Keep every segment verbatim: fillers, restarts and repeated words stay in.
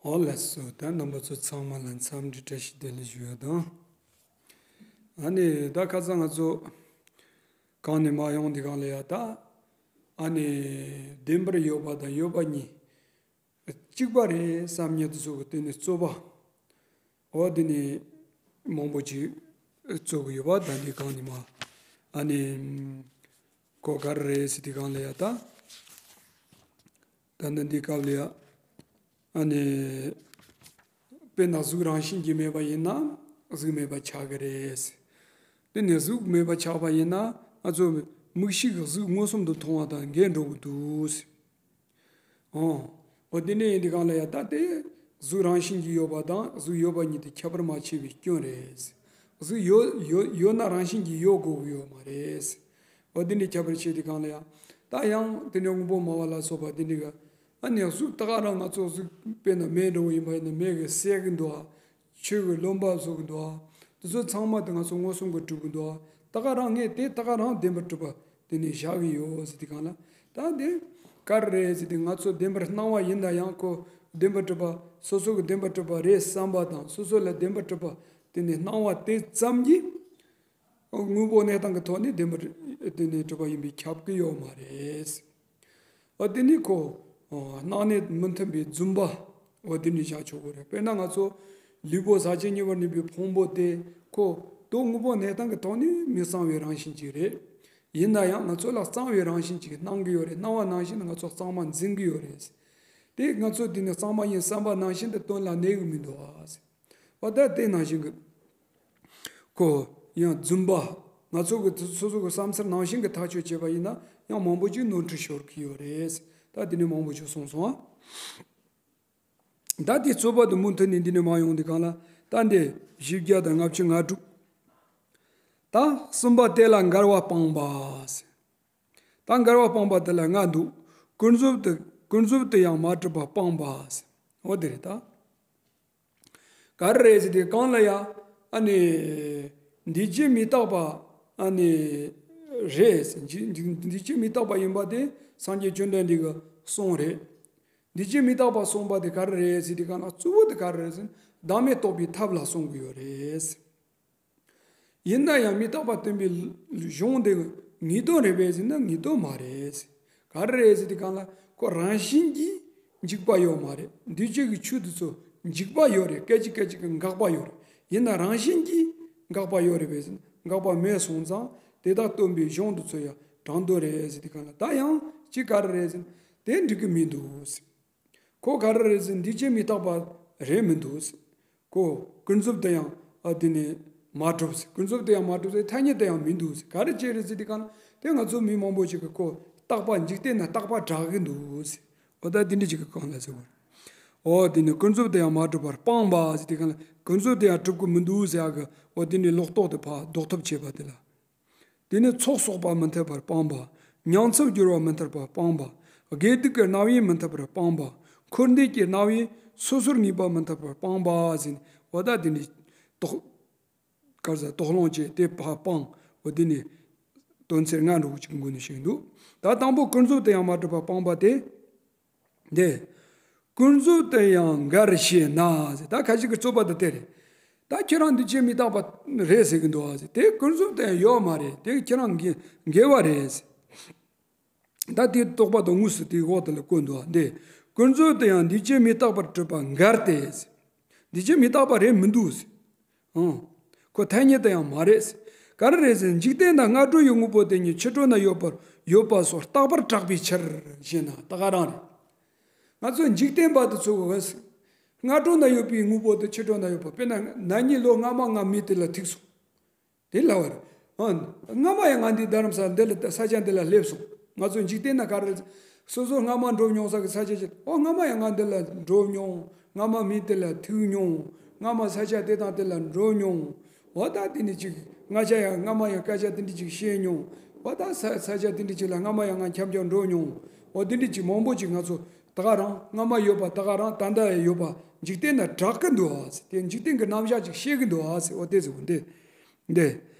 ཨོ་ལགས་སོ། ད་རྣམ་པ་ཚོ་ཚང་མ་ལ་འཚམས་འདྲི་བཀྲ་ཤིས་བདེ་ལེགས་ཞུ་ཡ་དང་། ཨ་ནི་ད་ཁ་སང་ང་ཚོ་གང་ནས་མར་ཡོང་འདི་གང་ལ་ཡ་ད། ཨ་ནི་བདེན་པར་ཡོད་པ་དང་ཡོད་པ་གཉིས་གཅིག་པ་རེད་བསམ་མཁན་དེ་ཚོ་གི་སྟེང་ནས་རྩོད་པ། འོ་འདི་ནས་མང་པོ་ཅིག་རྩོད་གི་ཡོད་པ་ད་འདི་གང་ནས་མར། ཨ་ནི་གོ་ག་རེ་རེད་ཟེར་འདི་གང་ལ་ཡ་ད། ད་ནི་འདི་སྐབས་ལ་ཡ། ཨ་ནི། དཔེར་ན་གཟུགས་རང་བཞིན་གྱིས་མེད་པ་ཡིན་ན་གཟུགས་མེད་པ་ཆགས་ཀྱི་རེད། དེ་ནས་གཟུགས་མེད་པ་ཆགས་པ་ཡིན་ན་ང་ཚོ་མིག་ཤེས་ཀྱིས་གཟུགས་མངོན་སུམ་དུ་མཐོང་བ་དང་འགལ་འགྲོ་གི་འདུག། ཨོ། འོ་དེ་འདྲ་ཡིན་དུས་གང་ལ་ཡ་ད་དེ་གཟུགས་རང་བཞིན་གྱིས་ཡོད་པ་དང་གཟུགས་ཡོད་པ་གཉིས་དེ་ཁྱད་པར་མ་ཕྱེ་བའི་སྐྱོན་རེད། གཟུགས་ཡོད་ཡོད་ཡོད་ན་རང་བཞིན་གྱིས་ཡོད་དགོས་ཀྱི་ཡོད་མ་རེད། འོ་དེ་འདྲའི་ཁྱད་པར་ཕྱེ་དུས་གང་ལ་ཡང་། ད་ཡང་དེ་འདྲའི་དངོས་པོ་སྨྲ་བ་ལ་སོགས་པ་དེ་འདྲའི་ག་ཨ་ནི་གཟུགས་ད་ག་རང་ང་ཚོ་གཟུགས་དཔེར་ན་མེ་འདྲ་བོ་ཡིན་པ་ཡིན་ན་མེ་གིས་བསད་ཀྱི་འདུག་ཨ། ཆོས་ཀྱིས་རློན་པ་བཟོ་གི་འདུག་ཨ། དེ་ཚོ་ཚང་མ་དེ་ང་ཚོ་མངོན་སུམ་གྱིས་གྲུབ་ཀྱི་འདུག་ཨ། ད་ག་རང་ངས་དེ་ད་ག་རང་བདེན་པར་གྲུབ་པ་དེ་ནས་བཞག་གི་ཡོད་ཟེར་དུས་གང་ལ། ད་དེ་ག་རེ་རེད་ཟེར་དུས་ང་ཚོ་བདེན་པར་སྣང་བ་ཡིན་ན་ཡང་ཁོ་བདེན་པར་གྲུབ་པ་སོ་སོ་གིས་བདེན་པར་གྲུབ་པ་རེད་བསམ་པ་དང་སོ་སོ་ལ་བདེན་པར་གྲུབ་པ་དེ་ནས་སྣང་བ་དེ་ཙམ་གྱིས། དངོས་པོ་གནས་སྟངས་ཀྱི་ཐོག་ནས་བདེན་པར་དེ་ནས་གྲུབ་པ་ཡིན་པས་ཁྱབ་ཀྱི་ཡོད་མ་རེད། འོ་དེ་ནི་ཁོ། སྣང་གནས་མི་མཐུན་པའི་རྫུན་པ། འོ་དེ་ནི་བཞག་ཆོག་གི་རེད། དཔེར་ན་ང་ཚོ་ལུས་པོ་ཟག་བཅས་གཉིས་པར་གནས་པའི་ཕུང་པོ་དེ་ཁོ་དོ་དངོས་པོ་གནས་སྟངས་ཀྱི་ཐོག་ནས་མི་གཙང་བའི་རང་བཞིན་ཅིག་རེད། ཡིན་ན་ཡང་ང་ཚོ་ལ་གཙང་བའི་རང་བཞིན་ཅིག་སྣང་གི་ཡོད་རེད། སྣང་བ་ནང་བཞིན་ང་ཚོ་གཙང་མ་འཛིན་གི་ཡོད་རེད། དེ་ང་ཚོ་དེ་ནི་གཙང་མ་ཡིན་བསམ་པ་ནང་བཞིན་དུ་དོན་ལ་གནས་གི་མི་འདུག་ཨ། འོ་ད་དེ་ནང་བཞིན་གྱི། ཁོ་ཡང་རྫུན་པ། ང་ཚོ་གི་སོ་སོ་གི་བསམ་ཚུལ་ནང་བཞིན་གྱི་ཐག་གཅོད་བྱས་པ་ཡིན་ན་ཡང་མང་པོ་ཅིག་ནོར་འཁྲུལ་ཤོར་གྱི་ཡོད་རེད། ད་དེ་ནས་མང་པོ་ཅིག་གསུངས་སོང་ཨ། ད་དེ་རྩོད་པ་དེ་མུ་མཐུད་ནས་འདི་ནས་མ་ཡོང་དུས་གང་ལ་ད་འདི་བཞི་བརྒྱ་དང་ལྔ་བཅུ་ང་དྲུག་ད་གསུམ་པ་དེ་ལ་འགལ་བ་སྤངས་པ། ད་འགལ་བ་སྤངས་པ་དེ་ལ་ལྔ་འདུག་ཀུན་རྫོབ་ཏུ་ཀུན་རྫོབ་ཏུ་ཡང་མ་གྲུབ་པ་སྤངས་པ། འོ་དེ་རེད་ད། ག་རེ་རེད་ཟེར་དུས་གང་ལ་ཡ། ཨ་ནི། འདུས་བྱས་མི་རྟག་པ། ཨ་ནི། རེད། འདུས་བྱས་མི་རྟག་པ་ཡིན་པ་དེ་སངས་རྒྱས་བཅོམ་ལྡན་འདས་ཀྱི་གསུང་རེད། འདུས་བྱས་མི་རྟག་པ་གསུངས་པ་དེ་ག་རེ་རེད་ཟེར་དུས་གང་ལ་གཙོ་བོ་དེ་ག་རེ་རེད་ཟེར་ན་བདག་མེད་རྟོགས་པའི་ཐབས་ལ་གསུང་གི་ཡོད་རེད། ཡིན་ན་ཡང་མི་རྟག་པ་སྟོན་པའི་གཞུང་དེ་ངེས་དོན་རེད་པས་ཟེར་ན་ངེས་དོན་མ་རེད། ག་རེ་རེད་ཟེར་དུས་གང་ལ་ཁོ་རང་བཞིན་གྱིས་འཇིག་པ་ཡོད་མ་རེད། འདུས་བྱས་ཀྱི་ཆོས་དེ་ཚོ་འཇིག་པ་ཡོད་རེད། སྐད་ཅིག་སྐད་ཅིག་གི་འགག་པ་ཡོད་རེད། ཡིན་ན་རང་བཞིན་གྱིས་འགག་པ་ཡོད་རེད་པས་ཟེར་ན་འགག་པ་མེད་སོང་ཙང་དེ་དག་སྟོན་པའི་གཞུང་དེ་ཚོ་ཡང་དྲང་དོན་རེད་ཟེར་དུས་གང་ལ་ད་ཡང་གཅིག་ག་རེ་རེད་ཟེར་ན་དེ་འགྲིག་གི་མི་འདུག་ཁོ་ག་རེ་རེད་ཟེར་ན་འདུས་བྱས་མི་རྟག་པ་རེད་མི་འདུག་ཁོ་ཀུན་རྫོབ་ཏུ་ཡང་ཨ་དེ་ནས་མ་གྲུབ་ཟེར། ཀུན་རྫོབ་ཏུ་ཡང་མ་གྲུབ་ཟེར། ཐ་སྙད་དུ་ཡང་མི་འདུག་ཟེར། ག་རེ་བྱས་རེད་ཟེར་དུས་གང་ལ་དེ་ང་ཚོ་མི་མང་པོ་ཞིག་གིས་ཁོ་རྟག་པ་འཇིག་རྟེན་ན་རྟག་པ་གྲགས་ཀྱི་འདུག་ཟེར། འོ་ད་དེ་འདྲ་ཞིག་གི་གང་ལ་ཟེར་བ། འོ་དེ་ནས་ཀུན་རྫོབ་ཏུ་ཡང་མ་གྲུབ་པར་སྤངས་པ་ཟེར་དུས་གང་ལ་ཀུན་རྫོབ་ཏུ་ཡང་གྲུབ་ཀྱི་མི་འདུག་ཟེར་ཡག་གི་འོ་དེ་ནས་ལོག་རྟོག་དེ་ཕར་ཟློག་ཐབས་བྱེད་པ་དེ་ལ། དེ་ནས་ཚོགས་གསོག་པ་མི་འཐད་པར་སྤངས་པ། ཉམས་སུ་འགྱུར་བ་མི་འཐད་པར་སྤངས་པ། དགེ་སྡིག་གི་རྣམ་དབྱེ་མི་འཐད་པར་སྤངས་པ། འཁོར་འདས་ཀྱི་རྣམ་དབྱེ་སོ་སོར་ངེས་པ་མི་འཐད་པར་སྤངས་པ་ཟེར་ནས་འོ་ད་དེ་ནས་དོགས། ག་རེ་ཟེར་དོགས་སློང་བྱས་ཏེ་ཕར་སྤངས། འོ་དེ་ནས་དོན་ཚན་ལྔ་འདྲ་བོ་ཅིག་མགོ་ནས་བཤད་འདུག་ད་དང་པོ་ཀུན་རྫོབ་ཏུ་ཡང་མ་གྲུབ་པར་སྤངས་པ་དེ། འདི། ཀུན་རྫོབ་ཏུ་ཡང་འགལ་ཞེ་ན་ཟེར། ད་ཁ་ཅིག་གི་རྩོད་པ་འདི་དེ་རེད། ད་ཁྱེད་རང་འདུས་བྱས་མི་རྟག་པ་རེད་ཟེར་གི་འདུག་ཟེར། དེ་ཀུན་རྫོབ་ཏུ་ཡང་ཡོད་མ་རེད། དེ་ཁྱེད་རང་འགལ་འགལ་བ་རེད་ཟེར། ད་དེའི་རྟོག་པ་དང་དངོས་སུ་དེའི་འོག་དེ་ལ་བཀོད་འདུག་འདི། ཀུན་རྫོབ་ཏུ་ཡང་འདུས་བྱས་མི་རྟག་པར་གྲུབ་པ་འགལ་ཏེ་ཟེར། འདུས་བྱས་མི་རྟག་པ་རེད་མི་འདུག་ཟེར། ཨང་། ཁོ་ཐ་སྙད་དུ་ཡང་མ་རེད། ག་རེ་རེད་ཟེར་ན་འཇིག་རྟེན་ན་སྔ་དྲོ་ཡི་དངོས་པོ་དེ་ཉིད་ཕྱི་དྲོ་ན་ཡོད་པར་ཡོད་པ་སོགས་རྟག་པར་གྲགས་པའི་ཕྱིར་ཞེ་ན་ད་ག་རང་རེད། ང་ཚོ་འཇིག་རྟེན་པ་དེ་ཚོ་གི་སྔ་དྲོ་ན་ཡོད་པའི་དངོས་པོ་དེ་ཕྱི་དྲོ་ན་ཡོད་པ། དཔེར་ན་ན་ནིང་ལོ་སྔ་མ་ང་མི་དེ་ལ་ཐུག་སོང་། དེ་ལབ་པ་རེད། ཨ། སྔ་མ་ཡང་ང་འདི་རྡ་རམ་ས་ལ་འདི་ལ་ས་ཆ་འདི་ལ་སླེབས་སོང་། ང་ཚོ་འཇིག་རྟེན་ན་ག་རེ་རེད། སོ་སོ་སྔ་མ་འགྲོ་མྱོང་ས་གི་ས་ཆ་ཅིག་ཨོ་སྔ་མ་ཡང་ང་འདི་ལ་འགྲོ་མྱོང་། སྔ་མ་མི་དེ་ལ་ཐུག་མྱོང་། སྔ་མ་ས་ཆ་དེ་དང་དེ་ལ་འགྲོ་མྱོང་། འོ་ད་དེ་ནི་ཅིག་ང་ཅག་ཡང་སྔ་མ་ཡང་སྐད་ཆ་དེ་འདྲ་ཅིག་བཤད་མྱོང་། འོ་ད་ས་ས་ཆ་དེ་འདྲ་ཅིག་ལ་སྔ་མ་ཡང་ང་འཁྱམ་འཁྱམ་འགྲོ་མྱོང་། འོ་དེ་འདྲ་ཅིག་མང་པོ་ཅིག་ང་ཚོ་ད་ག་རང་སྔ་མ་ཡོད་པ་ད་ག་རང་ད་ལྟ་ཡང་ཡོད་པ་འཇིག་རྟེན་ན་གྲགས་ཀྱི་འདུག་ཨ་ཟེར། དེ་འཇིག་རྟེན་གྱི་རྣམ་གཞག་ཅིག་བཤད་ཀྱི་འདུག་ཨ་ཟེར། འོ་དེ་ཟེར་བ་འདི། འདི།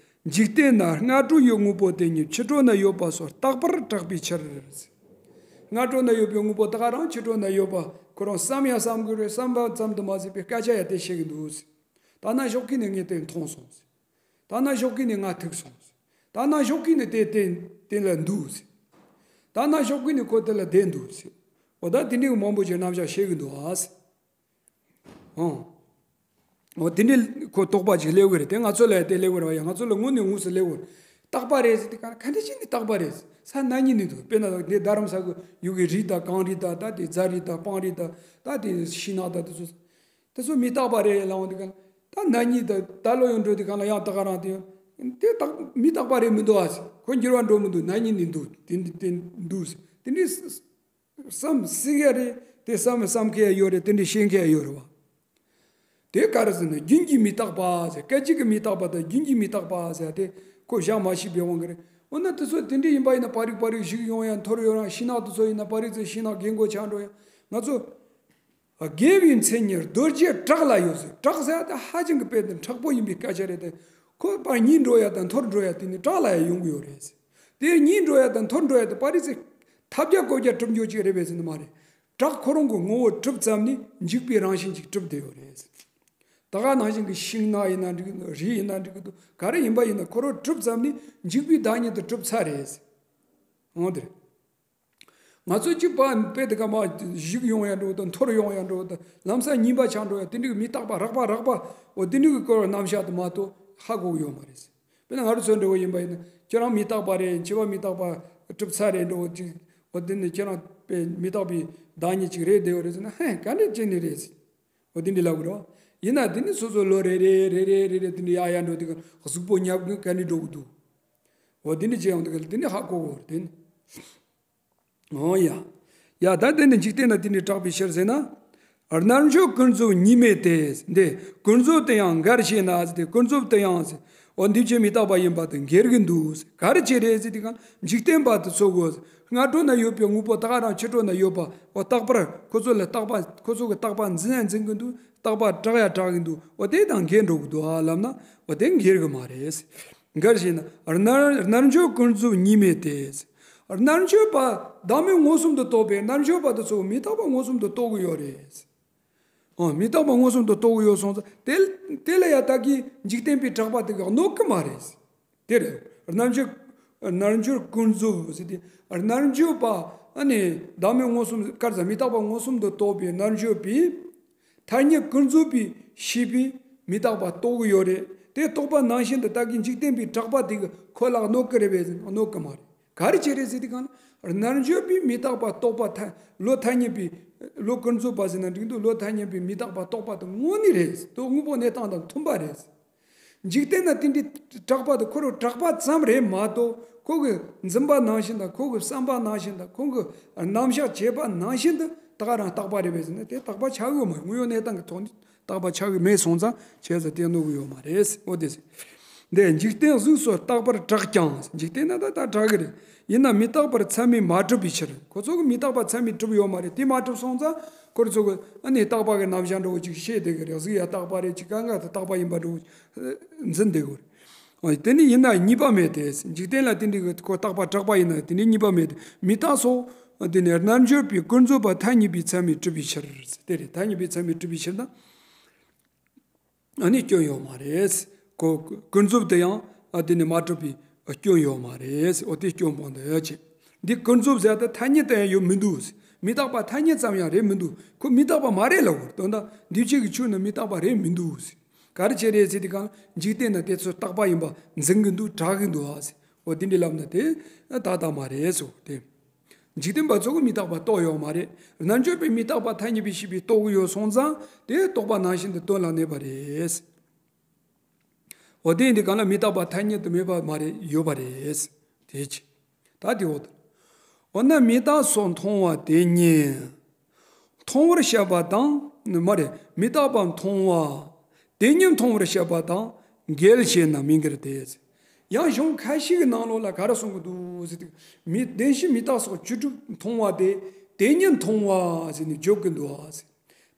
འཇིག་རྟེན་ན་སྔ་དྲོ་ཡི་དངོས་པོ་དེ་ཉིད་ཕྱི་དྲོ་ན་ཡོད་པ་སོགས་རྟག་པར་གྲགས་པའི་ཕྱིར། སྔ་དྲོ་ན་ཡོད་པའི་དངོས་པོ་ད་ག་རང་ཕྱི་དྲོ་ན་ཡོད་པ་ཁོ་རང་བསམ་ཡང་བསམ་དགོས་རེད། བསམ་པ་ཙམ་དུ་མ་ཟད་པའི་སྐད་ཆ་ཡང་དེ་བཤད་ཀྱི་འདུག་ཟེར། ད་ནང་ཞོགས་ཀྱི་ནས་ངས་དེ་མཐོང་སོང་ཟེར། ད་ནང་ཞོགས་ཀྱི་ནས་ང་ཐུག་སོང་ཟེར། ད་ནང་ཞོགས་ཀྱི་ནས་དེ་དེ་དེ་ལ་འདུག་ཟེར། ད་ནང་ཞོགས་ཀྱི་ནས་ཁོ་དེ་ལ་བསྡད་འདུག་ཟེར། འོ་ད་དེ་འདྲའི་མང་པོ་ཅིག་རྣམ་གཞག་བཤད་ཀྱི་འདུག་ཨ་ཟེར། ཨང་། འོ་དེ་འདྲའི་ཁོ་རྟོག་པ་ཅིག་སླེབས་ཀྱི་རེད་དེ། ང་ཚོ་ལ་དེ་སླེབས་ཀྱི་རེད་བ་ཡ། ང་ཚོ་ལ་དངོས་ནས་དངོས་སུ་སླེབས་ཀྱི་རེད། རྟག་པ་རེད་ཟེར་དེ་ག་ག་འདྲ་ཅིག་ནི་རྟག་པ་རེད་ཟེར། ས་ན་ནིང་ནས་འདུག་དཔེར་ན་འདི་རྡ་རམ་ས་གི་ཡུལ་གྱི་རི་དང་གངས་རི་དང་ད་དེ་རྫ་རི་དང་སྤང་རི་དང་ད་དེ་ཤིང་ནགས་དང་དེ་ཚོ། དེ་ཚོ་མི་རྟག་པ་རེད་ལབ་འོང་དེ་ག་ད་ན་ནིང་དང་ད་ལོ་ཡང་འགྲོ་དེ་ག་ལ་ཡང་ད་ག་རང་དེ་ཡང་དེ་རྟག་མི་རྟག་པ་རེད་མི་འདུག་ཨ་ཟེར། ཁོ་འགྱུར་བ་འགྲོ་མི་འདུག་ན་ནིང་ནས་འདུག་དེ་འདི་དེ་འདུག་ཟེར། དེ་འདྲའི་བསམ་སྲིད་ཀྱི་རེད། དེ་བསམ་བསམ་མཁན་ཡང་ཡོད་རེད། དེ་འདྲའི་ཤེས་མཁན་ཡང་ཡོད་རེད་བ། དེ་ག་རེ་ཟེར་ན་རྒྱུན་གྱི་མི་རྟག་པ་ཟེར། སྐད་ཅིག་གི་མི་རྟག་པ་དང་རྒྱུན་གྱི་མི་རྟག་པ་ཟེར་དེ་ཁོ་བཞག་མ་ཤེས་པའི་དབང་གིས་རེད། འོ་ན་དེ་ཚོ་དེ་འདྲ་ཡིན་པ་ཡིན་ན་པ་རིག་པ་རིག་བཞུགས་ཡོང་ཡང་འཐོར་ཡོང་ཡང་ཤིང་ནགས་དེ་ཚོ་ཡིན་ན་པ་རིག་ཚེ་ཤིང་ནགས་རྒན་གོག་ཆགས་འགྲོ་ཡང་ང་ཚོ། དགེ་བའི་མཚན་ཉིད་རྡོ་རྗེ་བྲག་ལ་ཡོད་ཟེར། བྲག་ཟེར་ཡ་དེ་ཧ་ཅང་གི་དཔེ་དེ་མཁྲེགས་པོ་ཡིན་པའི་སྐད་ཆ་རེད་དེ། ཁོ་པར་རྙེད་འགྲོ་ཡ་དང་འཐོར་འགྲོ་ཡ་དེ་ནི་བྲག་ལ་ཡང་ཡོང་གི་ཡོད་རེད་ཟེར། དེ་རྙེད་འགྲོ་ཡ་དང་འཐོར་འགྲོ་ཡ་དེ་པར་རིས་ཚེ་ཐབས་བརྒྱ་བཀོད་རྒྱ་གྲུབ་འགྱོ་ཅིག་རེད་པས་ཟེར་ནི་མ་རེད། བྲག་ཁོ་རང་གི་ངོ་བོ་གྲུབ་ཙམ་ནས་འཇིག་པའི་རང་བཞིན་ཅིག་གྲུབ་བསྡད་ཡོད་རེད་ཟེར། ད་ག་ནང་བཞིན་གྱི་ཤིང་ནགས་ཡིན་ན་འགྲིག་གི་འདུག་རི་ཡིན་ན་འགྲིག་གི་འདུག་ག་རེ་ཡིན་པ་ཡིན་ན་ཁོ་རང་གྲུབ་ཙམ་ནས་འཇིག་པའི་བདག་ཉིད་དུ་གྲུབ་ཚར་རེད་ཟེར། འོང་དེ་རེད། ང་ཚོ་གཅིག་པ་དཔེ་དེ་ག་མ་བཞུགས་ཡོང་ཡ་འགྲོ་དང་འཐོར་ཡོང་ཡ་འགྲོ་དང་ལམ་སང་ཉིན་པ་ཆགས་འགྲོ་ཡ་དེ་འདྲའི་མི་རྟག་པ་རགས་པ་རགས་པ་འོ་དེ་འདྲའི་གི་སྐོར་རྣམ་གཞག་དུ་མ་གཏོགས་ཧ་གོ་གི་ཡོད་མ་རེད། དཔེར་ན་ང་རང་ཚོ་འདྲ་བོ་ཡིན་པ་ཡིན་ན་ཁྱེད་རང་མི་རྟག་པ་རེད། འཆི་བ་མི་རྟག་པ་གྲུབ་ཚར་རེད་འགྲོ་ཅིག་འོ་དེ་ནི་ཁྱེད་རང་དཔེ་མི་རྟག་པའི་བདག་ཉིད་ཅིག་རེད་བསྡད་ཡོད་རེད་ཟེར་ན་ཧེ་ག་འདྲ་ཅིག་ནི་རེད་ཟེར། འོ་དེ་འདྲའི་ལབ་གི་རེད་བ། ཡིན་ན་དེ་ནི་སོ་སོ་ལོ་རེ་རེ་རེ་རེ་རེ་རེ་དེ་འདྲའི་ཡ་ཡ་འགྲོ་དེ་ག་གཟུགས་པོ་ཉབ་གི་ག་འདྲ་འགྲོ་གི་འདུག་འོ་དེ་འདྲ་བྱས་ཡོང་དེ་ག་དེ་ནི་ཧ་གོ་གི་རེད་དེ་ནི། འོ་ཡ། ཡ་ད་དེ་ནི་འཇིག་རྟེན་ན་དེ་ནི་གྲགས་པའི་ཕྱིར་ཟེར་ན། རྣལ་འབྱོར་ཀུན་རྫོབ་གཉིས་མེད་དེ། འདི་ཀུན་རྫོབ་དེ་ཡང་འགལ་ཞེ་ན་ཟེར་ཏེ་ཀུན་རྫོབ་དེ་ཡང་ཟེར། འོ་འདི་ཕྱིར་མི་རྟག་པ་ཡིན་པ་དེ་འགལ་གྱི་འདུག་ཟེར། ག་རེ་བྱས་རེད་ཟེར་དེ་གང་འཇིག་རྟེན་པ་དེ་ཚོ་གོ་ཟེར། སྔ་དྲོ་ན་ཡོད་པའི་དངོས་པོ་ད་ག་རང་ཕྱི་དྲོ་ན་ཡོད་པ་འོ་རྟག་པར་ཁོ་ཚོ་ལ་རྟག་པ་ཁོ་ཚོ་གི་རྟག་པ་འཛིན་ཡང་འཛིན་གྱི་འདུག་རྟག་པ་གྲགས་ཡང་གྲགས་ཀྱི་འདུག་འོ་དེ་དང་འགལ་འགྲོ་གི་འདུག་ཨ་ལབ་ན་འོ་དེ་འགལ་གྱི་མ་རེད་ཟེར། འགལ་ཞེ་ན། རྣལ་རྣལ་འབྱོར་ཀུན་རྫོབ་གཉིས་མེད་དེ། རྣལ་འབྱོར་པ་བདག་མེད་མངོན་སུམ་དུ་རྟོགས་པའི་རྣལ་འབྱོར་པ་དེ་ཚོ་མི་རྟག་པ་མངོན་སུམ་དུ་རྟོགས་ཀྱི་ཡོད་རེད། ཨོ་མི་རྟག་པ་མངོན་སུམ་དུ་རྟོགས་ཀྱི་ཡོད་སོང་ཙང་དེ་དེ་ལ་ཡང་ད་གིན་འཇིག་རྟེན་པའི་གྲགས་པ་དེ་ག་གནོད་ཀྱི་མ་རེད། དེ་རེད། རྣལ་འབྱོར་རྣལ་འབྱོར་ཀུན་རྫོབ་ཟེར་ཏེ་རྣལ་འབྱོར་པ་ཨ་ནི་བདག་མེད་མངོན་སུམ་དཀར་ཟ་མི་རྟག་པ་མངོན་སུམ་དུ་རྟོགས་པའི་རྣལ་འབྱོར་པའི། ཐ་སྙད་ཀུན་རྫོབ་པའི་ཤེས་པས་མི་རྟག་པ་རྟོགས་ཀྱི་ཡོད་རེད། དེ་རྟོགས་པ་ནང་བཞིན་དུ་ད་གིན་འཇིག་རྟེན་པའི་གྲགས་པ་དེ་གི་ཁོ་ལ་གནོད་ཀྱི་རེད་པས་གནོད་ཀྱི་མ་རེད། ག་རེ་བྱས་རེད་ཟེར་དུས་གང་ན་རྣལ་འབྱོར་པས་མི་རྟག་པ་རྟོགས་པ་ཐ་བློ་ཐ་སྙད་པའི་བློ་ཀུན་རྫོབ་པ་ཟེར་ན་འགྲིག་འདུག་བློ་ཐ་སྙད་པས་མི་རྟག་པ་རྟོགས་པ་དེ་དངོས་གནས་རེད། དོ་དངོས་པོ་གནས་སྟངས་དང་མཐུན་པ་རེད། འཇིག་རྟེན་ན་དེ་འདྲའི་གྲགས་པ་དེ་ཁོ་རང་གྲགས་པ་ཙམ་རེད་མ་གཏོགས་ཁོ་གི་འཛིན་པ་ནང་བཞིན་དང་ཁོ་གི་བསམ་པ་ནང་བཞིན་དང་ཁོ་གི་རྣམ་གཞག་བྱེད་པ་ནང་བཞིན་དུ་ད་ག་རང་རྟག་པ་རེད་པས་ཟེར་ན་དེ་རྟག་པ་ཆགས་ཡོད་མ་རེད། དངོས་ཡོད་གནས་སྟངས་ཀྱི་ཐོག་ནས་རྟག་པ་ཆགས་ཀྱི་མེད་སོང་ཙང་བྱས་ཙང་དེ་གནོད་ཀྱི་ཡོད་མ་རེད། འོ་དེ་ཟེར། འདི་འཇིག་རྟེན་གཟུགས་སོགས་རྟག་པར་གྲགས་ཀྱང་། འཇིག་རྟེན་ན་ད་ལྟ་གྲགས་ཀྱི་རེད། ཡིན་ན་མི་རྟག་པར་ཚད་མས་མ་གྲུབ་པའི་ཕྱིར། ཁོ་ཚོ་གི་མི་རྟག་པ་ཚད་མས་གྲུབ་ཡོད་མ་རེད། དེ་མ་གྲུབ་སོང་ཙང་ཁོ་ཚོ་གི་ཨ་ནི་རྟག་པ་གི་རྣམ་གཞག་འདྲ་བོ་ཅིག་ཤེས་བསྡད་ཀྱི་རེད། གཟུགས་ཡང་རྟག་པ་རེད་ཅིག་གང་ག་དེ་རྟག་པ་ཡིན་པ་འདྲ་བོ་འཛིན་བསྡད་ཀྱི་རེད། འོ་དེ་ནི་ཡིན་ན་གཉིས་པ་མེད་དེ། འཇིག་རྟེན་ལ་དེ་འདྲའི་གི་ཁོ་རྟག་པ་གྲགས་པ་ཡིན་ན་དེ་ནི་གཉིས་པ་མེད་དེ། མི་རྟག་སོགས་དེ་ནི་རྣལ་འབྱོར་པའི་ཀུན་རྫོབ་པ་ཐ་སྙད་པའི་ཚད་མས་གྲུབ་པའི་ཕྱིར། དེ་རེད། ཐ་སྙད་པའི་ཚད་མས་གྲུབ་པའི་ཕྱིར་ན། ཨ་ནི་སྐྱོན་ཡོད་མ་རེད། ཀུ་ཀུན་རྫོབ་དེ་ཡང་ཨ་དེ་ནི་མ་གྲུབ་པའི་སྐྱོན་ཡོད་མ་རེད། འོ་དེ་སྐྱོན་སྤོང་དུ་ཡོད་ཅེས། འདི་ཀུན་རྫོབ་ཟེར་ཏེ་ཐ་སྙད་དེ་ཡང་ཡོད་མི་འདུག་མི་རྟག་པ་ཐ་སྙད་ཙམ་ཡང་རེད་མི་འདུག་ཁོ་མི་རྟག་པ་མ་རེད་ལབ་དགོས། དོན་དག་འདུས་བྱས་ཀྱི་ཆོས་ནི་མི་རྟག་པ་རེད་མི་འདུག་ག་རེ་བྱས་རེད་ཟེར་དུས་གང་འཇིག་རྟེན་ན་དེ་ཚོ་རྟག་པ་ཡིན་པ་འཛིན་གྱི་འདུག་གྲགས་ཀྱི་འདུག་ཨ་ཟེར། འོ་དེ་འདྲའི་ལབ་ན་དེ་ཏག་ཏག་མ་རེད་ཟེར་དེ། འཇིག་རྟེན་པ་ཚོ་གིས་མི་རྟག་པ་རྟོགས་ཡོད་མ་རེད། རྣལ་འབྱོར་པས་མི་རྟག་པ་ཐ་སྙད་པའི་ཤེས་པས་རྟོགས་ཀྱི་ཡོད་སོང་ཙང་དེ་རྟོགས་པ་ནང་བཞིན་དུ་དོན་ལ་གནས་པ་རེད། འོ་དེ་ཡིན་དུས་གང་ལ་མི་རྟག་པ་ཐ་སྙད་དུ་མེད་པ་མ་རེད་ཡོད་པ་རེད། དེ་ཅི། ད་དེ་འོ་ད། འོ་ན་མི་རྟག་སོགས་མཐོང་བ་དེ་གཉིས། མཐོང་བར་བཤད་པ་དང་མ་རེད། མི་རྟག་པ་མཐོང་བ་དེ་གཉིས་མཐོང་བར་བཤད་པ་དང་འགལ་ཞེ་ན་མི་འགལ་ཏེ། ཡང་གཞུང་ཁ་ཤས་ཀྱི་ནང་ལོགས་ལ་ག་རེ་གསུང་གི་འདུག་ཟེར་དུས་མི་བདེན་བཞི་མི་རྟག་སོགས་བཅུ་དྲུག་མཐོང་བ་དེ་དེ་གཉིས་མཐོང་བ་ཟེར་ནས་བརྗོད་ཀྱི་འདུག་ཟེར།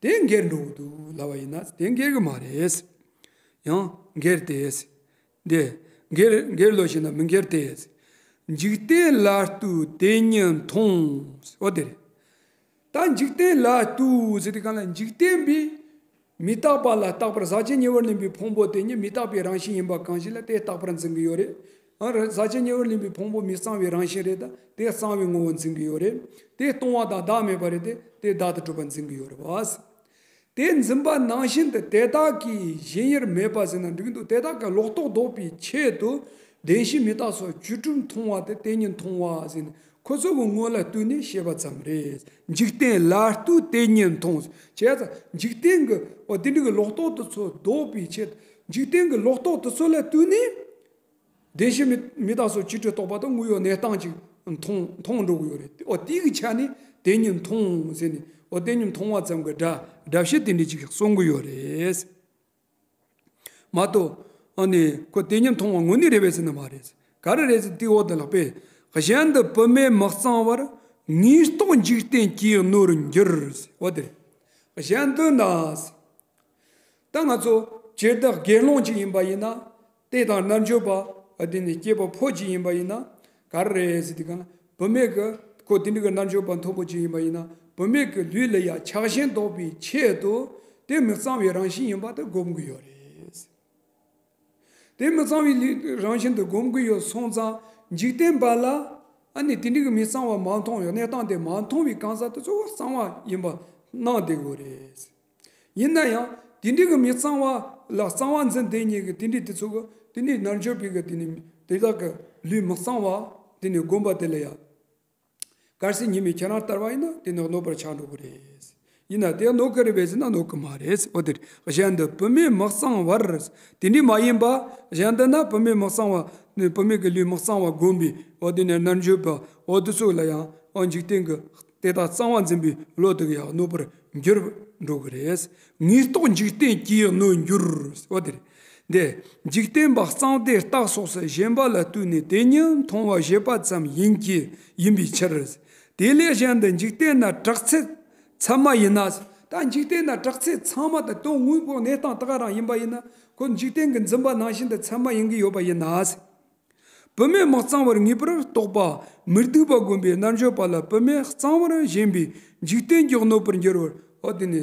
དེ་འགལ་འགྲོ་གི་འདུག་ལབ་པ་ཡིན་ན་དེ་འགལ་གྱི་མ་རེད། ཡང་འགལ་ཏེ། འདི་འགལ་འགལ་ལོ་ཞེ་ན་མི་འགལ་ཏེ། འཇིག་རྟེན་ལ་ལྟོས་དེ་ཉིད་མཐོང་། འོ་དེ་རེད། ད་འཇིག་རྟེན་ལ་ལྟོས་ཟེར་དུས་གང་ལ་འཇིག་རྟེན་པའི་མི་རྟག་པ་ལ་རྟག་པར་ཟག་བཅས་ཉེ་བར་ལེན་པའི་ཕུང་པོ་དེ་ཉིད་མི་རྟག་པའི་རང་བཞིན་ཡིན་པ་གང་ཞིག་ལ་དེ་རྟག་པར་འཛིན་གྱི་ཡོད་རེད། ཨ་རེ་ཟག་བཅས་ཉེ་བར་ལེན་པའི་ཕུང་པོ་མི་གཙང་བའི་རང་བཞིན་རེད། ད་དེ་གཙང་བའི་ངོ་བོ་འཛིན་གྱི་ཡོད་རེད། དེ་སྟོང་བ་དང་བདག་མེད་པ་རེད། དེ་དེ་བདག་ཏུ་གྲུབ་པ་འཛིན་གྱི་ཡོད་རེད་བ། དེ་འཛིན་པ་ནང་བཞིན་དུ་དེ་དག་གིས་གཞན་ཡུལ་མེད་པ་ཟེར་ན་འགྲིག་འདུག་དེ་དག་གི་ལོག་རྟོག་ལྡོག་པའི་ཆེད་དུ་བདེན་བཞི་མི་རྟག་སོགས་བཅུ་དྲུག་མཐོང་བ་དེ་དེ་ཉིད་མཐོང་བ་ཟེར་ནས་ཁོ་ཚོ་གི་ངོ་ལ་ལྟོས་ནས་བཤད་པ་ཙམ་རེད། འཇིག་རྟེན་ལ་ལྟོས་དེ་ཉིད་མཐོང་། བྱས་ཙང་འཇིག་རྟེན་གྱི་འོ་དེ་འདྲ་གི་ལོག་རྟོག་དེ་ཚོ་ལྡོག་པའི་ཆེད་འཇིག་རྟེན་གྱི་ལོག་རྟོག་དེ་ཚོ་ལ་ལྟོས་ནས། བདེན་བཞི་མི་མི་རྟག་སོགས་བཅུ་དྲུག་རྟོག་པ་དང་དངོས་ཡོད་གནས་སྟངས་ཅིག་མཐོང་མཐོང་འགྲོ་གི་ཡོད་རེད། འོ་དེའི་གི་ཆ་ནས་དེ་ཉིད་མཐོང་ཟེར་ནས་འོ་དེ་ཉིད་མཐོང་བ་ཙམ་གྱི་སྒྲ་སྒྲ་བཤད་དེ་འདྲ་ཅིག་གསུང་གི་ཡོད་རེད། མ་གཏོགས་ཨ་ནི་ཁོ་དེ་ཉིད་མཐོང་བ་དངོས་གནས་རེད་པས་ཟེར་ན་མ་རེད། ག་རེ་རེད་ཟེར་དེའི་འོག་ཏུ་ལྷག་པས། གཞན་དུ་བུད་མེད་མི་གཙང་བར་ངེས་རྟོག་འཇིག་རྟེན་གྱིས་གནོད་འགྱུར། འོ་དེ་རེད། གཞན་དུ་ན། ད་ང་ཚོ་སྤྱིར་བཏང་དགེ་སློང་ཅིག་ཡིན་པ་ཡིན་ན་དེ་དང་རྣལ་འབྱོར་པ་དེ་ནི་སྐྱེས་པ་ཕོ་ཅིག་ཡིན་པ་ཡིན་ན་ག་རེ་རེད་ཟེར་དུས་གང་བུད་མེད་ཀྱི་ཁོ་དེ་འདྲ་གི་རྣལ་འབྱོར་པ་མཐོན་པོ་ཅིག་ཡིན་པ་ཡིན་ན་བུད་མེད་ཀྱི་ལུས་ལ་ཡང་ཆགས་ཞེན་ལྡོག་པའི་ཆེད་དུ་དེ་མི་གཙང་བའི་རང་བཞིན་ཡིན་པ་དེ་སྒོམ་གྱི་ཡོད་རེད། དེ་མི་གཙང་བའི་ལུས་རང་བཞིན་དུ་སྒོམ་གྱི་ཡོད་སོང་ཙང་འཇིག་རྟེན་པ་ལ་ཨ་ནི་དེ་འདྲ་གི་མི་གཙང་བ་མ་མཐོང་བའི་གནས་སྟངས་དེ་མ་མཐོང་བའི་གང་ཟག་དེ་ཚོ་གཙང་བ་ཡིན་པ་སྣང་བསྡད་དགོས་རེད། ཡིན་ན་ཡང་དེ་འདྲའི་གི་མི་གཙང་བ་ལ་གཙང་བ་འཛིན་དེ་ཉིད་ཀྱི་དེ་འདྲའི་དེ་ཚོ་གི་དེ་ནི་རྣལ་འབྱོར་པའི་གི་དེ་ནི་དེ་དག་གི་ལུས་མི་གཙང་བ་དེ་ནི་བསྒོམ་པ་དེ་ལ་ཡང་གལ་སྲིད་ཉི་མའི་ཁྱེད་རང་ལྟར་བ་ཡིན་ན་དེ་ནི་གནོད་པར་ཆགས་འགྲོ་གི་རེད། ཡིན་ན་དེ་གནོད་གི་རེད་པས་ཟེར་ན་གནོད་གི་མ་རེད། འོ་དེ་གཞན་དུ་བུད་མེད་མི་གཙང་བར་དེ་འདྲའི་མ་ཡིན་པ་གཞན་དུ་ན་བུད་མེད་མི་གཙང་བ་ནི་བུད་མེད་ཀྱི་ལུས་མི་གཙང་བ་བསྒོམ་པའི་འོ་དེ་ནི་རྣལ་འབྱོར་པ་འོ་དེ་ཚོ་ལ་ཡང་འོ་འཇིག་རྟེན་གྱི་དེ་དག་གཙང་བ་འཛིན་པའི་བློ་དེ་གི་ཡང་གནོད་པར་འགྱུར་འགྲོ་གི་རེད། ངེས་རྟོག་འཇིག་རྟེན་གྱིས་གནོད་འགྱུར། འོ་དེ་རེད། འདི་འཇིག་རྟེན་པ་གཙང་བདེ་རྟགས་སོགས་སུ་ཞེན་པ་ལ་ལྟོས་ནས་དེ་ཉིད་མཐོང་བ་བཞེད་པ་ཙམ་ཡིན་གྱི་ཡིན་པའི་ཕྱིར། དེ་ལས་གཞན་དུ་འཇིག་རྟེན་ན་དྲག་ཚད་ཚད་མ་ཡིན་ན། ད་འཇིག་རྟེན་ན་དྲག་ཚད་ཚང་མ་དང་དོན་དངོས་པོ་གནས་སྟངས་ད་ག་རང་ཡིན་པ་ཡིན་ན་ཁོ་འཇིག་རྟེན་གྱི་འཛིན་པ་ནང་བཞིན་དུ་ཚད་མ་ཡིན་གྱི་ཡོད་པ་ཡིན་ན། བུད་མེད་མི་གཙང་བར་ངེས་པར་རྟོགས་པ་མི་སྡུག་པ་བསྒོམ་པའི་རྣལ་འབྱོར་པ་ལ་བུད་མེད་གཙང་བར་ཞེན་པའི་འཇིག་རྟེན་གྱི་གནོད་པར་འགྱུར་བར། འོ་དེ་ནི་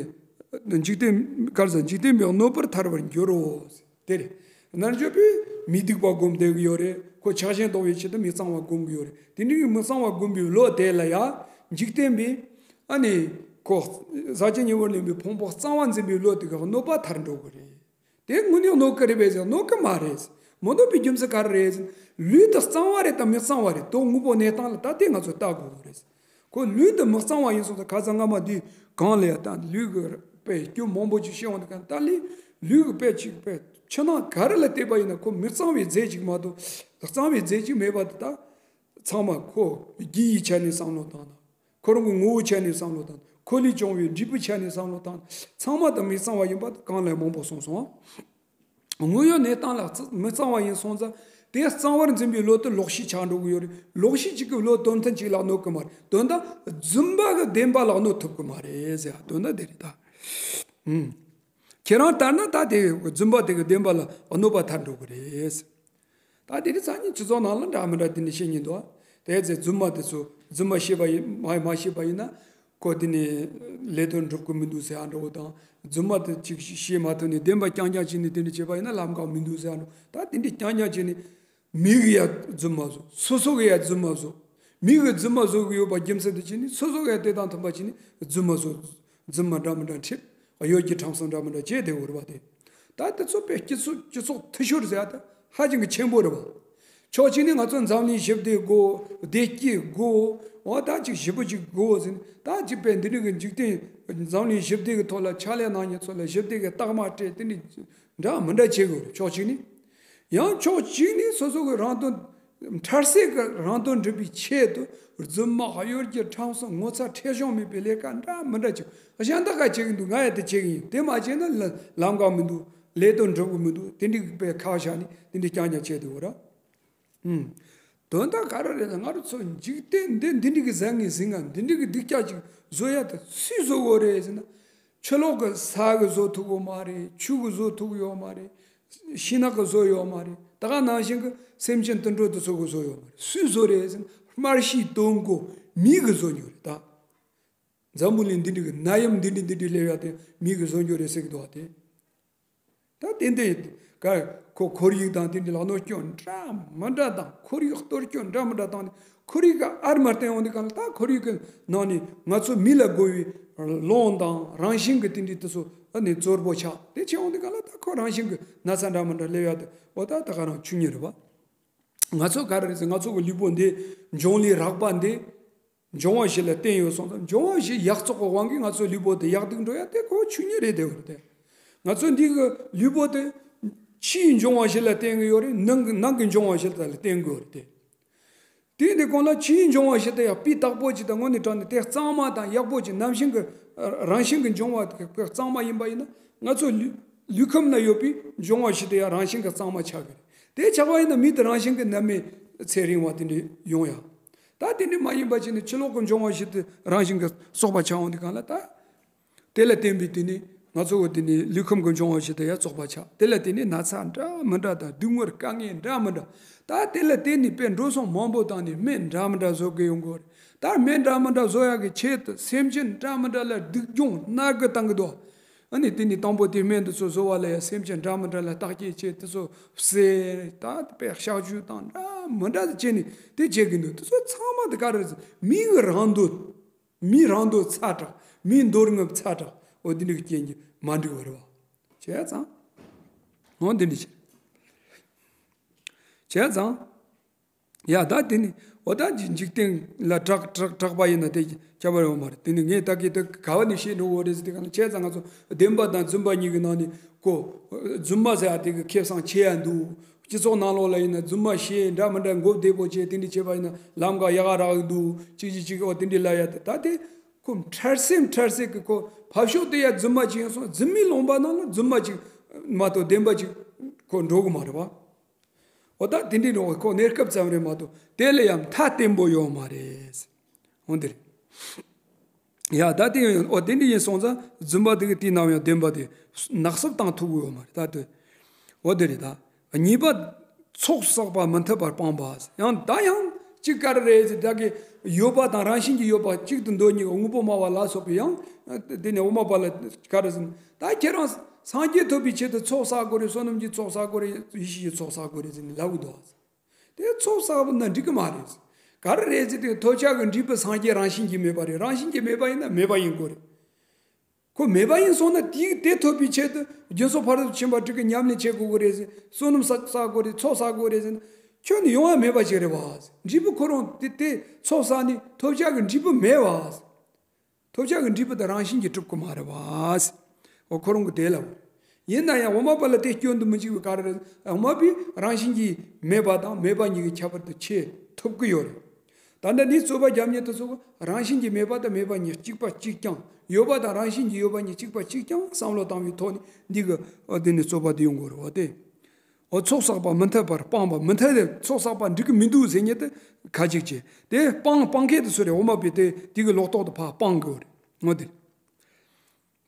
འཇིག་རྟེན་གར་ཟ་འཇིག་རྟེན་པའི་གནོད་པར་ཐར་བར་འགྱུར་རོ། དེ་རེད། རྣལ་འབྱོར་པས་མི་སྡུག་པ་བསྒོམ་བསྡད་ཀྱི་ཡོད་རེད། ཁོ་ཆགས་ཞེན་ལྡོག་པའི་ཆེད་དུ་མི་གཙང་བ་བསྒོམ་གྱི་ཡོད་རེད། དེ་འདྲའི་མི་གཙང་བ་བསྒོམ་པའི་བློ་དེ་ལ་ཡང་འཇིག་རྟེན་པས་ཨ་ནི་ཁོ་ཟག་བཅས་ཉེ་བར་ལེན་པའི་ཕུང་པོ་གཙང་བ་འཛིན་པའི་བློ་དེ་ག་གནོད་པ་ཐར་འགྲོ་གི་རེད། དེ་དངོས་གནས་གནོད་ཀྱི་རེད་པས་ཟེར་གནོད་ཀྱི་མ་རེད། མི་གནོད་པའི་རྒྱུ་མཚན་ག་རེ་རེད་ཟེར་ན། ལུས་དེ་གཙང་བ་རེད་དམ་མི་གཙང་བ་རེད་དོ་དངོས་པོ་གནས་སྟངས་ལ་ད་དེ་ང་ཚོས་བལྟ་དགོས་ཀྱི་རེད། ཁོ་ལུས་དེ་མི་གཙང་བ་ཡིན་སོང་ཙང་ཁ་སང་སྔ་མ་འདི་གང་ལ་ཡ་ད་ལུས་ཀྱི་དཔེ་སྐྱོན་མང་པོ་ཅིག་བཤད་འོང་དུས་གང་ད་ལི་ལུས་ཀྱི་དཔེ་ཅིག་དཔེ་ཕྱི་ནང་ག་རེ་ལ་བལྟས་པ་ཡིན་ན་ཁོ་མི་གཙང་བའི་རྫས་ཅིག་མ་གཏོགས་གཙང་བའི་རྫས་ཅིག་མེད་པ་དེ་ད་ཚང་མ་ཁོ་རྒྱུ་ཡི་ཆ་ནས་བསམ་བློ་བཏང་ན། ཁོ་རང་གི་ངོ་བོའི་ཆ་ནས་བསམ་བློ་བཏང་། འཁོར་ལོས་སྐྱོང་བའི་འབྲས་བུའི་ཆ་ནས་བསམ་བློ་བཏང་། ཚང་མ་དང་མི་གཙང་བ་ཡིན་པ་དེ་གང་ལ་མང་པོ་གསུངས་སོང་། དངོས་ཡོད་གནས་སྟངས་ལ་མི་གཙང་བ་ཡིན་སོང་ཙང་དེ་གཙང་བར་འཛིན་པའི་བློ་དེ་ལོག་ཤེས་ཆགས་འགྲོ་གི་ཡོད་རེད། ལོག་ཤེས་གཅིག་གི་བློ་དོན་ཚན་གཅིག་ལ་གནོད་གི་མ་རེད། དོན་དག་རྫུན་པ་གི་བདེན་པ་ལ་གནོད་ཐུབ་གི་མ་རེད་ཟེར་དོན་དག་དེ་རེད་ད། ཨུམ། ཁྱེད་རང་ལྟར་ན་ད་དེ་རྫུན་པ་དེ་གི་བདེན་པ་ལ་གནོད་པ་ཐར་འགྲོ་གི་རེད། ད་དེ་རིང་སང་ཉིན་སྤྱི་ཚོགས་ནང་ལ་འདྲ་མི་འདྲ་དེ་འདྲ་བཤད་ཉན་འདུག་དེ་ཚེ་རྫུན་མ་དེ་ཚོ་རྫུན་མ་བཤད་པ་ཡིན་མ་མ་བཤད་པ་ཡིན་ན་ཁོ་དེ་ནས་ལས་དོན་འགྲུབ་ཀྱི་མི་འདུག་ཟེར་ཡ་འདྲ་བོ་དང་རྫུན་མ་དེ་ཅིག་བཤད་མ་ཐུབ་ནས་བདེན་པ་རྐྱང་རྐྱང་བྱས་ནས་དེ་འདྲ་བྱས་པ་ཡིན་ན་ལམ་ཁ་མི་འདུག་ཟེར་ཡ་འདྲ་བོ་ད་དེ་འདྲ་རྐྱང་རྐྱང་བྱས་ནས་མི་གི་ཡ་རྫུན་མ་བཟོ་སོ་སོ་གི་ཡ་རྫུན་མ་བཟོ། མི་གི་རྫུན་མ་བཟོ་གི་ཡོད་པ་རྒྱུ་མཚན་དེ་བྱས་ནས་སོ་སོ་གི་ཡ་དེ་དང་མཐུན་པ་བྱས་ནས་རྫུན་མ་བཟོ། རྫུན་མ་འདྲ་མི་འདྲ་འཁྲབ། གཡོ་སྒྱུ་ཁྲམ་གསུམ་འདྲ་མི་འདྲ་བྱས་དེ་འོར་བ་དེ། ད་དེ་ཚོ་དཔེ་སྤྱི་ཚོགས་སྤྱི་ཚོགས་འཐུས་ཤོར་ཟེར་ཡ་ད་ཧ་ཅང་གི་ཆེན་པོ་རེད་བ། ཕྱོགས་གཅིག་ནས་ང་ཚོ་འཛམ་གླིང་ཞི་བདེ་དགོས། བདེ་སྐྱིད་དགོས། འོ་ད་ཅིག་ཞི་བ་ཅིག་དགོས་ཟེར་ནས་ད་ཅིག་དཔེ་འདི་འདྲ་གི་འཇིག་རྟེན་འཛམ་གླིང་ཞི་བདེ་གི་ཐོག་ལ་ཕྱག་ལས་གནང་མཁན་ཚོ་ལ་ཞི་བདེ་གི་རྟགས་མ་སྤྲད་དེ་འདྲ་འདྲ་མི་འདྲ་བྱེད་དགོས་རེད་ཕྱོགས་གཅིག་ནས། ཡང་ཕྱོགས་གཅིག་ནས་སོ་སོ་གི་རང་དོན། འཕྲལ་སེལ་གྱི་རང་དོན་སྒྲུབ་པའི་ཆེད་དུ་རྫུན་མ་གཡོ་སྒྱུ་ཁྲམ་གསུམ་ངོ་ཚ་ཁྲེལ་གཞུང་མེད་པའི་ལས་ཀ་འདྲ་མི་འདྲ་བྱེད། གཞན་དག་ག་བྱེད་ཀྱི་འདུག་ང་ཡང་དེ་བྱེད་ཀྱི་ཡིན་དེ་མ་བྱས་ན་ལ་ལམ་ཁ་མི་འདུག་ལས་དོན་འགྲུབ་ཀྱི་མི་འདུག་དེ་འདྲའི་དཔེ་ཁག་བཞག་ནས་དེ་འདྲའི་རྐྱང་རྐྱང་བྱས་འདུག་ར། ཨུམ། དོན་དག་ག་རེ་རེད་ན་ང་རང་ཚོ་འཇིག་རྟེན་འདི་འདི་འདྲའི་གི་བཟང་ངན་ཟིན་ང་འདི་འདྲའི་གི་སྡུག་ཅག་ཅིག་བཟོ་ཡ་དེ་སུས་བཟོ་དགོས་རེད་ཟེར་ན། ཕྱི་ལོགས་གི་ས་གི་བཟོ་ཐུབ་ཀྱི་མ་རེད། ཆུ་གི་བཟོ་ཐུབ་ཀྱི་ཡོད་མ་རེད། ཤིང་ནགས་གི་བཟོ་ཡོད་མ་རེད། ད་ག་ནང་བཞིན་གྱི་སེམས་ཅན་དུད་འགྲོ་དེ་ཚོ་གི་བཟོ་ཡོད་མ་རེད། སུས་བཟོ་རེད་ཟེར་ན་དམར་ཤོག་དོན་གོ་མི་གི་བཟོ་རྒྱུ་རེད་ད། འཛམ་བུ་གླིང་འདི་འདྲ་གི་ནད་ཡམས་འདི་འདྲ་འདི་འདྲ་སླེབས་ཡ་དེ་མི་གི་བཟོ་རྒྱུ་རེད་ཟེར་གི་འདུག་བ་དེ། ད་ཏན་ཏན་ག་ཁོ་ཁོར་ཡུག་དང་དེ་འདྲ་ལ་གནོད་སྐྱོན་འདྲ་མི་འདྲ་དང་། ཁོར་ཡུག་གཏོར་སྐྱོན་འདྲ་མི་འདྲ་བཏང་ནས། ཁོར་ཡུག་ག་ཨར་མ་བརྟེན་འོང་དུས་གང་ལ་ད་ཁོར་ཡུག་གི་ནང་ནས་ང་ཚོ་མི་ལ་དགོས་པའི་རླུང་དང་རང་བཞིན་གྱི་དེ་འདྲའི་དེ་ཚོ་ཨ་ནི་གཙོ་བོ་ཆགས། དེ་ཆགས་འོང་དུས་གང་ལ་ད་ཁོ་རང་བཞིན་གྱི་ན་ཚ་འདྲ་མི་འདྲ་སླེབས་ཡ་དེ་འོ་ད་ད་ག་རང་ཆོས་ཉིད་རེད་བ། ང་ཚོ་ག་རེ་རེད་ཟེར། ང་ཚོ་གི་ལུས་པོ་འདི་འབྱུང་ལུས་རགས་པ་འདི་འབྱུང་བ་བཞི་ལ་བརྟེན་ཡོད་སོང་ཙང་། འབྱུང་བ་བཞི་ཡག་བཙོག་གི་དབང་གིས་ང་ཚོའི་ལུས་པོ་དེ་ཡག་སྡུག་འགྲོ་ཡ་དེ་ཁོ་ཆོས་ཉིད་རེད་དེ། འོ་དེ་ང་ཚོ་འདི་གི་ལུས་པོ་དེ་ཕྱིའི་འབྱུང་བ་བཞི་ལ་བརྟེན་གི་ཡོད་རེད། ནང་གི་ནང་གི་འབྱུང་བ་བཞི་ལ་བརྟེན་གི་ཡོད་རེད་དེ། དེ་འདི་གོང་ལ་ཕྱིའི་འབྱུང་བ་བཞི་དེ་ཡང་སྤུས་དག་པོ་ཅིག་དང་དངོས་གནས་དྲང་གནས་དེ་གཙང་མ་དང་ཡག་པོ་ཅིག་ནམ་ཞིག་གི་རང་བཞིན་གྱི་འབྱུང་བ་གཙང་མ་ཡིན་པ་ཡིན་ན། ང་ཚོ་ལུས་ལུས་ཁམས་ན་ཡོད་པའི་འབྱུང་བ་བཞི་དེ་ཡང་རང་བཞིན་གྱི་གཙང་མ་ཆགས་ཀྱི་རེད། དེ་ཆགས་པ་ཡིན་ན་མི་དེ་རང་བཞིན་གྱི་ནད་མེད་ཚེ་རིང་བ་དེ་འདྲ་ཡོང་ཡ། ད་དེ་འདྲ་མ་ཡིན་པ་བྱས་ནས་ཕྱི་ལོགས་ཀྱི་འབྱུང་བ་བཞི་དེ་རང་བཞིན་གྱི་གསོག་པ་ཆགས་འོང་དུས་གང་ལ་ད། དེ་ལ་བརྟེན་པའི་དེ་ནི་ང་ཚོ་གི་དེ་ནི་ལུས་ཁམས་ཀྱི་འབྱུང་བ་བཞི་དེ་ཡང་གསོག་པ་ཆགས། དེ་ལ་བརྟེན་ནས་ན་ཚ་འདྲ་མི་འདྲ་དང་སྡུག་བསྔལ་དཀའ་ངལ་འདྲ་མི་འདྲ། ད་དེ་ལ་བརྟེན་ནས་དཔེ་འགྲོ་སོང་མང་པོ་བཏང་ནས་སྨན་འདྲ་མི་འདྲ་བཟོ་དགོས་ཡོང་གི་རེད། ད་སྨན་འདྲ་མི་འདྲ་བཟོ་ཡག་གི་ཆེད་དུ་སེམས་ཅན་འདྲ་མི་འདྲ་ལ་སྡུག་སྦྱོང་མནར་གི་བཏང་གི་འདུག་ཨ་ནི་དེ་ནི་དང་པོ་དེ་སྨན་དེ་ཚོ་བཟོ་བ་ལ་ཡང་སེམས་ཅན་འདྲ་མི་འདྲ་ལ་བརྟག་དཔྱད་བྱེད། དེ་ཚོ་བསད། ད་དཔེ་གཤག་བཅོས་དང་འདྲ་མི་འདྲ་བྱས་ནས་དེ་བྱེད་ཀྱི་འདུག་དེ་ཚོ་ཚང་མ་དེ་ག་རེ་རེད་ཟེར། མི་གི་རང་འདོད། མིའི་རང་འདོད་ཚ་དྲགས། མིའི་འདོད་རྔམ་ཚ་དྲགས། འོ་དེ་འདྲའི་རྐྱེན་གྱིས་མ་འགྲིག་པ་རེད་བ། བྱས་ཙང་། འོ་དེ་འདྲ་བྱས། བྱས་ཙང་། ཡ་ད་དེ་ནི་འོ་ད་འཇིག་རྟེན་ལ་གྲགས་གྲགས་གྲགས་པ་ཡིན་ན་དེ་ཁྱད་པར་ཡོད་མ་རེད། དེ་ནི་ངས་ད་གི་དེ་ག་བ་ནས་བཤད་འགྲོ་གི་རེད་ཟེར་དུས་གང་ལ། བྱས་ཙང་ང་ཚོ་བདེན་པ་དང་རྫུན་པ་གཉིས་ཀྱི་ནང་ནས་ཁོ་རྫུན་མ་ཟེར་ཡ་དེ་གི་ཁེ་བཟང་ཆེ་ཡ་འདུག་སྤྱི་ཚོགས་ནང་ལོགས་ལ་ཡིན་ན་རྫུན་མ་བཤད་འདྲ་མི་འདྲ་མགོ་བདེ་པོ་བྱས་དེ་འདྲ་བྱས་པ་ཡིན་ན་ལམ་ཁ་ཡག་ག་རག་གི་འདུག་གཅིག་གཅིག་གཅིག་འོ་དེ་འདྲ་ལབ་ཡ་དེ། ད་དེ་ཁོ་འཕྲལ་སེལ་འཕྲལ་སེལ་གི་ཁོ་ཕར་ཕྱོགས་དེ་ཡ་རྫུན་མ་ཅིག་ཡིན་སོང་། རྫུན་མའི་ལུང་པ་ནང་ལ་རྫུན་མ་ཅིག་མ་གཏོགས་བདེན་པ་ཅིག་ཁོ་འགྲོ་གི་མ་རེད་བ། འོ་ད་དེ་འདྲའི་འགྲོ་གི་ཁོ་གནས་སྐབས་ཙམ་རེད་མ་གཏོགས་དེ་ལ་ཡང་མཐའ་བརྟན་པོ་ཡོད་མ་རེད། འོ་འདི་རེད། ཡ་ད་དེ་ཡང་འོ་དེ་འདྲ་ཡིན་སོང་ཙང་རྫུན་པ་དེ་གི་དེའི་ནང་ཡང་བདེན་པ་དེ་ནག་སུབ་བཏང་ཐུབ་ཀྱི་ཡོད་མ་རེད། ད་དེ་འོ་དེ་རེད། ད་གཉིས་པ། ཚོགས་བསགས་པ་མི་འཐད་པར་སྤངས་པ། ཡང་ད་ཡང་གཅིག་ག་རེ་རེད་ཟེར། ད་གི་ཡོད་པ་དང་རང་བཞིན་གྱིས་ཡོད་པ་གཅིག་ཏུ་འདོད་ནས་དངོས་པོ་སྨྲ་བ་ལ་སོགས་པས་ཡང་དེ་ནས་དབུ་མ་པ་ལ་ག་རེ་ཟེར། ད་ཁྱེད་རང་སངས་རྒྱས་ཐོབ་པའི་ཆེད་དུ་ཚོགས་བསགས་དགོས་རེད། བསོད་ནམས་ཀྱི་ཚོགས་བསགས་དགོས་རེད། ཡེ་ཤེས་ཀྱི་ཚོགས་བསགས་དགོས་རེད་ཟེར་ནས་ལབ་གི་འདུག་དེ་ཚོགས་བསགས་པ་ན་འགྲིག་གི་མ་རེད། ག་རེ་རེད་ཟེར་དུས་ཐོབ་བྱ་གི་འབྲས་བུ་སངས་རྒྱས་རང་བཞིན་གྱིས་མེད་པ་རེད། རང་བཞིན་གྱིས་མེད་པ་ཡིན་ན་མེད་པ་ཡིན་དགོས་རེད། ཁོ་མེད་པ་ཡིན་སོང་ན་དེ་དེ་ཐོབ་པའི་ཆེད་དུ་རྒྱུན་སོགས་ཕ་རོལ་ཏུ་ཕྱིན་པ་དྲུག་གི་ཉམས་ལེན་བྱེད་དགོས་ཀྱི་རེད་ཟེར། བསོད་ནམས་བསགས་བསགས་དགོས་རེད། ཚོགས་བསགས་དགོས་རེད་ཟེར་ན་ཁྱོན་ནས་ཡོང་བ་མེད་པ་ཞིག་རེད་བ། འབྲས་བུ་ཁོ་རང་དེ་དེ་ཚོགས་བསགས་ནས་ཐོབ་བྱ་གི་འབྲས་བུ་མེད་བ། ཐོབ་བྱ་གི་འབྲས་བུ་དེ་རང་བཞིན་གྱིས་གྲུབ་ཀྱི་མ་རེད་བ། འོ་ཁོ་རང་གི་དེ་ལ། ཡིན་ན་ཡང་དབུ་མ་པ་ལ་དེ་སྐྱོན་དུ་མི་འཇུག་པའི་ག་རེ་རེད། དབུ་མ་པས་རང་བཞིན་གྱིས་མེད་པ་དང་མེད་པ་གཉིས་ཀྱི་ཁྱད་པར་དུ་ཕྱེ་ཐུབ་ཀྱི་ཡོད་རེད། ད་ལྟ་འདིའི་རྩོད་པ་རྒྱབ་མཁན་དེ་ཚོ་གིས་རང་བཞིན་གྱིས་མེད་པ་དང་མེད་པ་གཉིས་གཅིག་པ་གཅིག་རྐྱང་། ཡོད་པ་དང་རང་བཞིན་གྱིས་ཡོད་པ་གཉིས་གཅིག་པ་གཅིག་རྐྱང་བསམ་བློ་བཏང་བའི་ཐོག་ནས་འདི་གི་འོ་དེ་ནས་རྩོད་པ་དེ་ཡོང་དགོས་རེད་བ་སྟེ། འོ་ཚོགས་བསགས་པ་མི་འཐད་པར་སྤངས་པ། མི་འཐད་དེ་ཚོགས་བསགས་པ་འགྲིག་གི་མི་འདུག་ཟེར་མཁན་དེ་ཁ་ཅིག་བྱས། དེ་སྤང་སྤང་མཁན་དེ་ཚོ་རེད། དབུ་མ་པས་དེ་དེ་གི་ལོག་རྟོག་དེ་ཕར་སྤང་དགོས་རེད། འོ་དེ།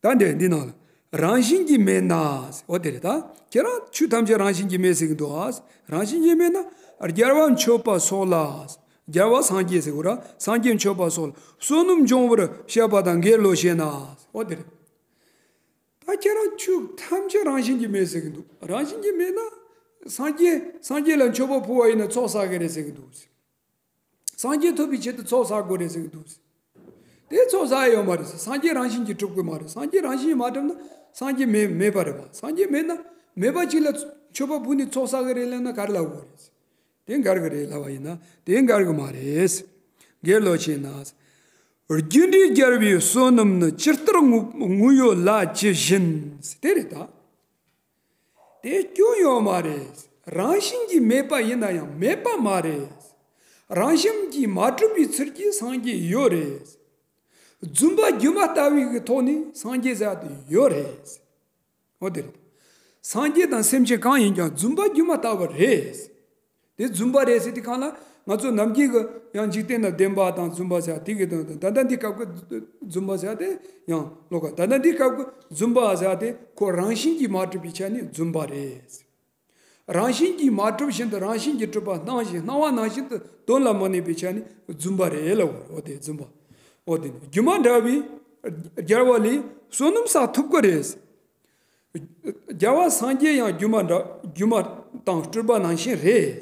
ད་འདི་འདི་ནང་ལ་རང་བཞིན་གྱིས་མེད་ན། འོ་དེ་རེད། ད་ཁྱེད་རང་ཆོས་ཐམས་ཅད་རང་བཞིན་གྱིས་མེད་ཟེར་གྱི་འདུག་ཨ། རང་བཞིན་གྱིས་མེད་ན་རྒྱལ་བ་མཆོད་པ་སོགས་ལ། རྒྱལ་བ་སངས་རྒྱས་ཟེར་གོ་ར། སངས་རྒྱས་མཆོད་པ་སོགས་ལ་བསོད་ནམས་འབྱུང་བར་བཤད་པ་དང་འགལ་ལོ་ཞེ་ན། འོ་དེ་རེད། ད་ཁྱེད་རང་ཆོས་ཐམས་ཅད་རང་བཞིན་གྱིས་མེད་ཟེར་གྱི་འདུག་རང་བཞིན་གྱིས་མེད་ན་སངས་རྒྱས་སངས་རྒྱས་ལ་མཆོད་པ་ཕུལ་བ་ཡིན་ན་ཚོགས་བསགས་ཀྱི་རེད་ཟེར་གྱི་འདུག་སངས་རྒྱས་ཐོབ་པའི་ཆེད་དུ་ཚོགས་བསགས་དགོས་རེད་ཟེར་གྱི་འདུག་དེ་ཚོགས་བསགས་ཡོད་མ་རེད། སངས་རྒྱས་རང་བཞིན་གྱིས་གྲུབ་ཀྱི་མ་རེད། སངས་རྒྱས་རང་བཞིན་མ་གྲུབ་ན་སངས་རྒྱས་མེད་མེད་པ་རེད་བ། སངས་རྒྱས་མེད་ན་མེད་པ་ཅིག་ལ་མཆོད་པ་ཕུལ་ནས་ཚོགས་བསགས་ཀྱི་རེད་ལབ་ན་ག་རེ་ལབ་དགོས་རེད། དེ་འགལ་གྱི་རེད་ལབ་པ་ཡིན་ན་དེ་འགལ་གྱི་མ་རེད། འགལ་ལོ་ཞེ་ན། རྒྱུ་འབྲས་རྒྱལ་བའི་བསོད་ནམས་ནི། ཇི་ལྟར་དངོས་དངོས་ཡོད་ལ་ཇི་བཞིན། དེ་རེད་ད། དེ་སྐྱོན་ཡོད་མ་རེད། རང་བཞིན་གྱིས་མེད་པ་ཡིན་ན་ཡང་མེད་པ་མ་རེད། རང་བཞིན་གྱིས་མ་གྲུབ་པའི་ཚུལ་གྱིས་སངས་རྒྱས་ཡོད་རེད། རྫུན་པ་སྒྱུ་མ་ལྟ་བུའི་གི་ཐོག་ནས་སངས་རྒྱས་ཟེར་ཡ་དེ་ཡོད་རེད། འོ་དེ་རེད། སངས་རྒྱས་དང་སེམས་ཅན་གང་ཡིན་ཀྱང་རྫུན་པ་སྒྱུ་མ་ལྟ་བུ་རེད། དེ་རྫུན་པ་རེད་ཟེར་དུས་གང་ལ་ང་ཚོ་ནམ་རྒྱུན་གྱི་ཡང་འཇིག་རྟེན་ན་བདེན་པ་དང་རྫུན་པ་ཟེར་དེ་གི་དོན་དང་། ད་ལྟ་འདི་སྐབས་ཀྱི་རྫུན་པ་ཟེར་དེ་ཡང་ལོག་ག་ད་ལྟ་འདི་སྐབས་ཀྱི་རྫུན་པ་ཟེར་དེ་ཁོ་རང་བཞིན་གྱིས་མ་གྲུབ་པའི་ཆ་ནས་རྫུན་པ་རེད། རང་བཞིན་གྱིས་མ་གྲུབ་བཞིན་དུ་རང་བཞིན་གྱིས་གྲུབ་པ་སྣང་ཞིང་སྣང་བ་ནང་བཞིན་དུ་དོན་ལ་མི་གནས་པའི་ཆ་ནས་རྫུན་པ་རེད་ལབ། འོ་དེ་རྫུན་པ། འོ་དེ་ནི་སྒྱུ་མ་འདྲ་བའི་རྒྱལ་བ་ལས་བསོད་ནམས་བསགས་ཐུབ་ཀྱི་རེད། རྒྱལ་བ་སངས་རྒྱས་ཡང་སྒྱུ་མ་འདྲ་སྒྱུ་མ་དང་སྤྲུལ་པ་ནང་བཞིན་རེད།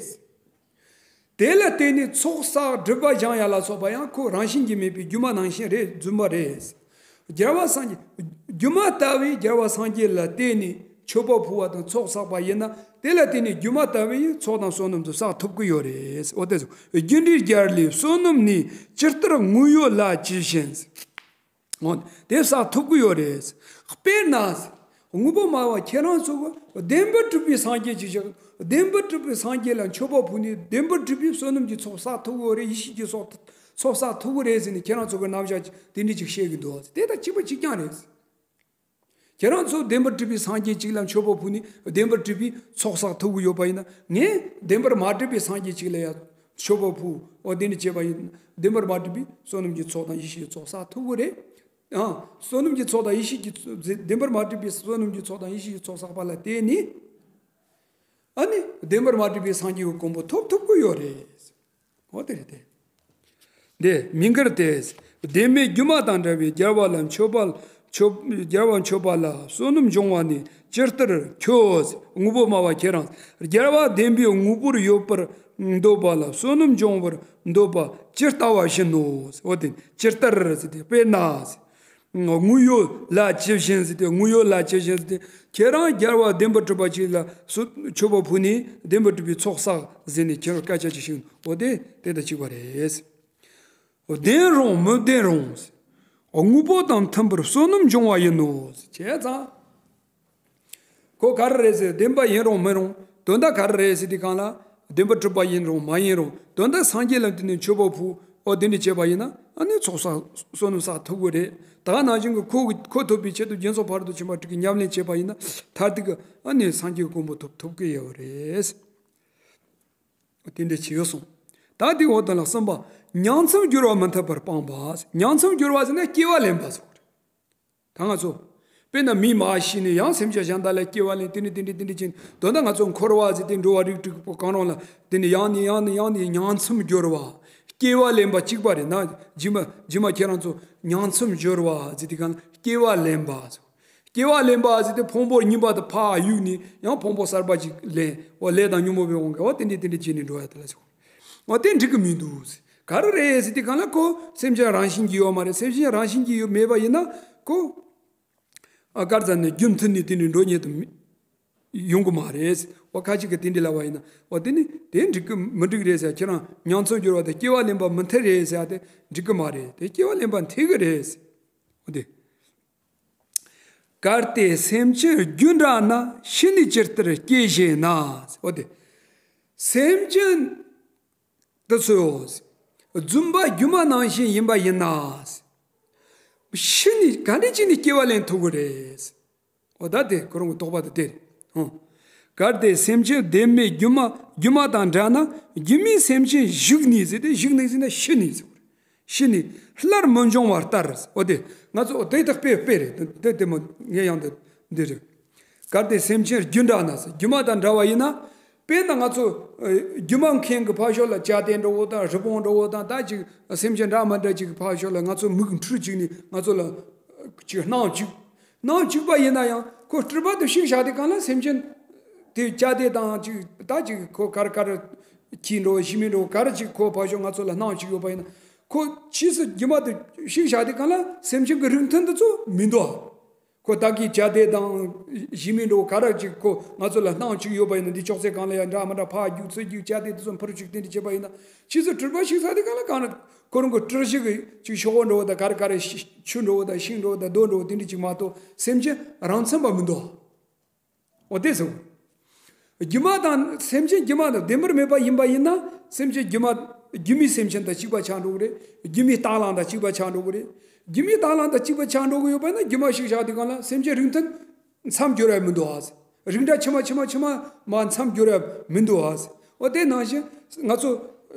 དེ་ལ་བརྟེན་ནས་ཚོགས་བསགས་སྒྲིབ་པ་སྦྱང་ཡ་ལ་སོགས་པ་ཡང་ཁོ་རང་བཞིན་གྱིས་མེད་པའི་སྒྱུ་མ་ནང་བཞིན་རེད། རྫུན་པ་རེད། རྒྱལ་བ་སངས་རྒྱས་སྒྱུ་མ་ལྟ་བུའི་རྒྱལ་བ་སངས་རྒྱས་ལ་བརྟེན་ནས་མཆོད་པ་ཕུལ་བ་དང་ཚོགས་བསགས་པ་ཡིན་ན། དེ་ལ་བརྟེན་ནས་སྒྱུ་མ་ལྟ་བུའི་ཚོགས་དང་བསོད་ནམས་དུ་བསགས་ཐུབ་ཀྱི་ཡོད་རེད། འོ་དེ་སོ་སྒྱུ་འབྲས་རྒྱལ་ལས་བསོད་ནམས་ནི་ཇི་ལྟར་དངོས་ཡོད་ལ་ཇི་བཞིན། འོ་དེ་བསགས་ཐུབ་ཀྱི་ཡོད་རེད། དཔེར་ན། དངོས་པོ་སྨྲ་བ་ཁྱེད་རང་ཚོ་གི་བདེན་པར་གྲུབ་པའི་སངས་རྒྱས་ཀྱི་ཞིག་བདེན་པར་གྲུབ་པའི་སངས་རྒྱས་ལ་མཆོད་པ་ཕུལ་ནས་བདེན་པར་གྲུབ་པའི་བསོད་ནམས་ཀྱི་ཚོགས་བསགས་ཐུབ་ཀྱི་ཡོད་རེད། ཡེ་ཤེས་ཀྱི་ཚོགས་ཚོགས་བསགས་ཐུབ་ཀྱི་རེད་ཟེར་ནས་ཁྱེད་རང་ཚོ་གི་རྣམ་གཞག་དེ་འདྲ་ཅིག་བཤད་ཀྱི་འདུག་དེ་དང་གཅིག་པ་གཅིག་རྐྱང་རེད། ཁྱེད་རང་ཚོ་བདེན་པར་གྲུབ་པའི་སངས་རྒྱས་གཅིག་ལ་མཆོད་པ་ཕུལ་ནས་བདེན་པར་གྲུབ་པའི་ཚོགས་བསགས་ཐུབ་ཀྱི་ཡོད་པ་ཡིན་ན། ངས་བདེན་པར་མ་གྲུབ་པའི་སངས་རྒྱས་གཅིག་ལ་ཡང་མཆོད་པ་ཕུལ། འོ་དེ་འདྲ་བྱས་པ་ཡིན་ན་བདེན་པར་མ་གྲུབ་པའི་བསོད་ནམས་ཀྱི་ཚོགས་དང་ཡེ་ཤེས་ཀྱི་ཚོགས་བསགས་ཐུབ་ཀྱི་རེད། ཨང་། བསོད་ནམས་ཀྱི་ཚོགས་དང་ཡེ་ཤེས་ཀྱི་ཚོགས་བདེན་པར་མ་གྲུབ་པའི་བསོད་ནམས་ཀྱི་ཚོགས་དང་ཡེ་ཤེས་ཀྱི་ཚོགས་བསགས་པ་ལ་བརྟེན་ནས། ཨ་ནི་བདེན་པར་མ་གྲུབ་པའི་སངས་རྒྱས་ཀྱི་གོ་འཕང་ཐོབ་ཐུབ་ཀྱི་ཡོད་རེད། འོ་དེ་རེད་དེ། འདི་མི་འགལ་ཏེ། བདེན་མེད་སྒྱུ་མ་དང་འདྲ་བའི་རྒྱལ་བ་ལ་མཆོད་པ་མཆོད་རྒྱལ་བ་མཆོད་པ་ལ་བསོད་ནམས་འབྱུང་བ་ནི་ཇི་ལྟར་ཁྱོད་དངོས་པོ་སྨྲ་བ་ཁྱེད་རང་རྒྱལ་བ་བདེན་པའི་དངོས་པོར་ཡོད་པར་འདོད་པ་ལ་བསོད་ནམས་འབྱུང་བར་འདོད་པ་ཇི་ལྟ་བ་བཞིན་ནོ། འོ་དེ་ཇི་ལྟར་ཟེར་ཏེ་དཔེར་ན། དངོས་ཡོད་ལ་ཇི་བཞིན་ཟེར་ཏེ། དངོས་ཡོད་ལ་ཇི་བཞིན་ཟེར་ཏེ། ཁྱེད་རང་རྒྱལ་བ་བདེན་པར་གྲུབ་པ་ཅིག་ལ་སུ་མཆོད་པ་ཕུལ་ནས་བདེན་པར་གྲུབ་པའི་ཚོགས་བསགས་ཟེར་ནས་ཁྱེད་རང་སྐད་ཆ་ཅིག་བཤད། འོ་དེ་དེ་དང་གཅིག་པ་རེད། བདེན་རུང་མི་བདེན་རུང་། དངོས་པོ་དང་མཐུན་པར་བསོད་ནམས་འབྱུང་བ་ཡིན་ནོ། བྱས་ཙང་། ཁོ་ག་རེ་རེད་ཟེར། བདེན་པ་ཡིན་རུང་མིན་རུང་། དོན་དག་ག་རེ་རེད་ཟེར་དུས་སྒང་ལ། བདེན་པར་གྲུབ་པ་ཡིན་རུང་མ་ཡིན་རུང་། དོན་དག་སངས་རྒྱས་ལ་བསྟུན་ནས་མཆོད་པ་ཕུལ། འོ་དེ་འདྲ་བྱས་པ་ཡིན་ན། ཨ་ནི་ཚོགས་བསགས་བསོད་ནམས་བསགས་ཐུབ་ཀྱི་རེད། ད་ག་ནང་བཞིན་གྱི་ཁོ་ཁོ་ཐོབ་པའི་ཆེད་དུ་སྦྱིན་སོགས་ཕ་རོལ་ཏུ་ཕྱིན་པ་དྲུག་གི་ཉམས་ལེན་བྱས་པ་ཡིན་ན། མཐར་ཐུག་གི་ཨ་ནི་སངས་རྒྱས་ཀྱི་གོ་འཕང་ཐོབ་ཐུབ་ཀྱི་ཡོད་རེད། དེ་འདྲ་བྱས་སོང་། ད་དེ་འོག་དེ་ལ་གསུམ་པ། ཉིང་མཚམས་སྦྱོར་བ་མི་མཐུན་པར་སྤངས་པ། ཉིང་མཚམས་སྦྱོར་བ་ཟེར་ན་སྐྱེ་བ་ལེན་པ་སོགས་རེད། ད་ང་ཚོ། དཔེར་ན་མི་མ་ཤི་ནས་ཡང་སེམས་ཅན་གཞན་དག་ལ་སྐྱེ་བ་ལེན། དེ་ནས་དེ་འདྲ་དེ་འདྲ་ཅན་དོན་དག་ང་ཚོ་འཁོར་བ་ཟེར་ཏེ་འགྲོ་བ་རིགས་དྲུག་པོ་གང་རུང་ལ་དེ་ནས་ཡང་ནས་ཡང་ནས་ཡང་ནས་ཉིང་མཚམས་སྦྱོར་བ། སྐྱེ་བ་ལེན་པ་གཅིག་པ་རེད་ན། རྗེས་མ་རྗེས་མ་ཁྱེད་རང་ཚོ་ཉིང་མཚམས་སྦྱོར་བ་ཟེར་དུས་སྒང་ལ་སྐྱེ་བ་ལེན་པ་ཟེར། སྐྱེ་བ་ལེན་པ་ཟེར་ཏེ་ཕུང་པོ་རྙིང་པ་དེ་ཕར་གཡུགས་ནས་ཡང་ཕུང་པོ་གསར་པ་ཅིག་ལེན། འོ་ལས་དང་ཉོན་མོངས་པའི་དབང་གིས་འོ་དེ་འདྲ་དེ་འདྲ་བྱས་ནས་འགྲོ་ཡ་དེ་ལ་ཟེར། འོ་དེ་འགྲིག་གི་མི་འདུག་ཟེར། ག་རེ་རེད་ཟེར་དུས་སྒང་ལ་ཁོ་སེམས་ཅན་རང་བཞིན་གྱིས་ཡོད་མ་རེད། སེམས་ཅན་རང་བཞིན་གྱིས་ཡོད་མེད་པ་ཡིན་ན་ཁོ། ཨ་གར་ཙམ་ནས་རྒྱུ་མཐུན་ནས་དེ་འདྲ་འགྲོ་ཉེན་དུ་མི་ཡོང་གི་མ་རེད། འོ་ཁ་ཅིག་གིས་དེ་འདྲ་ལབ་པ་ཡིན་ན། འོ་དེ་ནི་དེ་འགྲིག་གི་མི་འགྲིག་རེད་ཟེར། ཁྱེད་རང་ཉིང་མཚམས་སྦྱོར་བ་དེ་སྐྱེ་བ་ལེན་པ་མི་མཐུན་རེད་ཟེར་ཡ་དེ་འགྲིག་གི་མ་རེད། དེ་སྐྱེ་བ་ལེན་པ་མཐུན་གི་རེད་ཟེར། འོ་དེ། གལ་ཏེ་སེམས་ཅན་རྒྱུ་འདྲ་ན། ཤི་ནས་ཇི་ལྟར་སྐྱེ་ཞེ་ན། འོ་དེ། སེམས་ཅན་དེ་ཚོ་རྫུན་པ་སྒྱུ་མ་ནང་བཞིན་ཡིན་པ་ཡིན་ན། ཤི་ནས་ག་འདྲ་བྱས་ནས་སྐྱེ་བ་ལེན་ཐུབ་ཀྱི་རེད། འོ་ད་དེ་ཁོ་རང་གི་དོགས་པ་དེ་དེ་རེད། ཧུང་། གལ་ཏེ་སེམས་ཅན་བདེན་མེད་སྒྱུ་མ་སྒྱུ་མ་དང་འདྲ་ན། སྒྱུ་མའི་སེམས་ཅན་བཞུགས་ནས་ཟེར་ཏེ། བཞུགས་ནས་ཟེར་ན་ཤི་ནས་ཟེར་བ་རེད། ཤི་ནས་སླར་མི་འབྱུང་བ་ལྟར། འོ་དེ་ང་ཚོ་དེ་དག་དཔེ་དཔེ་རེད། དེ་དེ་མོ་ངས་ཡང་དེ་འདི་རེད། གལ་ཏེ་སེམས་ཅན་རྒྱུ་འདྲ་ན་ཟེར། སྒྱུ་མ་དང་འདྲ་བ་ཡིན་ན། དཔེར་ན་ང་ཚོ་ཨ་སྒྱུ་མ་མཁན་གྱི་ཕ་ཤོག་ལ་ཇ་དེ་འགྲོ་བོ་དང་རི་བོང་འགྲོ་བོ་དང་ད་ཅིག་སེམས་ཅན་འདྲ་མི་འདྲ་ཅིག་གི་ཕ་ཤོག་ལ་ང་ཚོ་མིག་འཕྲུལ་ཅིག་ནས་ང་ཚོ་ལ་ཅིག་སྣང་བཅུག་སྣང་བཅུག་པ་ཡིན་ན་ཡང་ཁོ་སྤྲུལ་པ་དེ་བཤིག་བཞག་དུས་སྒང་ལ་སེམས་ཅན་དེ་ཇ་དེ་དང་ཅིག་ད་ཅིག་ཁོ་ག་རེ་ག་རེ་ཁྱི་འགྲོ་བོ་ཞི་མི་འགྲོ་བོ་ག་རེ་ཅིག་ཁོ་ཕ་ཤོག་ང་ཚོ་ལ་སྣང་བཅུག་ཡོད་པ་ཡིན་ན། ཁོ་ཕྱིས་སུ་སྒྱུ་མ་དེ་བཤིག་བཞག་དུས་སྒང་ལ་སེམས་ཅན་གྱི་རིགས་མཐུན་དེ་ཚོ་མི་འདུག་ཁོ་ད་གི་ཇ་དེ་དང་ཞི་མི་འགྲོ་ག་རེ་ཅིག་ཁོ་ང་ཚོ་ལ་སྣང་བཅུག་ཡོད་པ་ཡིན་ན། འདི་ཅོག་ཙེ་སྒང་ལ་ཡང་འདྲ་མི་འདྲ་ཕར་རྒྱུག་ཚུར་རྒྱུག་ཇ་དེ་དེ་ཚོ་འཕུར་བཅུག་དེ་འདྲ་བྱེད་པ་ཡིན་ན། ཕྱིས་སུ་སྤྲུལ་པ་བཤིག་ཚར་དུས་སྒང་ལ་གང་ན་ཁོ་རང་གི་སྤྲུལ་བཞི་གི་ཅིག་ཤོག་བུ་འགྲོ་བ་དང་ག་རེ་ག་རེ་ཤི་ཆུ་འགྲོ་བ་དང་ཤིང་འགྲོ་བ་དང་རྡོ་འགྲོ་བ་དེ་འདྲ་ཅིག་མ་གཏོགས་སེམས་ཅན་རང་མཚན་པ་མི་འདུག་འོ་དེ་ཟེར། སྒྱུ་མ་དང་སེམས་ཅན་སྒྱུ་མ་དང་བདེན་པར་མེད་པ་ཡིན་པ་ཡིན་ན། སེམས་ཅན་སྒྱུ་མ་སྒྱུ་མའི་སེམས་ཅན་དང་གཅིག་པ་ཆགས་འགྲོ་གི་རེད། སྒྱུ་མའི་རྟ་གླང་དང་གཅིག་པ་ཆགས་འགྲོ་གི་རེད། སྒྱུ་མའི་རྟ་གླང་དང་གཅིག་པ་ཆགས་འགྲོ་གི་ཡོད་པ་ཡིན་ན། སྒྱུ་མ་བཤིག་བཞག་དུས་སྒང་ལ་སེམས་ཅན་རིགས་མཐུན་མཚམས་སྦྱོར་ཡ་མི་འདུག་ཨ། རིགས་འདྲ་ཕྱི་མ་ཕྱི་མ་ཕྱི་མ་མ་མཚམས་སྦྱོར་ཡ་མི་འདུག་ཨ། འོ་དེ་ནང་བཞིན་ང་ཚོ་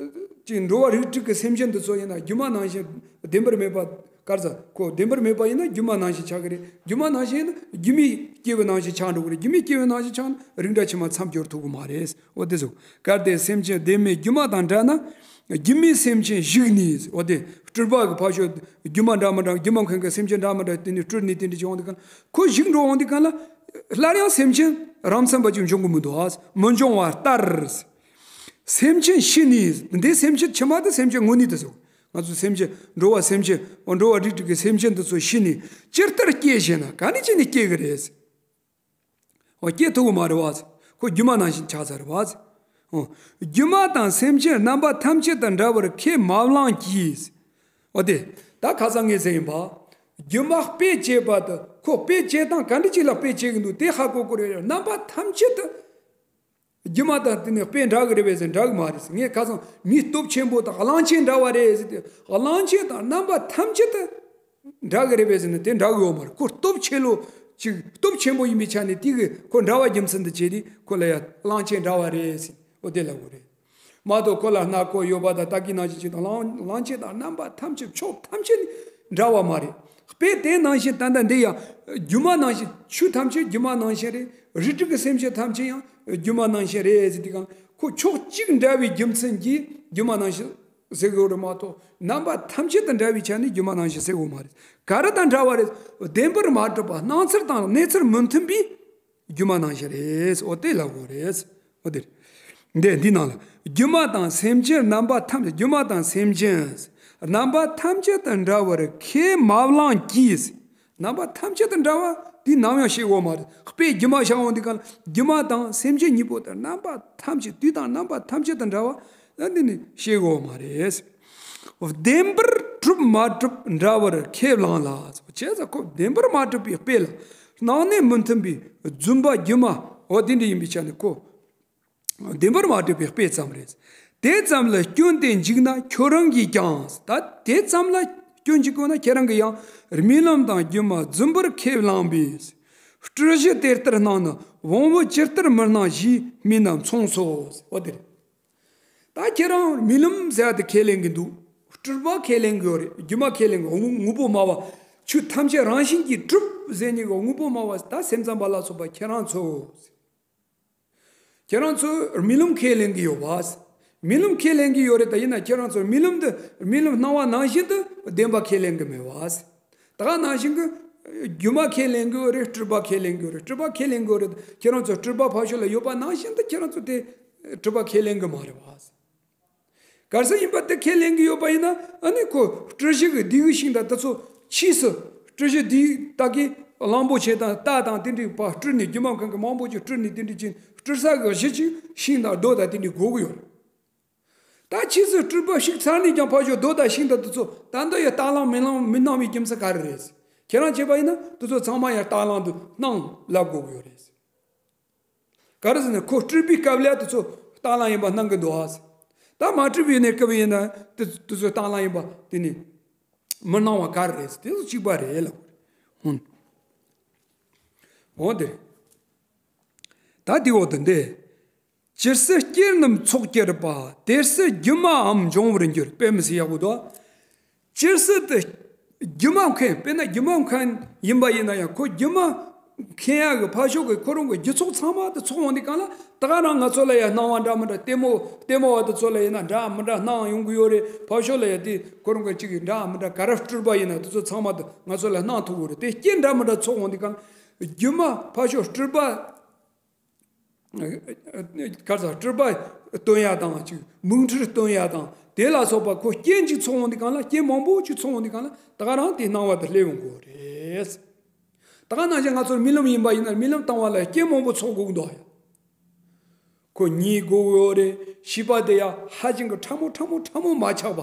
ཅིག་འགྲོ་བ་རིགས་དྲུག་གི་སེམས་ཅན་འདི་ཚོ་ཡིན་ན་སྒྱུ་མ་ནང་བཞིན་བདེན་པར་མེད་པ། གར་ཟ་ཁོ་བདེན་པར་མེད་པ་ཡིན་ན་སྒྱུ་མ་ནང་བཞིན་ཆགས་ཀྱི་རེད། སྒྱུ་མ་ནང་བཞིན་ཡིན་ན་སྒྱུ་མའི་སྐྱེས་བུ་ནང་བཞིན་ཆགས་འགྲོ་གི་རེད། སྒྱུ་མའི་སྐྱེས་བུ་ནང་བཞིན་ཆགས་ན་རིགས་འདྲ་ཕྱི་མ་མཚམས་སྦྱོར་ཐུབ་ཀྱི་མ་རེད། འོ་དེ་ཟོ། གལ་ཏེ་སེམས་ཅན་བདེན་མེད་སྒྱུ་མ་དང་འདྲ་ན། སྒྱུ་མའི་སེམས་ཅན་ཞིག་ནས། འོ་དེ་སྤྲུལ་པ་གི་ཕ་ཤོ་སྒྱུ་མ་འདྲ་མི་འདྲ། སྒྱུ་མ་མཁན་གྱི་སེམས་ཅན་འདྲ་མི་འདྲ་དེ་ནས་སྤྲུལ་ནས་དེ་འདྲ་བྱུང་དུས་གང་ལ་ཁོ་ཞིག་འགྲོ་འོང་དུས་གང་ལ། སླར་ཡང་སེམས་ཅན་རང་མཚན་པ་ཅིག་འབྱུང་གི་མི་འདུག་ཨ། མི་འབྱུང་བ་ལྟར། སེམས་ཅན་ཤི་ནས། འདི་སེམས་ཅན་ཕྱི་མ་དེ་སེམས་ཅན་དངོས་གནས་དེ་ཟོ། ང་ཚོ་སེམས་ཅན་འགྲོ་བ་སེམས་ཅན། འོ་འགྲོ་བ་རིགས་དྲུག་གི་སེམས་ཅན་དེ་ཚོ་ཤི་ནས་ཇི་ལྟར་སྐྱེ་ཞེ་ན། ག་ནས་ཅི་ནས་སྐྱེ་གི་རེད། འོ་སྐྱེ་ཐུབ་ཀྱི་མ་རེད་བ། ཁོ་སྒྱུ་མ་ནང་བཞིན་ཆགས་ཚར་བ། འོ་སྒྱུ་མ་དང་སེམས་ཅན་རྣམ་པ་ཐམས་ཅད་དང་འདྲ་བར་ཁས་མ་བླངས་ཀྱིས། འོ་དེ་ད་ཁ་སང་ངས་ཟེར་ཡིན་པ། སྒྱུ་མ་དཔེ་བྱེད་པ་དེ་ཁོ་དཔེ་བྱེད་སྟངས་ག་འདྲ་ཅིག་ལ་དཔེ་བྱེད་ཀྱི་འདུག་དེ་ཧ་གོ་གི་རེད། རྣམ་པ་ཐམས་ཅད་དུ། སྒྱུ་མ་དང་དེ་ནི་དཔེ་འདྲ་གི་རེད་པས་ཟེར། འདྲ་གི་མ་རེད་ཟེར། ངས་ཁ་སང་མི་སྟོབས་ཆེན་པོ་དང་གླང་ཆེན་འདྲ་བ་རེད་ཟེར་ཏེ། གླང་ཆེན་དང་རྣམ་པ་ཐམས་ཅད་དུ་འདྲ་གི་རེད་པས་ཟེར་ན་དེ་འདྲ་གི་ཡོད་མ་རེད། ཁོ་སྟོབས་ཆེ་ལོ་ཅིག་སྟོབས་ཆེན་པོ་ཡིན་པའི་ཆ་ནས་དེ་གི་ཁོ་འདྲ་བ་རྒྱུ་མཚན་དུ་བྱས་ཏེ་ཁོ་ལ་ཡ་གླང་ཆེན་འདྲ་བ་རེད་ཟེར། འོ་དེ་ལབ་དགོས་རེད། མ་གཏོགས་ཁོ་ལ་སྣ་ཁོག་ཡོད་པ་དང་སྟག་གི་ནང་བཞིན་ཅིག་དང་གླང་གླང་ཆེན་དང་རྣམ་པ་ཐམས་ཅད་ཕྱོགས་ཐམས་ཅད་ནས་འདྲ་བ་མ་རེད། དཔེ་དེ་ནང་བཞིན་ད་ལྟ་འདི་ཡང་སྒྱུ་མ་ནང་བཞིན། ཆོས་ཐམས་ཅད་སྒྱུ་མ་ནང་བཞིན་རེད། རིགས་དྲུག་གི་སེམས་ཅན་ཐམས་ཅད་ཡང་སྒྱུ་མ་ནང་བཞིན་རེད་ཟེར་དུས་གང་ཁོ་ཕྱོགས་གཅིག་འདྲ་བའི་རྒྱུ་མཚན་གྱིས་སྒྱུ་མ་ནང་བཞིན་ཟེར་དགོས་རེད་མ་གཏོགས། རྣམ་པ་ཐམས་ཅད་དུ་འདྲ་བའི་ཆ་ནས་སྒྱུ་མ་ནང་བཞིན་ཟེར་དགོས་མ་རེད། ག་རེ་དང་འདྲ་བ་རེད། བདེན་པར་མ་གྲུབ་པ། སྣང་ཚུལ་དང་གནས་ཚུལ་མི་མཐུན་པའི་སྒྱུ་མ་ནང་བཞིན་རེད། འོ་དེ་ལབ་དགོས་རེད། འོ་དེ་རེད། འདི་འདི་ནང་ལ་སྒྱུ་མ་དང་སེམས་ཅན་རྣམ་པ་ཐམས་ཅད། སྒྱུ་མ་དང་སེམས་ཅན་རྣམ་པ་ཐམས་ཅད་དུ་འདྲ་བར་ཁས་མ་བླངས་ཀྱིས། རྣམ་པ་ཐམས་ཅད་དུ་འདྲ་བ་དེ་ནམ་ཡང་ཤེས་དགོས་མ་རེད། དཔེ་སྒྱུ་མ་བཞག་འོང་དུས་གང་ལ་སྒྱུ་མ་དང་སེམས་ཅན་གཉིས་པོ་དང་རྣམ་པ་ཐམས་ཅད། དུས་དང་རྣམ་པ་ཐམས་ཅད་དུ་འདྲ་བ་འདི་ནི་ཤེས་དགོས་མ་རེད། བདེན་པར་གྲུབ་མ་གྲུབ་འདྲ་བར་ཁས་བླངས་ལ། བྱས་ཙང་ཁོ་བདེན་པར་མ་གྲུབ་པའི་དཔེ་ལ་སྣང་གནས་མི་མཐུན་པའི་རྫུན་པ་སྒྱུ་མ། འོ་དེ་འདྲ་ཡིན་པའི་ཆ་ནས་ཁོ་བདེན་པར་མ་གྲུབ་པའི་དཔེ་ཙམ་རེད། དེ་ཙམ་ལ་སྐྱོན་དེ་འཇིག་ན་ཁྱོད་རང་གིས་ཀྱང་། ད་དེ་ཙམ་ལ་སྐྱོན་འཇིག་དགོས་ན་ཁྱེད་རང་གིས་ཡང་རྨི་ལམ་དང་སྒྱུ་མ་རྫུན་པར་ཁས་བླངས་པས། སྤྲུལ་གཞི་དེ་ལྟར་སྣང་ན་དབང་པོ་ཇི་ལྟར་མི་སྣང་ཞེས་སྨྲས་ན་མཚུངས་སོ། འོ་དེ་རེད། ད་ཁྱེད་རང་རྨི་ལམ་ཟེར་ཡ་དེ་ཁས་ལེན་གྱི་འདུག་སྤྲུལ་པ་ཁས་ལེན་གྱི་ཡོད་རེད། སྒྱུ་མ་ཁས་ལེན་གྱི་དངོས་དངོས་པོ་སྨྲ་བ། ཆོས་ཐམས་ཅད་རང་བཞིན་གྱིས་གྲུབ་ཟེར་མཁན་གྱི་དངོས་པོ་སྨྲ་བ། ད་སེམས་ཙམ་པ་ལ་སོགས་པ་ཁྱེད་རང་ཚོ། ཁྱེད་རང་ཚོས་རྨི་ལམ་ཁས་ལེན་གྱི་ཡོད་པ། རྨི་ལམ་ཁས་ལེན་གྱི་ཡོད་རེད། ད་ཡིན་ན་ཁྱེད་རང་ཚོས་རྨི་ལམ་འདི་རྨི་ལམ་སྣང་བ་ནང་བཞིན་དུ་བདེན་པ་ཁས་ལེན་གྱི་མེད་པ། ད་ག་ནང་བཞིན་གྱི་སྒྱུ་མ་ཁས་ལེན་གྱི་ཡོད་རེད། སྤྲུལ་པ་ཁས་ལེན་གྱི་ཡོད་རེད། སྤྲུལ་པ་ཁས་ལེན་གྱི་ཡོད་རེད། ཁྱེད་རང་ཚོ་སྤྲུལ་པ་ཕར་ཕྱོགས་ལ་ཡོད་པ་ནང་བཞིན་དུ་ཁྱེད་རང་ཚོ་དེ་སྤྲུལ་པ་ཁས་ལེན་གྱི་མ་རེད་པ། གལ་སྲིད་ཡིན་པ་དེ་ཁས་ལེན་གྱི་ཡོད་པ་ཡིན་ན། ཨ་ནི་ཁོ་སྤྲུལ་གཞི་གི་བདུད་ཀྱི་ཤིང་དང་དེ་ཚོ་ཕྱིས་སུ་སྤྲུལ་གཞི་བདུད་ད་གི་གླང་པོ་ཆེ་དང་རྟ་དང་དེ་འདྲའི་པ་སྤྲུལ་ནས། སྒྱུ་མ་མཁན་གྱི་མང་པོ་ཅིག་སྤྲུལ་ནས་དེ་འདྲའི་ཅིག་སྤྲུལ་ས་གི་གཞི་ཅིག་ཤིང་དང་རྡོ་དང་དེ་འདྲའི་དགོས་ཀྱི་ཡོད་རེད། ད་ཕྱིས་སུ་སྤྲུལ་པ་ཞིག་ཚར་ནས་ཀྱང་ཕར་ཞོག་རྡོ་དང་ཤིང་དང་དེ་ཚོ་ད་འདི་ཡང་རྟ་གླང་མི་གླང་མི་སྣང་བའི་རྒྱུ་མཚན་ག་རེ་རེད། ཁྱེད་རང་བྱས་པ་ཡིན་ན་དེ་ཚོ་ཚང་མ་ཡང་རྟ་གླང་དུ་སྣང་ལབ་དགོས་ཀྱི་ཡོད་རེད། ག་རེ་ཟེར་ན་ཁོ་སྤྲུལ་པའི་སྐབས་ལ་དེ་ཚོ་རྟ་གླང་ཡིན་པ་སྣང་གི་འདུག་ཨ། ད་མ་སྤྲུལ་པའི་གནས་སྐབས་ཡིན་ན་དེ་དེ་ཚོ་རྟ་གླང་ཡིན་པ་དེ་ནི་མི་སྣང་བ་ག་རེ་རེད། དེ་ཚོ་གཅིག་པ་རེད་ལབ། ཧུན། འོ་དེ་རེད། ད་དེ་འོག་ཏུ་འདི། ཇི་སྲིད་སྐྱེ་རྣམས་ཚོགས་གྱུར་པ། དེ་སྲིད་སྒྱུ་མའམ་འབྱུང་བར་འགྱུར། དཔེ་མི་སྲིད་ཡག་པོ་འདུག་ཇི་སྲིད་དུ་སྒྱུ་མ་མཁན། དཔེར་ན་སྒྱུ་མ་མཁན་ཡིན་པ་ཡིན་ན་ཡང་། ཁོ་སྒྱུ་མ་མཁན་ཡག་གི་ཕར་ཕྱོགས་ཀྱི་ཁོ་རང་གི་རྒྱུ་ཚོགས་ཚང་མ་དེ་ཚོགས་འོང་དུས་གང་ལ། ད་ག་རང་ང་ཚོ་ལ་ཡང་སྣང་བ་འདྲ་མི་འདྲ། ལྟད་མོ་ལྟད་མོ་བ་དེ་ཚོ་ལ་ཡིན་ན་འདྲ་མི་འདྲ་སྣང་ཡོང་གི་ཡོད་རེད། ཕར་ཕྱོགས་ལ་ཡང་དེ་ཁོ་རང་གི་གཅིག་གི་འདྲ་མི་འདྲ་ག་རེ་སྤྲུལ་པ་ཡིན་ན་དེ་ཚོ་ཚང་མ་དེ་ང་ཚོ་ལ་སྣང་ཐུབ་ཀྱི་རེད། དེ་རྐྱེན་འདྲ་མི་འདྲ་ཚོགས་འོང་དུས་གང་ལ། སྒྱུ་མ་ཕར་ཕྱོགས་སྤྲུལ་པ། ག་རེ་ཟ། སྤྲུལ་པ་སྟོན་ཡ་དང་། ཅིག་མིག་འཕྲུལ་སྟོན་ཡ་དང་དེ་ལ་སོགས་པ་ཁོ་རྐྱེན་ཅིག་ཚོགས་འོང་དུས་གང་ལ། རྐྱེན་མང་པོ་ཅིག་ཚོགས་འོང་དུས་གང་ལ། ད་ག་རང་དེ་སྣང་བ་དེ་སླེབས་ཡོང་གི་རེད། ད་ག་ནང་བཞིན་ང་ཚོར་རྨི་ལམ་ཡིན་པ་ཡིན་ན། རྨི་ལམ་བཏང་བ་ལ་རྐྱེན་མང་པོ་ཚོགས་དགོས་ཀྱི་འདུག་ཡ། ཁོ་གཉིད་དགོས་ཀྱི་ཡོད་རེད། ཤེས་པ་དེ་ཡང་ཧ་ཅང་གི་ཕྲ་མོ་ཕྲ་མོ་ཕྲ་མོ་མ་ཆགས་པ།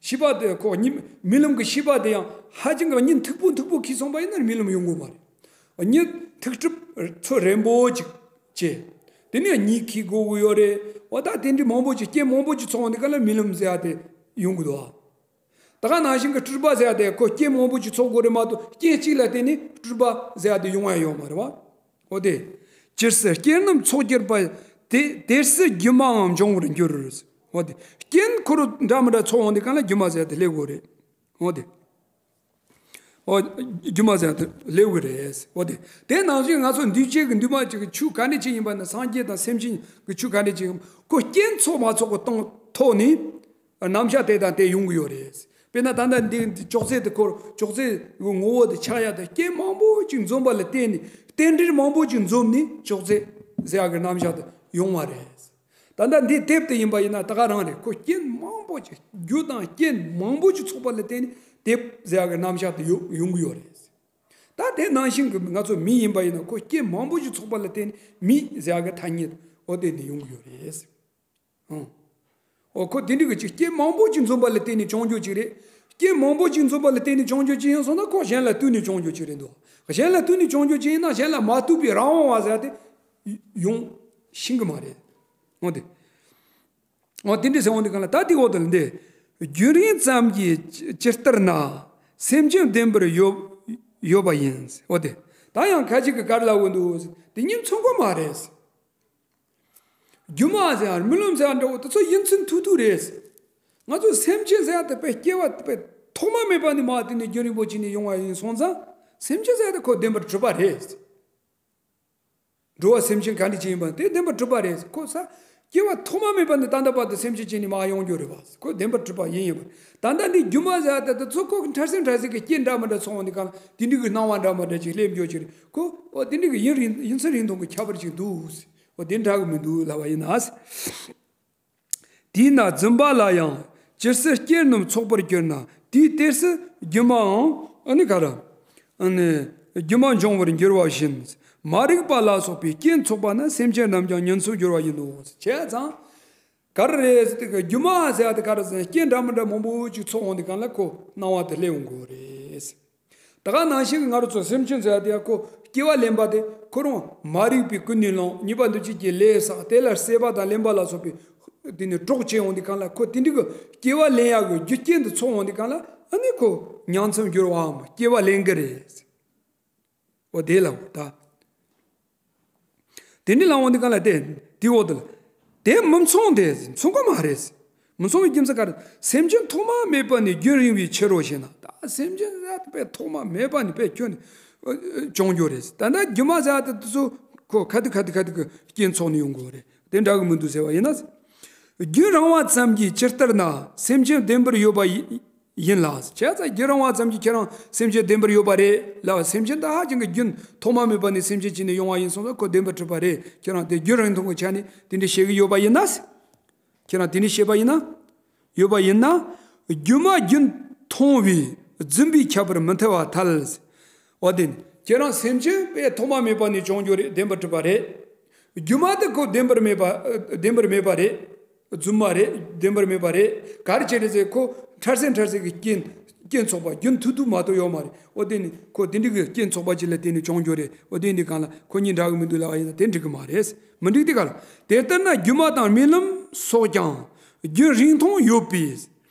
ཤེས་པ་དེ་ཁོ་གཉིད་རྨི་ལམ་གྱི་ཤེས་པ་དེ་ཡང་ཧ་ཅང་གི་གཉིད་མཐུག་པོ་མཐུག་པོ་ཁུག་སོང་པ་ཡིན་ན་རྨི་ལམ་ཡོང་གི་མ་རེད། གཉིད་ཐིག་གྲིབ་ཚོ་རན་པོ་ཅིག་བྱས། དེ་ནས་གཉིད་ཁུག་དགོས་ཀྱི་ཡོད་རེད། འོ་ད་དེ་འདྲའི་མང་པོ་ཅིག་རྐྱེན་མང་པོ་ཅིག་ཚོགས་འོང་དུས་གང་ལ་རྨི་ལམ་ཟེར་ཡ་དེ་ཡོང་གི་འདུག་ཨ། ད་ག་ནང་བཞིན་གྱི་སྤྲུལ་པ་ཟེར་ཡ་དེ་ཁོ་རྐྱེན་མང་པོ་ཅིག་ཚོགས་དགོས་རེད་མ་གཏོགས། རྐྱེན་གཅིག་ལ་བརྟེན་ནས་སྤྲུལ་པ་ཟེར་ཡ་དེ་ཡོང་ཡ་ཡོད་མ་རེད་བ། འོ་དེ། ཇི་སྲིད་སྐྱེ་རྣམས་ཚོགས་གྱུར་པ། དེ་དེ་སྲིད་སྒྱུ་མའང་འབྱུང་བར་འགྱུར། འོ་དེ། རྐྱེན་འཁོར་འདྲ་མི་འདྲ་ཚོགས་འོང་དུས་གང་ལ་སྒྱུ་མ་ཟེར་ཡ་དེ་སླེབས་དགོས་རེད། འོ་དེ། ཨོ། སྒྱུ་མ་ཟེར་དེ་སླེབས་གི་རེད། ཨོ་དེ། དེ་ནང་བཞིན་ང་ཚོ་འདུས་བྱས་ཀྱི་འདུས་མ་བྱས་ཀྱི་ཆོས་ག་འདྲ་ཅིག་ཡིན་པ་ན། སངས་རྒྱས་དང་སེམས་ཅན་གྱི་ཆོས་ག་འདྲ་ཅིག་ཡིན་པ། ཁོ་རྐྱེན་ཚོགས་མ་ཚོགས་ཀྱི་སྟེང་ཐོག་ནས་རྣམ་གཞག་དེ་དང་དེ་ཡོང་གི་ཡོད་རེད། དཔེར་ན་ད་ལྟ་འདི་ཅོག་ཙེ་དེ་ཁོ་ཅོག་ཙེ་གི་ངོ་བོ་དེ་ཆགས་ཡ་དང་། རྐྱེན་མང་པོ་ཅིག་འཛོམས་པ་ལ་བརྟེན་ནས། རྟེན་འབྲེལ་མང་པོ་ཅིག་འཛོམས་ནས་ཅོག་ཙེ་ཟེར་ཡ་གི་རྣམ་གཞག་དེ་ཡོང་བ་རེད། ད་ལྟ་འདི་དེབ་དེ་ཡིན་པ་ཡིན་ན་ད་ག་རང་རེད། ཁོ་རྐྱེན་མང་པོ་ཅིག་རྒྱུ་དང་རྐྱེན་མང་པོ་ཅིག་ཚོགས་པ་ལ་བརྟེན་ནས་དེབ་ཟེར་ཡ་གི་རྣམ་གཞག་དེ་ཡོང་ཡོང་གི་ཡོད་རེད། ད་དེ་ནང་བཞིན་གྱི་ང་ཚོ་མི་ཡིན་པ་ཡིན་ན། ཁོ་རྐྱེན་མང་པོ་ཅིག་ཚོགས་པ་ལ་བརྟེན་ནས་མི་ཟེར་ཡ་གི་ཐ་སྙད་འོ་དེ་འདི་ཡོང་གི་ཡོད་རེད། ཨང་། ཨོ། ཁོ་དེ་འདྲ་གི་ཅིག་རྐྱེན་མང་པོ་ཅིག་འཛོམས་པ་ལ་བརྟེན་ནས་བྱུང་རྒྱུ་ཅིག་རེད། རྐྱེན་མང་པོ་ཅིག་འཛོམས་པ་ལ་བརྟེན་ནས་བྱུང་རྒྱུ་ཅིག་ཡིན་སོང་ན། ཁོ་གཞན་ལ་ལྟོས་ནས་བྱུང་རྒྱུ་ཅིག་རེད་འདུག་གཞན་ལ་ལྟོས་ནས་བྱུང་རྒྱུ་ཅིག་ཡིན་ན། གཞན་ལ་མ་ལྟོས་པའི་རང་དབང་བ་ཟེར་དེ་ཡོང་ཤེས་གི་མ་རེད། འོ་དེ། འོ་དེ་འདྲ་ཟེར་འོང་དུས་གང་ལ། ད་དེ་འོག་ཏུ་འདི། རྒྱུན་རིང་ཙམ་གྱིས་ཇི་ལྟར་ན། སེམས་ཅན་བདེན་པར་ཡོད་ཡོད་པ་ཡིན། འོ་དེ། ད་ཡང་ཁ་ཅིག་གིས་ག་རེ་ལབ་ཀྱི་འདུག་དེ་གཉིས་མཚུངས་པ་མ་རེད། སྒྱུ་མ་ཟེར་ཡང་རྨི་ལམ་ཟེར་ཡང་འདྲ་བོ་དེ་ཚོ་ཡིན་ཚུལ་མཐུག་མཐུག་རེད། ང་ཚོ་སེམས་ཅན་ཟེར་ཡང་དེ་དཔེ་སྐྱེ་བ་དཔེ་ཐོག་མ་མེད་པ་ནས་མར་དེ་ནས་རྒྱུན་རིང་པོ་ཅིག་ནས་ཡོང་བ་ཡིན་སོང་ཙང་། སེམས་ཅན་ཟེར་ཡང་དེ་ཁོ་བདེན་པར་གྲུབ་པ་རེད། འགྲོ་བ་སེམས་ཅན་ག་འདྲ་ཅིག་ཡིན་པ་དེ་བདེན་པར་གྲུབ་པ་རེད། ཁོ་ས་སྐྱེ་བ་ཐོག་མ་མེད་པ་ནས་ད་ལྟ་བར་དུ་སེམས་ཅན་ཅིག་ནས་མར་ཡོང་རྒྱུ་རེད་པ། ཁོ་བདེན་པར་གྲུབ་པ་ཡིན་ཡིན་པ། ད་ལྟ་འདི་སྒྱུ་མ་ཟེར་ཡང་དེ་ཚོ་ཁོ་གི་འཕྲལ་སེལ་འཕྲལ་སེལ་གྱི་རྐྱེན་འདྲ་མི་འདྲ་ཚོགས་འོང་དུས་གང་ལ་དེ་འདྲ་གི་སྣང་བ་འདྲ་མི་འདྲ་ཅིག་སླེབས་འགྱོ་ཅིག་རེད། ཁོ་འོ་དེ་འདྲ་གི་ཡུན་རིང་ཡུན་ཚད་རིང་ཐུང་གི་ཁྱད་པར་ཅིག་འདུག་འོ་དེ་འདྲ་གི་མི་འདུག་ལབ་པ་ཡིན་ན། དེས་ན་བརྫུན་པ་ལ་ཡང་ཇི་སྲིད་རྐྱེན་རྣམས་ཚོགས་པར་གྱུར་ན། དེའི་དུས་སུ་སྒྱུ་མའང་ཨ་ནི་ག་ར་ཨ་ནི་སྒྱུ་མ་འབྱུང་བར་འགྱུར་བ་བཞིན། མ་རིག་པ་ལ་སོགས་པའི་རྐྱེན་ཚོགས་པ་ན་སེམས་ཅན་རྣམས་ཀྱང་ཉིན་མཚན་འགྱུར་བ་ཡིན་ནོ། བྱས་ཙང་ག་རེ་རེད་ཟེར་དུས་སྒྱུ་མ་ཟེར་ཡ་དེ་ག་རེ་ཟེར་ན། རྐྱེན་འདྲ་མི་འདྲ་མང་པོ་ཅིག་ཚོགས་འོང་དུས་གང་ལ་ཁོ་སྣང་བ་དེ་སླེབས་འོང་གི་རེད། ད་ག་ནང་བཞིན་གྱི་ང་རང་ཚོ་སེམས་ཅན་ཟེར་ཡ་དེ་ཡང་ཁོ་སྐྱེ་བ་ལེན་པ་དེ་ཁོ་རང་མ་རིག་པས་ཀུན་ནས་བསླངས། ཉེས་པ་འདུ་བྱེད་ཀྱི་ལས་བསགས། དེ་ལ་སྲེད་པ་དང་གླེན་པ་ལ་སོགས་པའི་དེ་ནི་གྲོགས་བྱེད་འོང་དུས་གང་ལ་ཁོ་དེ་འདྲ་གི་སྐྱེ་བ་ལེན་ཡ་གི་རྒྱུ་རྐྱེན་དེ་ཚོགས་འོང་དུས་གང་ལ་ཨ་ནི་ཁོ་ཉིན་མཚན་འགྱུར་བའམ་སྐྱེ་བ་ལེན་གི་རེད། འོ་དེ་ལ་འོ་ད། དེ་འདྲ་ལ་འོང་དུས་གང་ལ་དེ་དེའི་འོག་ཏུ་ལ། དེ་མི་མཚུངས་ཏེ། མཚུངས་ཀྱི་མ་རེད། མི་མཚུངས་པའི་རྒྱུ་མཚན་ག་རེ། སེམས་ཅན་ཐོག་མ་མེད་པ་ནས་རྒྱུན་རིང་བའི་ཕྱིར་རོ་ཞེ་ན། ད་སེམས་ཅན་ཟེར་དཔེ་ཐོག་མ་མེད་པ་ནས་དཔེ་ཁྱོན་ནས་བྱུང་རྒྱུ་རེད། ད་ལྟ་སྒྱུ་མ་ཟེར་དེ་ཚོ་ཁོ་ག་དུས་ག་དུས་ག་དུས་ཀྱི་རྐྱེན་ཚོགས་ནས་ཡོང་དགོས་རེད། དེ་འདྲ་གི་མི་འདུག་ཟེར་བ་ཡིན་ན། རྒྱུན་རིང་བ་ཙམ་གྱིས་ཇི་ལྟར་ན་སེམས་ཅན་བདེན་པར་ཡོད་པ་ཡིན། ཡིན་ལ། བྱས་ཙང་རྒྱུན་རིང་བ་ཙམ་གྱིས་ཁྱེད་རང་སེམས་ཅན་བདེན་པར་ཡོད་པ་རེད་ལ། སེམས་ཅན་ད་ཧ་ཅང་གི་རྒྱུན་ཐོག་མ་མེད་པ་ནས་སེམས་ཅན་ཅིག་ནས་ཡོང་བ་ཡིན་སོང་ཙང་ཁོ་བདེན་པར་གྲུབ་པ་རེད། ཁྱེད་རང་དེ་རྒྱུན་རིང་ཐུང་གི་ཆ་ནས་དེ་འདྲ་བཤད་གི་ཡོད་པ་ཡིན་ན། ཁྱེད་རང་དེ་འདྲ་བཤད་པ་ཡིན་ན། ཡོད་པ་ཡིན་ན། སྒྱུ་མ་རྒྱུན་ཐུང་བས་བརྫུན་པས་ཁྱབ་པར་མི་ཐལ་བར་ཐལ། འོ་དེ་ནི་ཁྱེད་རང་སེམས་ཅན་དཔེ་ཐོག་མ་མེད་པ་ནས་བྱུང་རྒྱུ་རེད། བདེན་པར་གྲུབ་པ་རེད། སྒྱུ་མ་དེ་ཁོ་བདེན་པར་མེད་པ། བདེན་པར་མེད་པ་རེད། རྫུན་མ་རེད། བདེན་པར་མེད་པ་རེད། ག་རེ་བྱས་རེད་ཟེར། ཁོ་འཕྲལ་སེལ་འཕྲལ་སེལ་གྱི་རྐྱེན་རྐྱེན་ཚོགས་པ་རྒྱུན་མཐུད་མཐུད་མ་གཏོགས་ཡོད་མ་རེད། འོ་དེ་ནི་ཁོ་དེ་འདྲ་གི་རྐྱེན་ཚོགས་པ་ཅིག་ལ་བརྟེན་ནས་བྱུང་རྒྱུ་རེད། འོ་དེ་འདི་གང་ལ་ཁོ་གཉིས་འདྲ་གི་མི་འདུག་ལབ་པ་ཡིན་ན་དེ་འགྲིག་གི་མ་རེད། མི་འགྲིག་དེ་ག་ལ། དེ་ལྟར་ན་སྒྱུ་མ་དང་རྨི་ལམ་སོགས་ཀྱང་རྒྱུན་རིང་ཐུང་ཡོད་པས་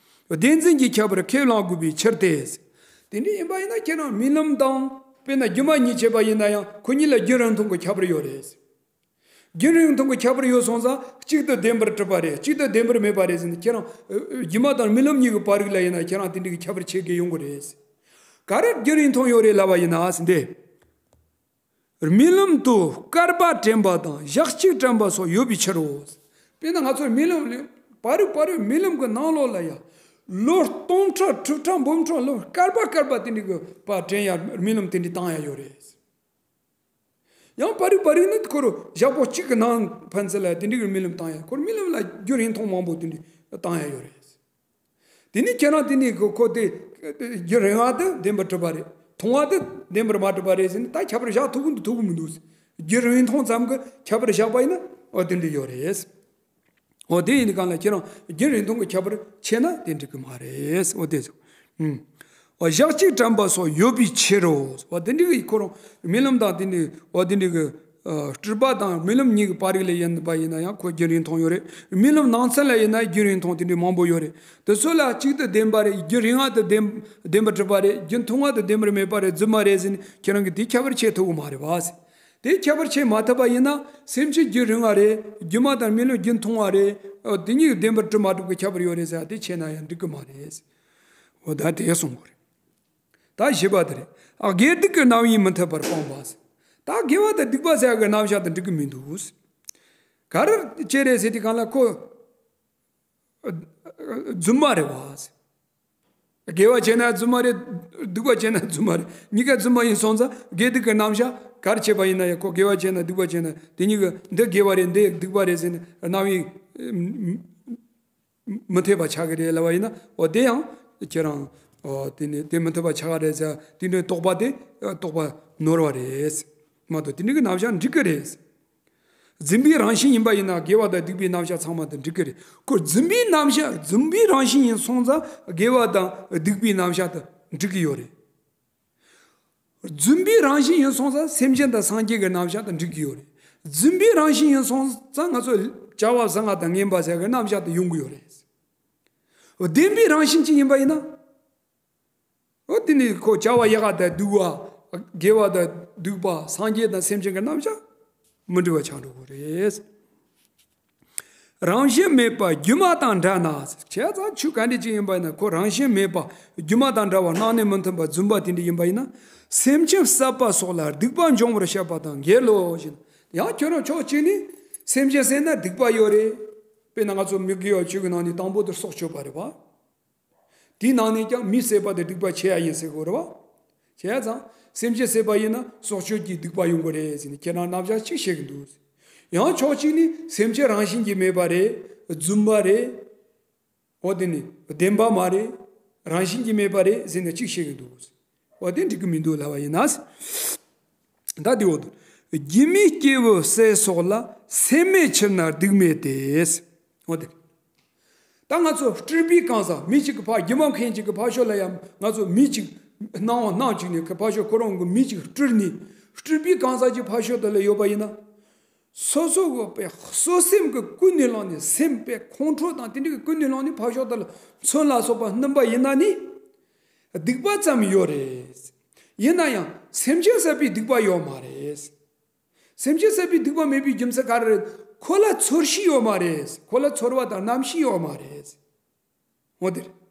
བདེན་འཛིན་གྱིས་ཁྱབ་པར་ཁས་བླང་དགོས་པའི་ཕྱིར་ཏེ། དེ་འདྲ་ཡིན་པ་ཡིན་ན་ཁྱེད་རང་རྨི་ལམ་དང་དཔེར་ན་སྒྱུ་མ་གཉིས་བྱས་པ་ཡིན་ན་ཡང་ཁོ་གཉིས་ལ་རྒྱུན་རིང་ཐུང་གི་ཁྱད་པར་ཡོད་རེད། རྒྱུན་རིང་ཐུང་གི་ཁྱད་པར་ཡོད་སོང་ཙང་གཅིག་ཏུ་བདེན་པར་གྲུབ་པ་རེད། གཅིག་ཏུ་བདེན་པར་མེད་པ་རེད་ཟེར་ནས་ཁྱེད་རང་ཨ་ཨ་སྒྱུ་མ་དང་རྨི་ལམ་གཉིས་ཀྱི་བར་རིགས་ལ་ཡིན་ན་ཁྱེད་རང་དེ་འདྲ་གི་ཁྱད་པར་ཕྱེ་དགོས་ཡོང་གི་རེད། ག་རེ་རྒྱུན་རིང་ཐུང་ཡོད་རེད་ལབ་པ་ཡིན་ན་ཟེར་འདི། རྨི་ལམ་དུ་སྐལ་པ་དྲན་པ་དང་ཞག་གཅིག་དྲན་པ་སོགས་ཡོད་པའི་ཕྱིར་རོ། དཔེར་ན་ང་ཚོར་རྨི་ལམ་ལས་བར་རིམ་བར་རིམ་རྨི་ལམ་གྱི་ནང་ལོགས་ལ་ཡང་ལོ་སྟོང་ཕྲག་དྲུག་ཕྲག་འབུམ་ཕྲག་ལོ་སྐལ་པ་སྐལ་པ་དེ་འདྲ་གི་བར་དྲན་ཡ་རྨི་ལམ་དེ་འདྲ་བཏང་ཡ་ཡོད་རེད། ཡང་བར་རིམ་བར་རིམ་ནི་ཁོ་རུ་ཞག་པོ་གཅིག་གི་ནང་ཕན་ཚུན་ལ་དེ་འདྲ་གི་རྨི་ལམ་བཏང་ཡ། ཁོ་རྨི་ལམ་ལ་རྒྱུན་རིང་ཐུང་མང་པོ་དེ་འདྲ་བཏང་ཡ་ཡོད་རེད། དེ་ནི་ཁྱེད་རང་དེ་ནི་ཁོ་ཁོ་དེ་རྒྱུན་རིང་བ་དེ་བདེན་པར་གྲུབ་པ་རེད། ཐུང་བ་དེ་བདེན་པར་མ་གྲུབ་པ་རེད་ཟེར་ནས་ད་ཁྱད་པར་བཞག་ཐུབ་ཀྱི་འདུག་ཐུབ་ཀྱི་མི་འདུག་རྒྱུན་རིང་ཐུང་ཙམ་གྱི་ཁྱད་པར་བཞག་པ་ཡིན་ན་འོ་དེ་འདྲ་ཡོད་རེད། འོ་དེ་ཡིན་གང་ལ་ཁྱེད་རང་རྒྱུན་རིང་ཐུང་གི་ཁྱད་པར་ཕྱེ་ན་དེ་འགྲིག་གི་མ་རེད། འོ་དེ་ཚོ། ཨུམ། འོ་ཞག་གཅིག་དྲན་པ་སོགས་ཡོད་པའི་ཕྱིར་རོ། འོ་དེ་འདྲ་གི་ཁོ་རང་རྨི་ལམ་དང་དེ་འདྲ་འོ་དེ་འདྲ་གི་ཨ་སྤྲུལ་པ་དང་རྨི་ལམ་གཉིས་ཀྱི་བར་རིགས་ལ་ཡིན་པ་ཡིན་ན་ཡང་ཁོ་རྒྱུན་རིང་ཐུང་ཡོད་རེད། རྨི་ལམ་ནང་ཚན་ལ་ཡིན་ན་རྒྱུན་རིང་ཐུང་དེ་འདྲ་མང་པོ་ཡོད་རེད། དེ་ཚོ་ལ་གཅིག་ཏུ་བདེན་པ་རེད། རྒྱུན་རིང་བ་དེ་བདེན་བདེན་པར་གྲུབ་པ་རེད། རྒྱུན་ཐུང་བ་དེ་བདེན་པར་མེད་པ་རེད། རྫུན་མ་རེད་ཟེར་ནས་ཁྱེད་རང་གིས་དེ་ཁྱད་པར་ཕྱེ་ཐུབ་ཀྱི་མ་རེད་བ། དེ་ཁྱད་པར་ཕྱེ་མ་ཐུབ་པ་ཡིན་ན་སེམས་ཅན་རྒྱུན་རིང་བ་རེད། སྒྱུ་མ་དང་རྨི་ལམ་རྒྱུན་ཐུང་བ་རེད། ཨ་དེ་གཉིས་བདེན་པར་གྲུབ་མ་གྲུབ་ཀྱི་ཁྱད་པར་ཡོད་རེད་ཟེར་དེ་ཕྱེ་ན་ཡང་འགྲིག་གི་མ་རེད། འོ་ད་དེ་གསུང་དགོས་རེད། ད་བཞི་པ་དེ་རེད། ཨ། དགེ་སྡིག་གི་རྣམ་གཡེང་མི་མཐུན་པར་སྤངས་པ། ད་དགེ་བ་དང་སྡིག་པ་ཟེར་ཡག་གི་རྣམ་གཞག་དེ་འགྲིག་གི་མི་འདུག་ག་རེ་བྱས་རེད་ཟེར་དུས་སྒང་ལ་ཁོ། རྫུན་མ་རེད་བ། དགེ་བ་བྱས་ན་རྫུན་མ་རེད། སྡིག་པ་བྱས་ན་རྫུན་མ་རེད། གཉིས་ཀ་རྫུན་མ་ཡིན་སོང་ཙང་དགེ་སྡིག་གི་རྣམ་གཞག་ག་རེ་བྱས་པ་ཡིན་ན་ཡང་ཁོ་དགེ་བ་བྱས་ན་སྡིག་པ་བྱས་ན་དེ་གཉིས་ཀ་འདི་དགེ་བ་རེད་འདི་སྡིག་པ་རེད་ཟེར་ནས་རྣམ་གཡེང་མི་མཐུན་པ་ཆགས་ཀྱི་རེད་ལབ་པ་ཡིན་ན། འོ་དེ་ཡང་ཁྱེད་རང་། འོ་དེ་ནི་དེ་མི་མཐུན་པ་ཆགས་ཀྱི་རེད་ཟེར་དེ་འདྲའི་རྟོག་པ་དེ་རྟོག་པ་ནོར་བ་རེད། མ་གཏོགས་དེ་འདྲའི་གི་རྣམ་གཞག་འགྲིག་གི་རེད། རྫུན་པའི་རང་བཞིན་ཡིན་པ་ཡིན་ན་དགེ་བ་དང་སྡིག་པའི་རྣམ་གཞག་ཚང་མ་དང་འགྲིག་གི་རེད། ཁོ་རྫུན་པའི་རྣམ་གཞག་རྫུན་པའི་རང་བཞིན་ཡིན་སོང་ཙང་དགེ་བ་དང་སྡིག་པའི་རྣམ་གཞག་དང་འགྲིག་གི་ཡོད་རེད། རྫུན་པའི་རང་བཞིན་ཡིན་སོང་ཙང་སེམས་ཅན་དང་སངས་རྒྱས་ཀྱི་རྣམ་གཞག་དང་འགྲིག་གི་ཡོད་རེད། རྫུན་པའི་རང་བཞིན་ཡིན་སོང་ཙང་ང་ཚོ་བྱ་བ་བཟང་ང་དང་ངན་པ་ཟེར་གི་རྣམ་གཞག་དང་ཡོང་གི་ཡོད་རེད། བདེན་པའི་རང་བཞིན་ཅིག་ཡིན་པ་ཡིན་ན། འོ་དེ་ནི་ཁོ་བྱ་བ་ཡག་ག་དང་སྡུག་པ། དགེ་བ་དང་སྡིག་པ། སངས་རྒྱས་དང་སེམས་ཅན་གྱི་རྣམ་གཞག་མི་འདྲ་བ་ཆགས་འགྲོ་གི་རེད། རང་བཞིན་མེད་པ་སྒྱུ་མ་དང་འདྲ་ན། བྱས་ཙང་ཆོས་ག་འདྲ་ཅིག་ཡིན་པ་ཡིན་ན་ཁོ་རང་བཞིན་མེད་པ་སྒྱུ་མ་དང་འདྲ་བ་སྣང་ནས་མི་མཐུན་པ་རྫུན་པ་དེ་འདྲ་ཡིན་པ་ཡིན་ན། སེམས་ཅན་བསད་པ་སོགས་ལ་སྡིག་པ་འབྱུང་བར་བཤད་པ་དང་འགལ་ལོ་ཞེ་ན། ཡང་ཁྱོད་རང་ཕྱོགས་གཅིག་ནས་སེམས་ཅན་བསད་ན་སྡིག་པ་ཡོད་རེད། དཔེར་ན་ང་ཚོ་མི་དགེ་བ་བཅུ་གི་ནང་ནས་དང་པོ་དེ་སྲོག་གཅོད་པ་རེད་བ། དེའི་ནང་ནས་ཀྱང་མི་བསད་པ་དེ་སྡིག་པ་ཆེ་ཡ་ཡིན་ཟེར་གོ་རེད་བ། བྱས་ཙང་སེམས་ཅན་བསད་པ་ཡིན་ན་སྲོག་གཅོད་ཀྱི་སྡིག་པ་ཡོང་གི་རེད་ཟེར་ནས་ཁྱེད་རང་རྣམ་གཞག་གཅིག་བཤད་གི་འདུག། ཡང་ཕྱོགས་གཅིག་ནས་སེམས་ཅན་རང་བཞིན་གྱིས་མེད་པ་རེད། རྫུན་པ་རེད། འོ་དེ་ནི་བདེན་པ་མ་རེད། རང་བཞིན་གྱིས་མེད་པ་རེད་ཟེར་ནས་གཅིག་བཤད་གི་འདུག། འོ་དེ་འགྲིག་གི་མི་འདུག་ལབ་པ་ཡིན་ན། ད་དེ་འོ་དུ། སྒྱུ་མའི་སྐྱེས་བུ་བསད་སོགས་ལ་སེམས་མེད་ཕྱིར་ན་སྡིག་མེད་དེ། འོ་དེ། ད་ང་ཚོ་སྤྲུལ་པའི་གང་ཟག་མི་གཅིག་གི་ཕ་སྒྱུ་མ་མཁན་གཅིག་གི་ཕ་ཤོ་ལ་ཡང་ང་ཚོ་མི་གཅིག་སྣང་བ་སྣང་གཅིག་ནས་གི་ཕ་ཤོ་ཁོ་རང་གི་མི་གཅིག་སྤྲུལ་ནས་སྤྲུལ་པའི་གང་ཟག་གཅིག་ཕ་ཤོ་དེ་ལ་ཡོད་པ་ཡིན་ན། སོ་སོ་གི་པའི་གསོད་སེམས་ཀྱི་ཀུན་ནས་བསླངས་ནས་སེམས་པའི་ཁོང་ཁྲོ་དང་དེ་འདྲ་གི་ཀུན་ནས་བསླངས་ནས་ཕ་ཤོ་དེ་ལ་མཚོན་ལ་སོགས་པ་སྣུན་པ་ཡིན་ན་ནི། སྡིག་པ་ཙམ་ཡོད་རེད། ཡིན་ན་ཡང་སེམས་ཅན་བསད་པའི་སྡིག་པ་ཡོད་མ་རེད། སེམས་ཅན་བསད་པའི་སྡིག་པ་མེད་པའི་རྒྱུ་མཚན་ག་རེ་རེད། ཁོ་ལ་ཚོར་ཤེས་ཡོད་མ་རེད། ཁོ་ལ་ཚོར་བ་དང་རྣམ་ཤེས་ཡོད་མ་རེད། འོ་དེ་རེད།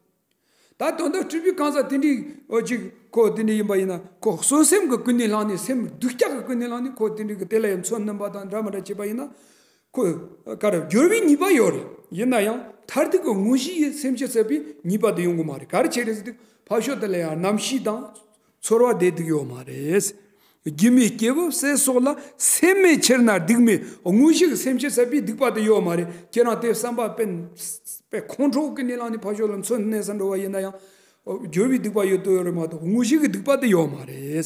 ད་དོན་དག་སྤྲུལ་པའི་གང་ཟག་དེ་འདྲའི་འོ་ཅིག་ཁོ་དེ་འདྲ་ཡིན་པ་ཡིན་ན་ཁོ་གསོད་སེམས་ཀྱི་ཀུན་ནས་བསླངས་ནས་སེམས་སྡུག་ཅག་གི་ཀུན་ནས་བསླངས་ནས་ཁོ་དེ་འདྲའི་གི་དེ་ལ་ཡང་མཚོན་སྣུན་པ་དང་འདྲ་མི་འདྲ་བྱས་པ་ཡིན་ན། ཁོ་ག་རེ་སྦྱོར་བའི་ཉེས་པ་ཡོད་རེད། ཡིན་ན་ཡང་མཐར་ཐུག་གི་དངོས་གཞི་ཡི་སེམས་ཅན་བསད་པའི་ཉེས་པ་དེ་ཡོང་གི་མ་རེད། ག་རེ་བྱས་རེད་ཟེར་དུས་ཕ་ཤོ་དེ་ལ་ཡང་རྣམ་ཤེས་དང་། ཚོར་བ་བསྡད་འདུག་ཡོད་མ་རེད། སྒྱུ་མའི་སྐྱེས་བུ་བསད་སོགས་ལ་སེམས་མེད་ཕྱིར་ན་སྡིག་མེད། དངོས་གཞི་གི་སེམས་ཅན་བསད་པའི་སྡིག་པ་དེ་ཡོད་མ་རེད། ཁྱེད་རང་དེ་བསམ་པ་དཔེ་དཔེ་ཁོང་ཁྲོ་གི་གནས་ལངས་ནས་ཕ་ཤོ་ལ་མཚོན་གནས་ས་འགྲོ་བ་ཡིན་ན་ཡང་། སྦྱོར་བའི་སྡིག་པ་ཡོད་དོ་ཡོད་རེད་མ་གཏོགས་དངོས་གཞི་གི་སྡིག་པ་དེ་ཡོད་མ་རེད།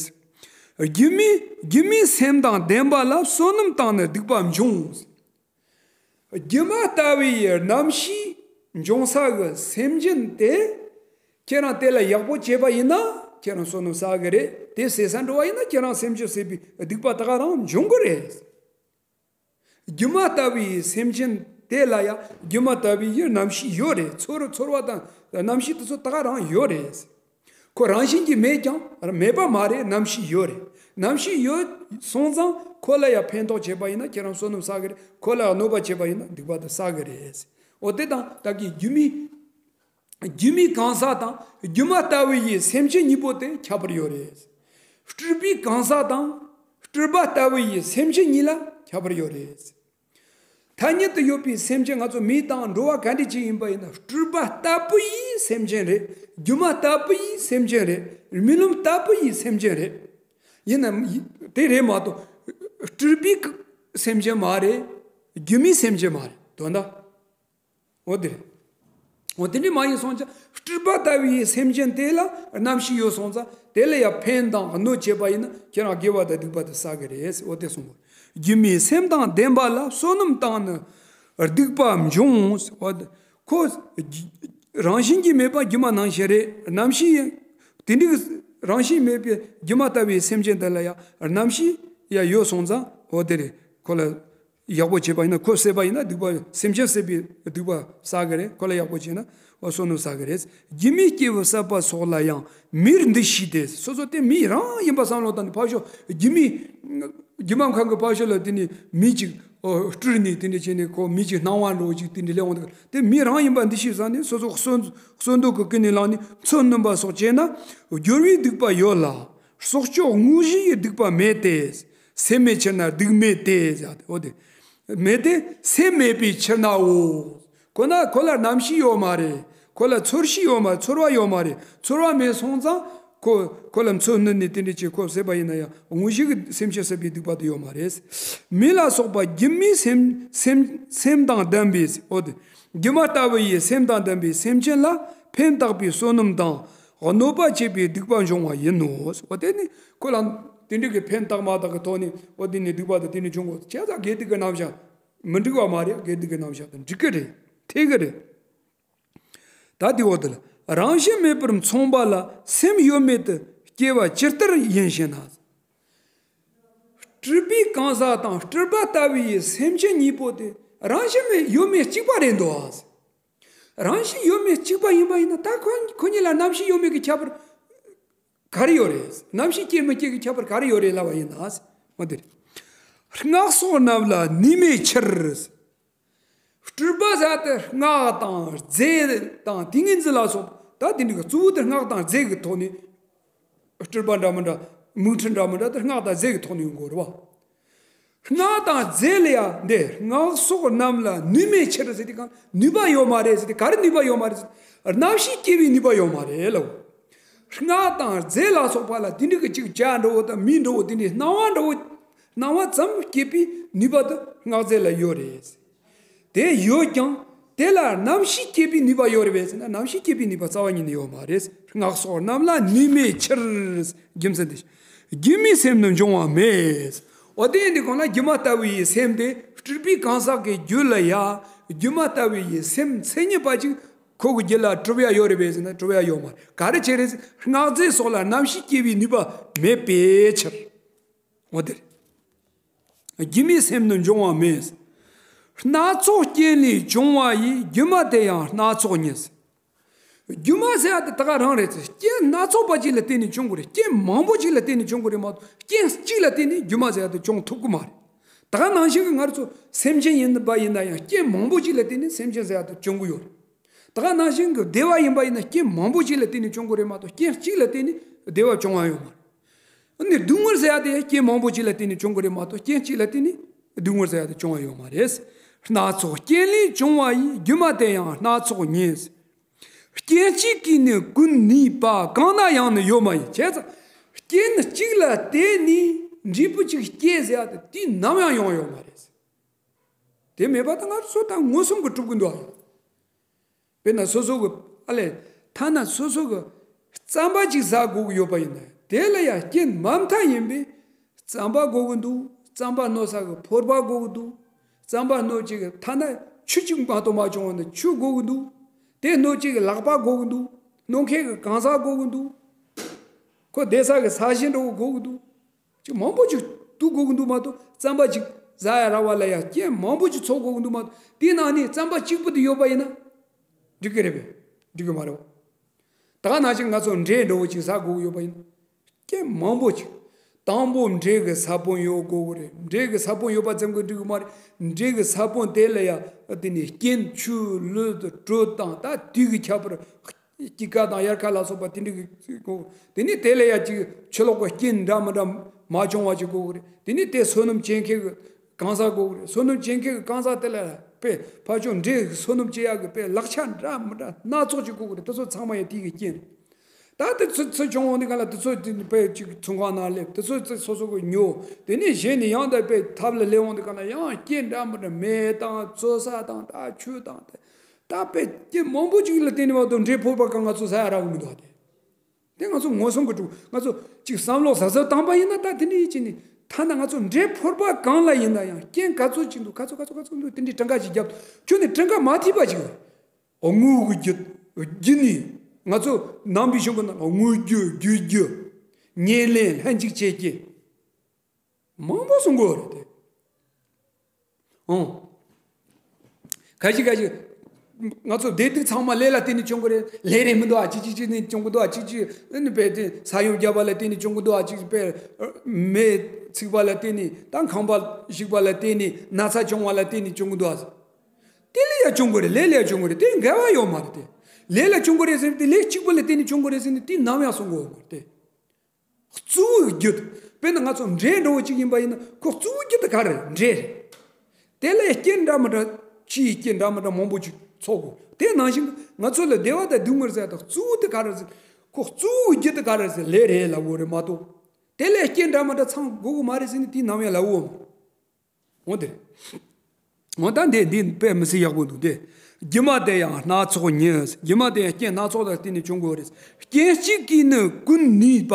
སྒྱུ་མའི་སྒྱུ་མའི་སེམས་དང་ལྡན་པ་ལ་བསོད་ནམས་བཏང་ནས་སྡིག་པ་འབྱུང་། སྒྱུ་མ་ལྟ་བུའི་རྣམ་ཤེས་འབྱུང་ས་གི་སེམས་ཅན་དེ། ཁྱེད་རང་དེ་ལ་ཡག་པོ་བྱས་པ་ཡིན་ན་ཁྱེད་རང་བསོད་ནམས་བསགས་གི་རེད། དེ་ཟད་ས་འགྲོ་བ་ཡིན་ན་ཁྱེད་རང་སེམས་ཅན་ཟད་པའི་སྡིག་པ་ད་ག་རང་འབྱུང་གི་རེད། སྒྱུ་མ་ལྟ་བུའི་སེམས་ཅན་དེ་ལ་ཡང་སྒྱུ་མ་ལྟ་བུའི་རྣམ་ཤེས་ཡོད་རེད། ཚོར་ཚོར་བ་དང་རྣམ་ཤེས་དེ་ཚོ་ད་ག་རང་ཡོད་རེད། ཁོ་རང་བཞིན་གྱིས་མེད་ཀྱང་མེད་པ་མ་རེད། རྣམ་ཤེས་ཡོད་རེད། རྣམ་ཤེས་ཡོད་སོང་ཙང་ཁོ་ལ་ཡང་ཕན་ཐོགས་བྱས་པ་ཡིན་ན་ཁྱེད་རང་བསོད་ནམས་བསགས་གི་རེད། ཁོ་ལ་ཡང་གནོད་པ་བྱས་པ་ཡིན་ན་སྡིག་པ་དེ་བསགས་གི་རེད། འོ་དེ་དང་ད་གིན་སྒྱུ་མའི་སྒྱུ་མའི་གང་ཟག་དང་སྒྱུ་མ་ལྟ་བུ་ཡི་སེམས་ཅན་གཉིས་པོ་དེ་ཁྱད་པར་ཡོད་རེད། སྤྲུལ་པའི་གང་ཟག་དང་སྤྲུལ་པ་ལྟ་བུ་ཡི་སེམས་ཅན་གཉིས་ལ་ཁྱད་པར་ཡོད་རེད། ཐ་སྙད་དུ་ཡོད་པའི་སེམས་ཅན་ང་ཚོ་མི་དང་འགྲོ་བ་ག་འདྲ་ཅིག་ཡིན་པ་ཡིན་ན་སྤྲུལ་པ་ལྟ་བུ་ཡི་སེམས་ཅན་རེད། སྒྱུ་མ་ལྟ་བུ་ཡི་སེམས་ཅན་རེད། རྨི་ལམ་ལྟ་བུ་ཡི་སེམས་ཅན་རེད། ཡིན་ནའང་དེ་རེད་མ་གཏོགས་སྤྲུལ་པའི་སེམས་ཅན་མ་རེད། སྒྱུ་མའི་སེམས་ཅན་མ་རེད། དོན་དག་འོ་དེ་རེད། འོ་དེ་འདྲ་མ་ཡིན་སོང་ཙང་སྤྲུལ་པ་ལྟ་བུའི་སེམས་ཅན་དེ་ལ་རྣམ་ཤེས་ཡོད་སོང་ཙང་དེ་ལ་ཡང་ཕན་དང་གནོད་བྱེད་པ་ཡིན་ན་ཁྱེད་རང་དགེ་བ་དང་སྡིག་པ་དེ་བསགས་གི་རེད། འོ་དེ་གསུངས་པ། སྒྱུ་མའི་སེམས་དང་ལྡན་པ་ལ་བསོད་ནམས་བཏང་ནས་སྡིག་པ་འབྱུང་། འོ་ཁོ་རང་བཞིན་གྱིས་མེད་པ་སྒྱུ་མ་ནང་བཞིན་རེད། རྣམ་ཤེས་དེ་འདྲའི་རང་བཞིན་མེད་པའི་སྒྱུ་མ་ལྟ་བུའི་སེམས་ཅན་དེ་ལ་ཡང་རྣམ་ཤེས་ཡང་ཡོད་སོང་ཙང་འོ་དེ་རེད། ཁོ་ལ་ཡག་པོ་བྱས་པ་ཡིན་ན་ཁོ་བསད་པ་ཡིན་ན་སྡིག་པ་སེམས་ཅན་བསད་པའི་སྡིག་པ་བསགས་གི་རེད། ཁོ་ལ་ཡག་པོ་བྱས་ན་འོ་བསོད་ནམས་བསགས་གི་རེད། སྒྱུ་མའི་སྐྱེས་བུ་བསད་པ་སོགས་ལ་ཡང་མིར་འདུ་ཤེས་ཏེ། སོ་སོ་དེ་མི་རང་ཡིན་པ་བསམ་བློ་བཏང་ནས་ཕར་ཞོག་སྒྱུ་མའི་སྒྱུ་མ་མཁན་གྱི་ཕར་ཞོག་ལ་དེ་ནི་མི་གཅིག་ ཨོ། སྤྲུལ་ནས་དེ་འདྲ་བྱས་ནས་ཁོ་མི་གི་སྣང་བ་འདྲ་བོ་ཅིག་དེ་འདྲ་སླེབས་འོང་དུས། དེ་མི་རང་ཡིན་པ་འདི་ཤེས་ཙང་ནས་སོ་སོ་གསོན་གསོན་མདོག་གི་ཀུན་ནས་བསླངས་ནས་མཚོ་སྣུམ་པ་སོགས་བྱས་ན་སྦྱོར་བའི་སྡིག་པ་ཡོད་ལ། སྲོག་གཅོད་དངོས་གཞི་ཡི་སྡིག་པ་མེད་དེ། སེམས་མེད་ཕྱིར་ན་སྡིག་མེད་དེ་ཟེར་ཏེ། འོ་དེ་མེད་དེ། སེམས་མེད་པའི་ཕྱིར་ནའོ། ཁོ་ན་ཁོ་ལ་རྣམ་ཤེས་ཡོད་མ་རེད། ཁོ་ལ་ཚོར་ཤེས་ཡོད་མ་རེད། ཚོར་བ་ཡོད་མ་རེད། ཚོར་བ་མེད་སོང་ཙང་ཁོ་ཁོ་ལ་མཚོ་སྣུར་ནས་དེ་འདྲ་བྱས་ཁོ་བསད་པ་ཡིན་ན་ཡང་དངོས་གཞི་གི་སེམས་ཅན་བསད་པའི་སྡིག་པ་དེ་ཡོད་མ་རེད། མེ་ལ་སོགས་པ་སྒྱུ་མའི་སེམས་སེམས་སེམས་དང་ལྡན་པའི། འོ་དེ་སྒྱུ་མ་ལྟ་བུ་ཡི་སེམས་དང་ལྡན་པའི་སེམས་ཅན་ལ་ཕན་བཏགས་པའི་བསོད་ནམས་དང་གནོད་པ་བྱེད་པའི་སྡིག་པ་འབྱུང་བ་ཡིན་ནོ། འོ་དེ་ནི་ཁོ་ལ་དེ་འདྲ་གི་ཕན་བཏགས་མ་བཏགས་ཀྱི་ཐོག་ནས་འོ་དེ་ནི་སྡིག་པ་དང་དེ་ནི་འབྱུང་གོ། བྱས་ཙང་དགེ་སྡིག་གི་རྣམ་གཞག་མི་འགྲིག་པ་མ་རེད། དགེ་སྡིག་གི་རྣམ་གཞག་དང་འགྲིག་གི་རེད། འཐད་གི་རེད། ད་དེ་འོ་དེ་ལ་རང་བཞིན་མེད་པར་མཚུངས་པ་ལ་སེམས་ཡོད་མེད་དུ་སྐྱེ་བ་ཇི་ལྟར་ཡིན་ཞེ་ན། སྤྲུལ་པའི་གང་ཟག་དང་སྤྲུལ་པ་ལྟ་བུ་ཡི་སེམས་ཅན་གཉིས་པོ་དེ་རང་བཞིན་མེད་ཡོད་མེད་གཅིག་པ་རེད་འདུག་ཨ། རང་བཞིན་ཡོད་མེད་གཅིག་པ་ཡིན་པ་ཡིན་ན། ད་ཁོ་ཁོ་གཉིས་ལ་རྣམ་ཤེས་ཡོད་མེད་ཀྱི་ཁྱད་པར་ག་རེ་ཡོད་རེད། རྣམ་ཤེས་སྐྱེ་མི་སྐྱེ་གི་ཁྱད་པར་ག་རེ་ཡོད་རེད་ལབ་པ་ཡིན་ན། འོ་དེ་རེད། སྔགས་སོགས་རྣམས་ལ་ནུས་མེད་ཕྱིར། སྤྲུལ་པ་ཟེར་དེ་སྔགས་དང་རྫས་དང་ཏིང་ངེ་འཛིན་ལ་སོགས། ད་དེ་འདྲའི་གཙོ་བོ་དེ་སྔགས་དང་རྫས་ཀྱི་ཐོག་ནས། སྤྲུལ་པ་འདྲ་མི་འདྲ། མིག་འཕྲུལ་འདྲ་མི་འདྲ་དེ་སྔགས་དང་རྫས་ཀྱི་ཐོག་ནས་ཡོང་དགོས་རེད་བ། སྔགས་དང་རྫས་ལ་ཡང་འདི་སྔགས་སོགས་རྣམས་ལ་ནུས་མེད་ཕྱིར་ཟེར་དེ་གང་ནུས་པ་ཡོད་མ་རེད་ཟེར་དེ། ག་རེ་ནུས་པ་ཡོད་མ་རེད་ཟེར། རྣམ་ཤེས་སྐྱེ་བའི་ནུས་པ་ཡོད་མ་རེད་ལབ། སྔགས་དང་རྫས་ལ་སོགས་པ་ལ་དེ་འདྲའི་གི་ཅིག་བྱ་འདྲ་བོ་དང་མི་འདྲ་བོ་དེ་འདྲའི་སྣང་བ་འདྲ་བོ། སྣང་བ་ཙམ་སྐྱེད་པའི་ནུས་པ་དེ་སྔགས་རྫས་ལ་ཡོད་རེད། དེ་ཡོད་ཀྱང་དེ་ལ་རྣམ་ཤེས་སྐྱེད་པའི་ནུས་པ་ཡོད་རེད་པས་ཟེར་ན། རྣམ་ཤེས་སྐྱེད་པའི་ནུས་པ་རྩ་བ་ཉིད་ནས་ཡོད་མ་རེད། སྔགས་སོགས་རྣམས་ལ་ནུས་མེད་ཕྱིར། རྒྱུ་མཚན་དེ། སྒྱུ་མའི་སེམས་ནི་འབྱུང་བ་མེད། འོ་དེ་ཡིན་དུས་གང་ལ་སྒྱུ་མ་ལྟ་བུ་ཡི་སེམས་དེ་སྤྲུལ་པའི་གང་ཟག་གི་རྒྱུད་ལ་ཡ། སྒྱུ་མ་ལྟ་བུ་ཡི་སེམས་མཚན་ཉིད་པ་ཅིག་ཁོ་གི་རྒྱུད་ལ་གྲུབ་ཡ་ཡོད་རེད་པས་ཟེར་ན། གྲུབ་ཡ་ཡོད་མ་རེད། ག་རེ་བྱས་རེད་ཟེར། སྔགས་རྫས་སོགས་ལ་རྣམ་ཤེས་སྐྱེ་བའི་ནུས་པ་མེད་པའི་ཕྱིར། འོ་དེ་རེད། སྒྱུ་མའི་སེམས་ནི་འབྱུང་བ་མེད། སྣ་ཚོགས་རྐྱེན་ལས་བྱུང་བ་ཡི། སྒྱུ་མ་དེ་ཡང་སྣ་ཚོགས་ཉིད། སྒྱུ་མ་ཟེར་ཡ་དེ་ད་ག་རང་རེད་ཟེར། རྐྱེན་སྣ་ཚོགས་པ་ཅིག་ལ་བརྟེན་ནས་བྱུང་དགོས་རེད། རྐྱེན་མང་པོ་ཅིག་ལ་བརྟེན་ནས་བྱུང་དགོས་རེད་མ་གཏོགས། རྐྱེན་གཅིག་ལ་བརྟེན་ནས་སྒྱུ་མ་ཟེར་ཡ་དེ་བྱུང་ཐུབ་ཀྱི་མ་རེད། ད་ག་ནང་བཞིན་གྱི་ང་རང་ཚོ་སེམས་ཅན་ཡིན་པ་ཡིན་ན་ཡང་རྐྱེན་མང་པོ་ཅིག་ལ་བརྟེན་ནས་སེམས་ཅན་ཟེར་ཡ་དེ་བྱུང་གི་ཡོད་རེད། ད་ག་ནང་བཞིན་གྱི་བདེ་བ་ཡིན་པ་ཡིན་ན་རྐྱེན་མང་པོ་ཅིག་ལ་བརྟེན་ནས་བྱུང་དགོས་རེད་མ་གཏོགས། རྐྱེན་གཅིག་ལ་བརྟེན་ནས་བདེ་བ་བྱུང་བ་ཡོད་མ་རེད། ཨ་ནི་སྡུག་བསྔལ་ཟེར་ཡ་དེ་ཡང་རྐྱེན་མང་པོ་ཅིག་ལ་བརྟེན་ནས་བྱུང་གི་རེད་མ་གཏོགས། རྐྱེན་གཅིག་ལ་བརྟེན་ནས་སྡུག་བསྔལ་ཟེར་ཡ་དེ་བྱུང་བ་ཡོད་མ་རེད། སྣ་ཚོགས་རྐྱེན་ལས་བྱུང་བ་ཡི། སྒྱུ་མ་དེ་ཡང་སྣ་ཚོགས་ཉིད། རྐྱེན་གཅིག་གིས་ནི་ཀུན་ནུས་པ། གང་ན་ཡང་ནི་ཡོད་མ་ཡིན། བྱས་ཙང་རྐྱེན་གཅིག་ལ་བརྟེན་ནས་འབྲས་བུ་གཅིག་སྐྱེ་ཟེར་ཡ་དེ་དུས་ནམ་ཡང་ཡོང་ཡོད་མ་རེད། དེ་མེད་པ་ད་ང་ཚོ་ད་མངོན་སུམ་གྱིས་གྲུབ་ཀྱི་འདུག་ཨ། དཔེར་ན་སོ་སོ་གི་ཨ་ལས། ཐ་ན་སོ་སོ་གི་རྩམ་པ་ཅིག་ཟ་དགོས་ཀྱི་ཡོད་པ་ཡིན་ན། དེ་ལ་ཡང་རྐྱེན་མ་མཐའ་ཡིན་པས་རྩམ་པ་དགོས་ཀྱི་འདུག་རྩམ་པ་སྣོད་ས་གི་ཕོར་པ་དགོས་ཀྱི་འདུག་རྩམ་པ་སྣོད་ཅིག་གི་ཐ་ན་ཆུ་ཅིག་མ་གཏོགས་མ་བྱུང་བ་ན་ཆུ་དགོས་ཀྱི་འདུག་དེ་སྣོད་ཅིག་གི་ལག་པ་དགོས་ཀྱི་འདུག་སྣོད་མཁན་གྱི་གང་ཟག་དགོས་ཀྱི་འདུག་ཁོ་བསྡད་ས་གི་ས་གཞི་འདྲ་བོ་དགོས་ཀྱི་འདུག་ཅིག་མང་པོ་ཅིག་བཏུ་དགོས་ཀྱི་འདུག་མ་གཏོགས། རྩམ་པ་ཅིག་ཟ་ཡ་རག་པ་ལ་ཡ་རྐྱེན་མང་པོ་ཅིག་ཚོགས་དགོས་ཀྱི་འདུག་མ་གཏོགས། དེའི་ནང་ནས་རྩམ་པ་གཅིག་པུ་དེ་ཡོད་པ་ཡིན་ན་འགྲིག་གི་རེད་པས། འགྲིག་གི་མ་རེད་པ། ད་ག་ནང་བཞིན་ང་ཚོ་འབྲས་འདྲ་བོ་ཅིག་ཟ་དགོས་ཀྱི་ཡོད་པ་ཡིན་ན། རྐྱེན་མང་པོ་ཅིག་དང་པོ་འབྲས་ཀྱི་ས་བོན་ཡོད་དགོས་ཀྱི་རེད། འབྲས་ཀྱི་ས་བོན་ཡོད་པ་ཙམ་གྱིས་འགྲིག་གི་མ་རེད། འབྲས་ཀྱི་ས་བོན་དེ་ལ་ཡ་དེ་ནས་རྐྱེན་ཆུ་ལུད་དྲོད་དང་ད་དུས་ཀྱི་ཁྱད་པར། དཀྱིལ་ཀ་དང་དབྱར་ཁ་ལ་སོགས་པ་དེ་འདྲ་གི་དགོས། དེ་ནས་དེ་ལ་ཡ་ཅིག་ཆུ་ལོག་གི་རྐྱེན་འདྲ་མི་འདྲ་མ་བྱུང་བ་ཅིག་དགོས་ཀྱི་རེད། དེ་ནས་དེ་སོ་སྣུམ་སྐྱེལ་མཁན་གྱི་གང་ཟག་དགོས་ཀྱི་རེད། སོ་སྣུམ་སྐྱེལ་མཁན་གྱི་གང་ཟག་དེ་ལ་དཔེ་ཕར་ཕྱོགས་འབྲས་ཀྱི་སོ་སྣུམ་སྐྱེལ་ཡག་གི་དཔེ་ལག་ཆ་འདྲ་མི་འདྲ་སྣ་ཚོགས་ཅིག་དགོས་ཀྱི་རེད། དེ་ཚོ་ཚང་མ་ཡང་དེ་གི་རྐྱེན། ད་དེ་ཚོ་ཚོ་བྱུང་འོང་དུས་ག་ལ་དེ་ཚོ་དེ་དཔེ་ཅིག་ཚོང་ཁང་ནང་སླེབས། དེ་ཚོ་སོ་སོ་གི་ཉོ། དེ་ནས་གཞན་ནས་ཡང་དེ་དཔེ་ཐབ་ལ་སླེབས་འོང་དུས་ག་ལ་ཡང་རྐྱེན་འདྲ་མི་འདྲ་མེ་དང་བཙོ་ས་དང་ད་ཆུ་དང་དེ། ད་དཔེ་རྐྱེན་མང་པོ་ཅིག་ལ་བརྟེན་ནས་མ་གཏོགས་འབྲས་ཕོར་པ་གང་ང་ཚོ་ཟ་ཡ་རག་གི་མི་འདུག་སྟེ། དེ་ང་ཚོ་མངོན་སུམ་གྱིས་གྲུབ། ང་ཚོ་ཅིག་བསམ་བློ་གཟབ་གཟབ་བཏང་པ་ཡིན་ན་ད་དེ་འདྲ་ཡིན་ཅི་ནི། ཐ་ན་ང་ཚོ་འབྲས་ཕོར་པ་གང་ལ་ཡིན་ན་ཡང་རྐྱེན་ག་ཚོད་ཅིག་འདུག་ག་ཚོད་ག་ཚོད་ག་ཚོད་འདུག་དེ་འདྲའི་གྲངས་ཀ་ཅིག་བརྒྱབ། ཁྱོད་ནི་གྲངས་ཀ་མ་ཐིག་པ་ཅིག་རེད། དངོས་ཀྱི་རྒྱུ། རྒྱུ་ནི། ང་ཚོ་ནང་པའི་གཞུང་གི་ནང་དངོས་རྒྱུ་རྒྱུ་རྒྱུ། ཉེར་ལེན་ལྷན་ཅིག་བྱེད་ཀྱི། མང་པོ་གསུང་གི་ཡོད་རེད་དེ། ཨང་། ཁ་ཅིག་ཁ་ཅིག་ ང་ཚོ་བདེ་སྡུག་ཚང་མ་ལས་ལ་བརྟེན་ནས་བྱུང་གི་རེད། ལས་རེད་མི་འདུག་ཨ། ཅིག་ཅིག་ཅིག་ནས་བྱུང་གི་འདུག་ཨ། ཅིག་ཅིག་ཨ་ནི་དཔེ་དེ་ས་ཡོམ་བརྒྱབ་པ་ལ་བརྟེན་ནས་བྱུང་གི་འདུག་ཨ། ཅིག་དཔེ་མེ་ཚིག་པ་ལ་བརྟེན་ནས། ད་ཁང་པ་བཤིག་པ་ལ་བརྟེན་ནས། ན་ཚ་བྱུང་བ་ལ་བརྟེན་ནས་བྱུང་གི་འདུག་ཨ། དེ་ལས་ཡང་བྱུང་གི་རེད། ལས་ལས་ཡང་བྱུང་གི་རེད། དེ་འགལ་བ་ཡོད་མ་རེད་དེ། ལས་ལ་བྱུང་གི་རེད་ཟེར་ནས་དེ། ལས་གཅིག་པུ་ལ་བརྟེན་ནས་བྱུང་གི་རེད་ཟེར་ནས་དེ་ནམ་ཡང་གསུང་གི་ཡོད་མ་རེད་དེ། གཙོ་བོའི་རྒྱུ་དེ། དཔེར་ན་ང་ཚོ་འབྲས་འདྲ་བོ་གཅིག་ཡིན་པ་ཡིན་ན། ཁོ་གཙོ་བོའི་རྒྱུ་དེ་ག་རེ་རེད། འབྲས་རེད། དེ་ལ་རྐྱེན་འདྲ་མི་འདྲ། ཕྱིའི་རྐྱེན་འདྲ་མི་འདྲ་མང་པོ་ཅིག་ཚོགས་དགོས། དེ་ནང་བཞིན་ང་ཚོ་ལ་བདེ་བ་དང་སྡུག་བསྔལ་ཟེར་ཡ་དེ་གཙོ་བོ་དེ་ག་རེ་ཟེར། ཁོ་གཙོ་བོའི་རྒྱུ་དེ་ག་རེ་ཟེར། ལས་རེད་ལབ་དགོས་རེད་མ་གཏོགས། དེ་ལ་རྐྱེན་འདྲ་མི་འདྲ་ཚང་དགོས་ཀྱི་མ་རེད་ཟེར་ནས་དེ་ནམ་ཡང་ལབ་འོང་། འོ་དེ་རེད། འོ་ད་འདི་འདི་དཔེ་མི་སྲིད་ཡག་པོ་འདུག་སྟེ། སྒྱུ་མ་དེ་ཡང་སྣ་ཚོགས་ཉིད། སྒྱུ་མ་དེ་ཡང་རྐྱེན་སྣ་ཚོགས་ལ་བརྟེན་ནས་བྱུང་དགོས་རེད། རྐྱེན་གཅིག་གིས་ནི་ཀུན་ནུས་པ།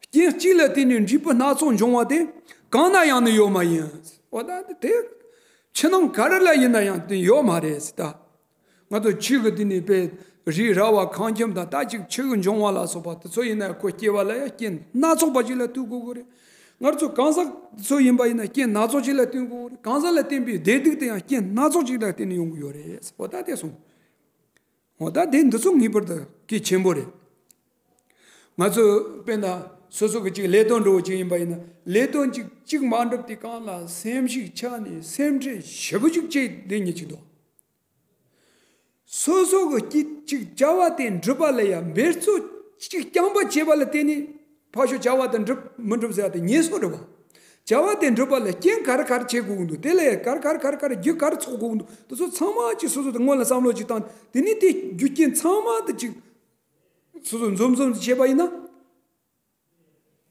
རྐྱེན་གཅིག་ལ་བརྟེན་ནས་འབྲས་བུ་སྣ་ཚོགས་འབྱུང་བ་དེ་གང་ན་ཡང་ནི་ཡོད་མ་ཡིན། འོ་ད་དེ་ཕྱི་ནང་ག་རེ་ལ་ཡིན་ན་ཡང་དེ་ཡོད་མ་རེད་ཟེར་ད། ང་ཚོ་ཆོས་ཀྱི་དེ་ནས་དཔེ་རི་ར་བ་ཁང་ཁྱིམ་དང་ད་ཅིག་ཆོས་ཀྱི་འབྱུང་བ་ལ་སོགས་པ་དེ་ཚོ་ཡིན་ན་ཁོ་སྐྱེ་བ་ལ་ཡང་རྐྱེན་སྣ་ཚོགས་པ་ཅིག་ལ་ལྟོས་དགོས་ཀྱི་རེད། ང་ཚོ་གང་ཟག་དེ་ཚོ་ཡིན་པ་ཡིན་ན་རྐྱེན་སྣ་ཚོགས་ཅིག་ལ་བརྟེན་དགོས་ཀྱི་རེད། གང་ཟག་ལ་བརྟེན་པའི་བདེ་སྡུག་དེ་ཡང་རྐྱེན་སྣ་ཚོགས་ཅིག་ལ་བརྟེན་ནས་ཡོང་གི་ཡོད་རེད། འོ་ད་དེ་སོང་། འོ་ད་དེ་འདི་ཚོ་ངེས་པར་དུ་གལ་ཆེན་པོ་རེད། ང་ཚོ་དཔེར་ན་སོ་སོ་གི་ཅིག་ལས་དོན་འགྲོ་བ་ཅིག་ཡིན་པ་ཡིན་ན། ལས་དོན་ཅིག་ཅིག་མ་འགྲུབ་དུས་སྒང་ལ་སེམས་ཤུགས་ཆག་ནས་སེམས་ཁྲལ་ཞེ་པོ་ཅིག་བྱེད་བསྡད་མཁན་ཅིག་འདུག་སོ་སོ་གི་སྐྱིད་ཅིག་བྱ་བ་དེ་འགྲུབ་པ་ལ་ཡང་འབད་རྩོལ་ཅིག་རྐྱང་པ་བྱས་པ་ལ་བརྟེན་ནས་ཕར་ཕྱོགས་བྱ་བ་དེ་འགྲུབ་མི་འགྲུབ་ཟེར་ཡ་དེ་ངེས་སོ་འགྲུབ་པ། བྱ་བ་དེ་འགྲུབ་པ་ལ་རྐྱེན་ག་རེ་ག་རེ་བྱེད་དགོས་ཀྱི་འདུག་དེ་ལ་ཡང་ག་རེ་ག་རེ་ག་རེ་ག་རེ་རྒྱུ་ག་རེ་ཚོགས་དགོས་ཀྱི་འདུག་དེ་ཚོ་ཚང་མ་ཅིག་སོ་སོ་དེ་སྔོན་ལ་བསམ་བློ་ཅིག་བཏང་། དེ་ནས་དེ་རྒྱུ་རྐྱེན་ཚང་མ་དེ་ཅིག་སོ་སོ་འཛོམས་འཛོམས་ཅིག་བྱས་པ་ཡིན་ན།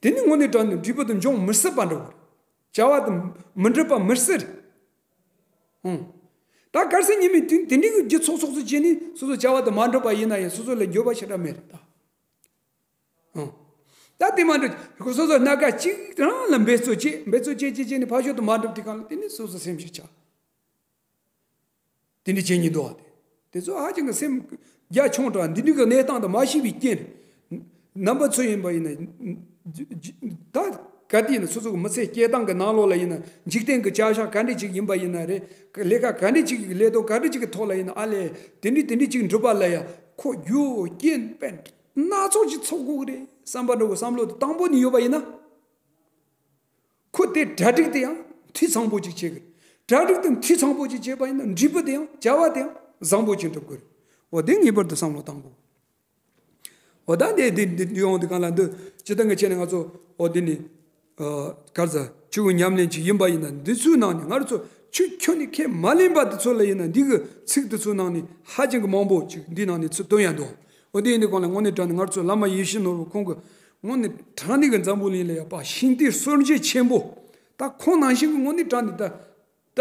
དེ་ནི་དངོས་གནས་དྲང་ནས་འབྲས་བུ་དེ་འབྱུང་མི་སྲིད་པ་འདྲ་བོ་རེད། བྱ་བ་དེ་མི་འགྲུབ་པ་མི་སྲིད་རེད། ཨང་། ད་གལ་སྲིད་ཉིན་མོའི་དུས་དེ་འདྲའི་གི་རྒྱུ་ཚོགས་ཚོགས་སུ་བྱས་ནས་སོ་སོ་བྱ་བ་དེ་མ་འགྲུབ་པ་ཡིན་ན་ཡང་སོ་སོ་ལ་འགྱོད་པ་ཞེ་དྲག་མེད་རེད་ད། ཨང་། ད་དེ་མ་འགྲུབ་སོ་སོ་སྣ་ཁ་གཅིག་རང་ལ་འབད་རྩོལ་བྱེད། འབད་རྩོལ་བྱེད་བྱེད་བྱེད་ནས་ཕར་ཕྱོགས་དེ་མ་འགྲུབ་དུས་སྒང་ལ་དེ་ནི་སོ་སོ་སེམས་ཤུགས་ཆག་དེ་འདྲ་བྱེད་མཁན་འདུག་བ། དེ་དེ་ཚོ་ཧ་ཅང་གི་སེམས་རྒྱ་ཆུང་དྲགས། འདི་འདྲ་གི་གནས་སྟངས་དེ་མ་ཤེས་པའི་རྐྱེན་རེད། རྣམ་པ་ཚོ་ཡིན་པ་ཡིན་ན། ད་ག་དུས་ཡིན་ན་སོ་སོ་གི་མི་ཚེ་སྐྱེལ་སྟངས་ཀྱི་ནང་ལོགས་ལ་ཡིན་ན། འཇིག་རྟེན་གྱི་བྱ་བཞག་ག་འདྲ་ཅིག་ཡིན་པ་ཡིན་ན་རེད། ལས་ཀ་ག་འདྲ་ཅིག་གི་ལས་དོན་ག་འདྲ་ཅིག་གི་ཐོག་ལ་ཡིན་ན། ཨ་ལས་དེ་འདྲ་དེ་འདྲ་ཅིག་འགྲུབ་པ་ལ་ཡ་ཁོ་རྒྱུ་རྐྱེན་དཔེ་སྣ་ཚོགས་ཅིག་ཚོགས་དགོས་ཀྱི་རེད་བསམ་པ་འདྲ་བོ་བསམ་བློ་དེ་དང་པོ་ནས་ཡོད་པ་ཡིན་ན། ཁོ་དེ་གྲ་སྒྲིག་དེ་ཡང་འཐུས་ཚང་པོ་ཅིག་བྱེད་དགོས། གྲ་སྒྲིག་དེ་འཐུས་ཚང་པོ་ཅིག་བྱས་པ་ཡིན་ན་འབྲས་བུ་དེ་ཡང་བྱ་བ་དེ་ཡང་བཟང་པོ་ཅིག་འགྲུབ་དགོས། འོ་དེ་ངེས་པར་དུ་བསམ་བློ་བཏང་དགོས། འོ་ད་དེ་དེ་དེ་ཡོང་དུས་སྒང་ལ་འདི་སྤྱིར་བཏང་གི་ཆ་ནས་ང་ཚོ་འོ་དེ་ནི་ག་རེ་ཟེར། ཆོས་ཀྱི་ཉམས་ལེན་ཅིག་ཡིན་པ་ཡིན་ན། འདི་ཚོའི་ནང་ནས་ང་རང་ཚོ་ཆོས་ཁྱོན་ནས་ཁས་མ་ལེན་པ་དེ་ཚོ་ལ་ཡིན་ན། འདི་གི་ཚིག་དེ་ཚོའི་ནང་ནས་ཧ་ཅང་གི་མང་པོ་ཅིག་འདི་ནང་ནས་ཚུར་བཏོན་ཡ་འདུག་འོ་དེ་ཡིན་དུས་སྒང་ལ་དངོས་གནས་དྲང་གནས་ང་རང་ཚོ་བླ་མ་ཡིད་བཞིན་ནོར་བུ་ཁོང་གི་དངོས་གནས་དྲང་གནས་ཀྱི་འཛམ་བུ་གླིང་ལ་ཡ་པ་ཤིང་རྟའི་སྲོལ་འབྱེད་ཆེན་པོ། ད་ཁོང་ནང་བཞིན་གྱི་དངོས་གནས་དྲང་གནས་ད་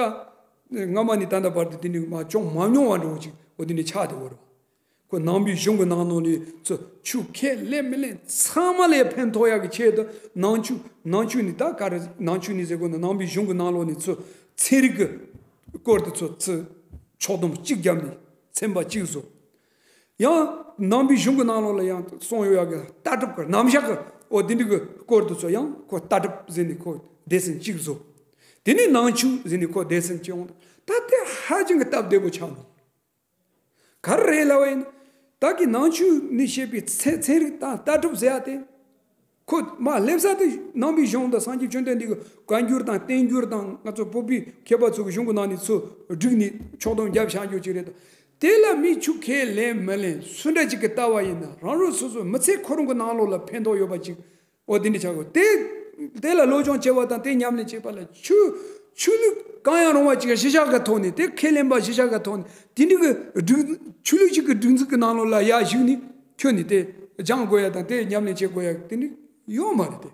ད་སྔ་མ་ནས་ད་ལྟ་བར་དུ་དེ་འདྲ་མ་བྱུང་མ་མྱོང་བ་འདྲ་བོ་ཅིག་འོ་དེ་འདྲ་ཆགས་བསྡད་ཡོད་རེད། ཁོ་ནང་པའི་གཞུང་གི་ནང་ལོགས་ནས་ཚུར་ཆོས་ཁས་ལེན་མི་ལེན་ཚང་མ་ལ་ཡ་ཕན་ཐོགས་ཡག་གི་ཆེད་དུ། ནང་ཆོས་ནང་ཆོས་ནས་ད་ག་རེ། ནང་ཆོས་ནས་ཟེར་དགོས་ན་ནང་པའི་གཞུང་གི་ནང་ལོགས་ནས་ཚུར་ཚན་རིག་གི་སྐོར་དེ་ཚོ་ཚུར་ཕྱོགས་བསྡོམས་གཅིག་བརྒྱབ་ནས་ཚན་པ་གཅིག་བཟོ། ཡང་ནང་པའི་གཞུང་གི་ནང་ལོགས་ལ་ཡང་གསུངས་ཡོད་ཡག་གི་ལྟ་གྲུབ་ཀྱི་རྣམ་གཞག་གི་འོ་དེ་འདྲ་གི་སྐོར་དེ་ཚོ་ཡང་ཁོ་ལྟ་གྲུབ་ཟེར་ནས་ཁོ་སྡེ་ཚན་གཅིག་བཟོ། དེ་ནས་ནང་ཆོས་ཟེར་ནས་ཁོ་སྡེ་ཚན་གཅིག་ཡོང་། ད་དེ་ཧ་ཅང་གི་སྟབས་བདེ་པོ་ཆགས་འདུག་ག་རེ་རེད་ལབ་པ་ཡིན་ན། ད་གི་ནང་ཆོས་ནས་བཤད་པའི་ཚན་ཚན་རིག་དང་ལྟ་གྲུབ་ཟེར་ཡ་དེ། ཁོ་མ་སླེབས་ས་དེ་ནང་པའི་གཞུང་དང་སངས་རྒྱས་བཅོམ་ལྡན་འདས་ཀྱི་བཀའ་འགྱུར་དང་བསྟན་འགྱུར་དང་། ང་ཚོ་བོད་པའི་མཁས་པ་ཚོ་གི་གཞུང་གི་ནང་ནས་ཚུར་བསྒྲིགས་ནས་ཕྱོགས་བསྡོམས་བརྒྱབ་བཞག་རྒྱུ་ཅིག་རེད་དོ། དེ་ལ་མི་ཆོས་ཁས་ལེན་མི་ལེན་སུ་འདྲ་ཅིག་གིས་ལྟ་བ་ཡིན་ན། རང་རང་སོ་སོའི་མི་ཚེ་ཁོ་རང་གི་ནང་ལོགས་ལ་ཕན་ཐོགས་ཡོད་པ་ཅིག་འོ་དེ་འདྲ་ཆགས་དགོས། དེ་དེ་ལ་སློབ་སྦྱོང་བྱེད་པ་དང་དེ་ཉམས་ལེན་བྱེད་པ་ལ་ཆོས་ཆོས་ལུགས་གང་ཡང་རུང་བ་ཅིག་གཞི་བཞག་གི་ཐོག་ནས། དེ་ཁས་ལེན་པ་གཞི་བཞག་གི་ཐོག་ནས། དེ་འདྲ་གི་སྒྲིག་ཆོས་ལུགས་ཅིག་གི་སྒྲིག་འཛུགས་ཀྱི་ནང་ལོགས་ལ་ཡར་ཞུགས་ནས་ཁྱོན་ནས་དེ་སྦྱང་དགོས་ཡ་དང་དེ་ཉམས་ལེན་བྱེད་དགོས་ཡ་དེ་འདྲ་ཡོད་མ་རེད་དེ།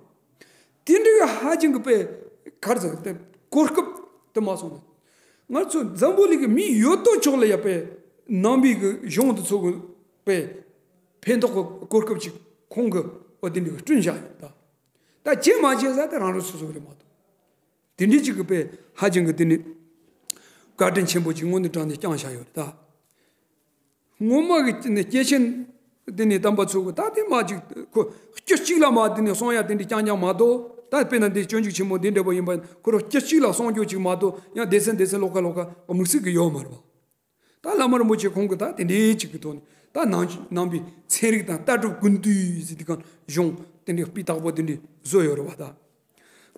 དེ་འདྲ་གི་ཧ་ཅང་གི་དཔེ་ག་རེ་ཟེར། དེ་གོ་སྐབས་དེ་མ་སོང་ན། ང་ཚོ་འཛམ་བུ་གླིང་གི་མི་ཡོད་དོ་ཅོག་ལ་ཡ་དཔེ་ནང་པའི་གི་གཞུང་དེ་ཚོ་གི་དཔེ་ཕན་ཐོགས་ཀྱི་གོ་སྐབས་ཅིག་ཁོང་གིས་འོ་དེ་འདྲ་བསྐྲུན་བཞག་ཡོད་ད། ད་བྱེད་མ་བྱེད་ས་དེ་རང་རང་སོ་སོ་རེད་མ་གཏོགས། དེ་འདྲའི་ཅིག་གི་དཔེ་ཧ་ཅང་གི་དེ་ནི་བཀའ་དྲིན་ཆེན་པོ་ཅིག་དངོས་གནས་དྲང་ནས་བསྐྱངས་བཞག་ཡོད་རེད་ད། སྔོན་མ་གི་དེ་ནི་སྐྱེས་ཆེན་དེ་ནི་དམ་པ་ཚོ་གི་ད་དེ་མ་ཅིག་ཁོ་སྐྱེས་གཅིག་ལ་མ་དེ་ནི་གསུང་ཡ་དེ་འདྲ་རྐྱང་རྐྱང་མ་གཏོགས། ད་དཔེར་ན་འདི་སྤྱོད་འཇུག་ཆེན་མོ་འདི་འདྲ་པོ་ཡིན་པ་ཁོ་རང་སྐྱེས་གཅིག་ལ་གསུང་རྒྱུ་ཅིག་མ་གཏོགས། ཡང་སྡེ་ཚན་སྡེ་ཚན་ལོགས་ཀ་ལོགས་ཀ་དམིགས་བསལ་གི་ཡོད་མ་རེད་པ། ད་ ད་བླ་མ་རིན་པོ་ཆེ་ཁོང་གིས་ད་དེ་འདྲའི་ཅིག་གི་ཐོག་ནས་ད་ནང་ནང་པའི་ཚན་རིག་དང་ལྟ་གྲུབ་ཀུན་བཏུས་ཟེར་དེ་གང་གཞུང་དེ་འདྲའི་སྤུས་དག་པོ་དེ་འདྲའི་བཟོས་ཡོད་རེད་བ་ད།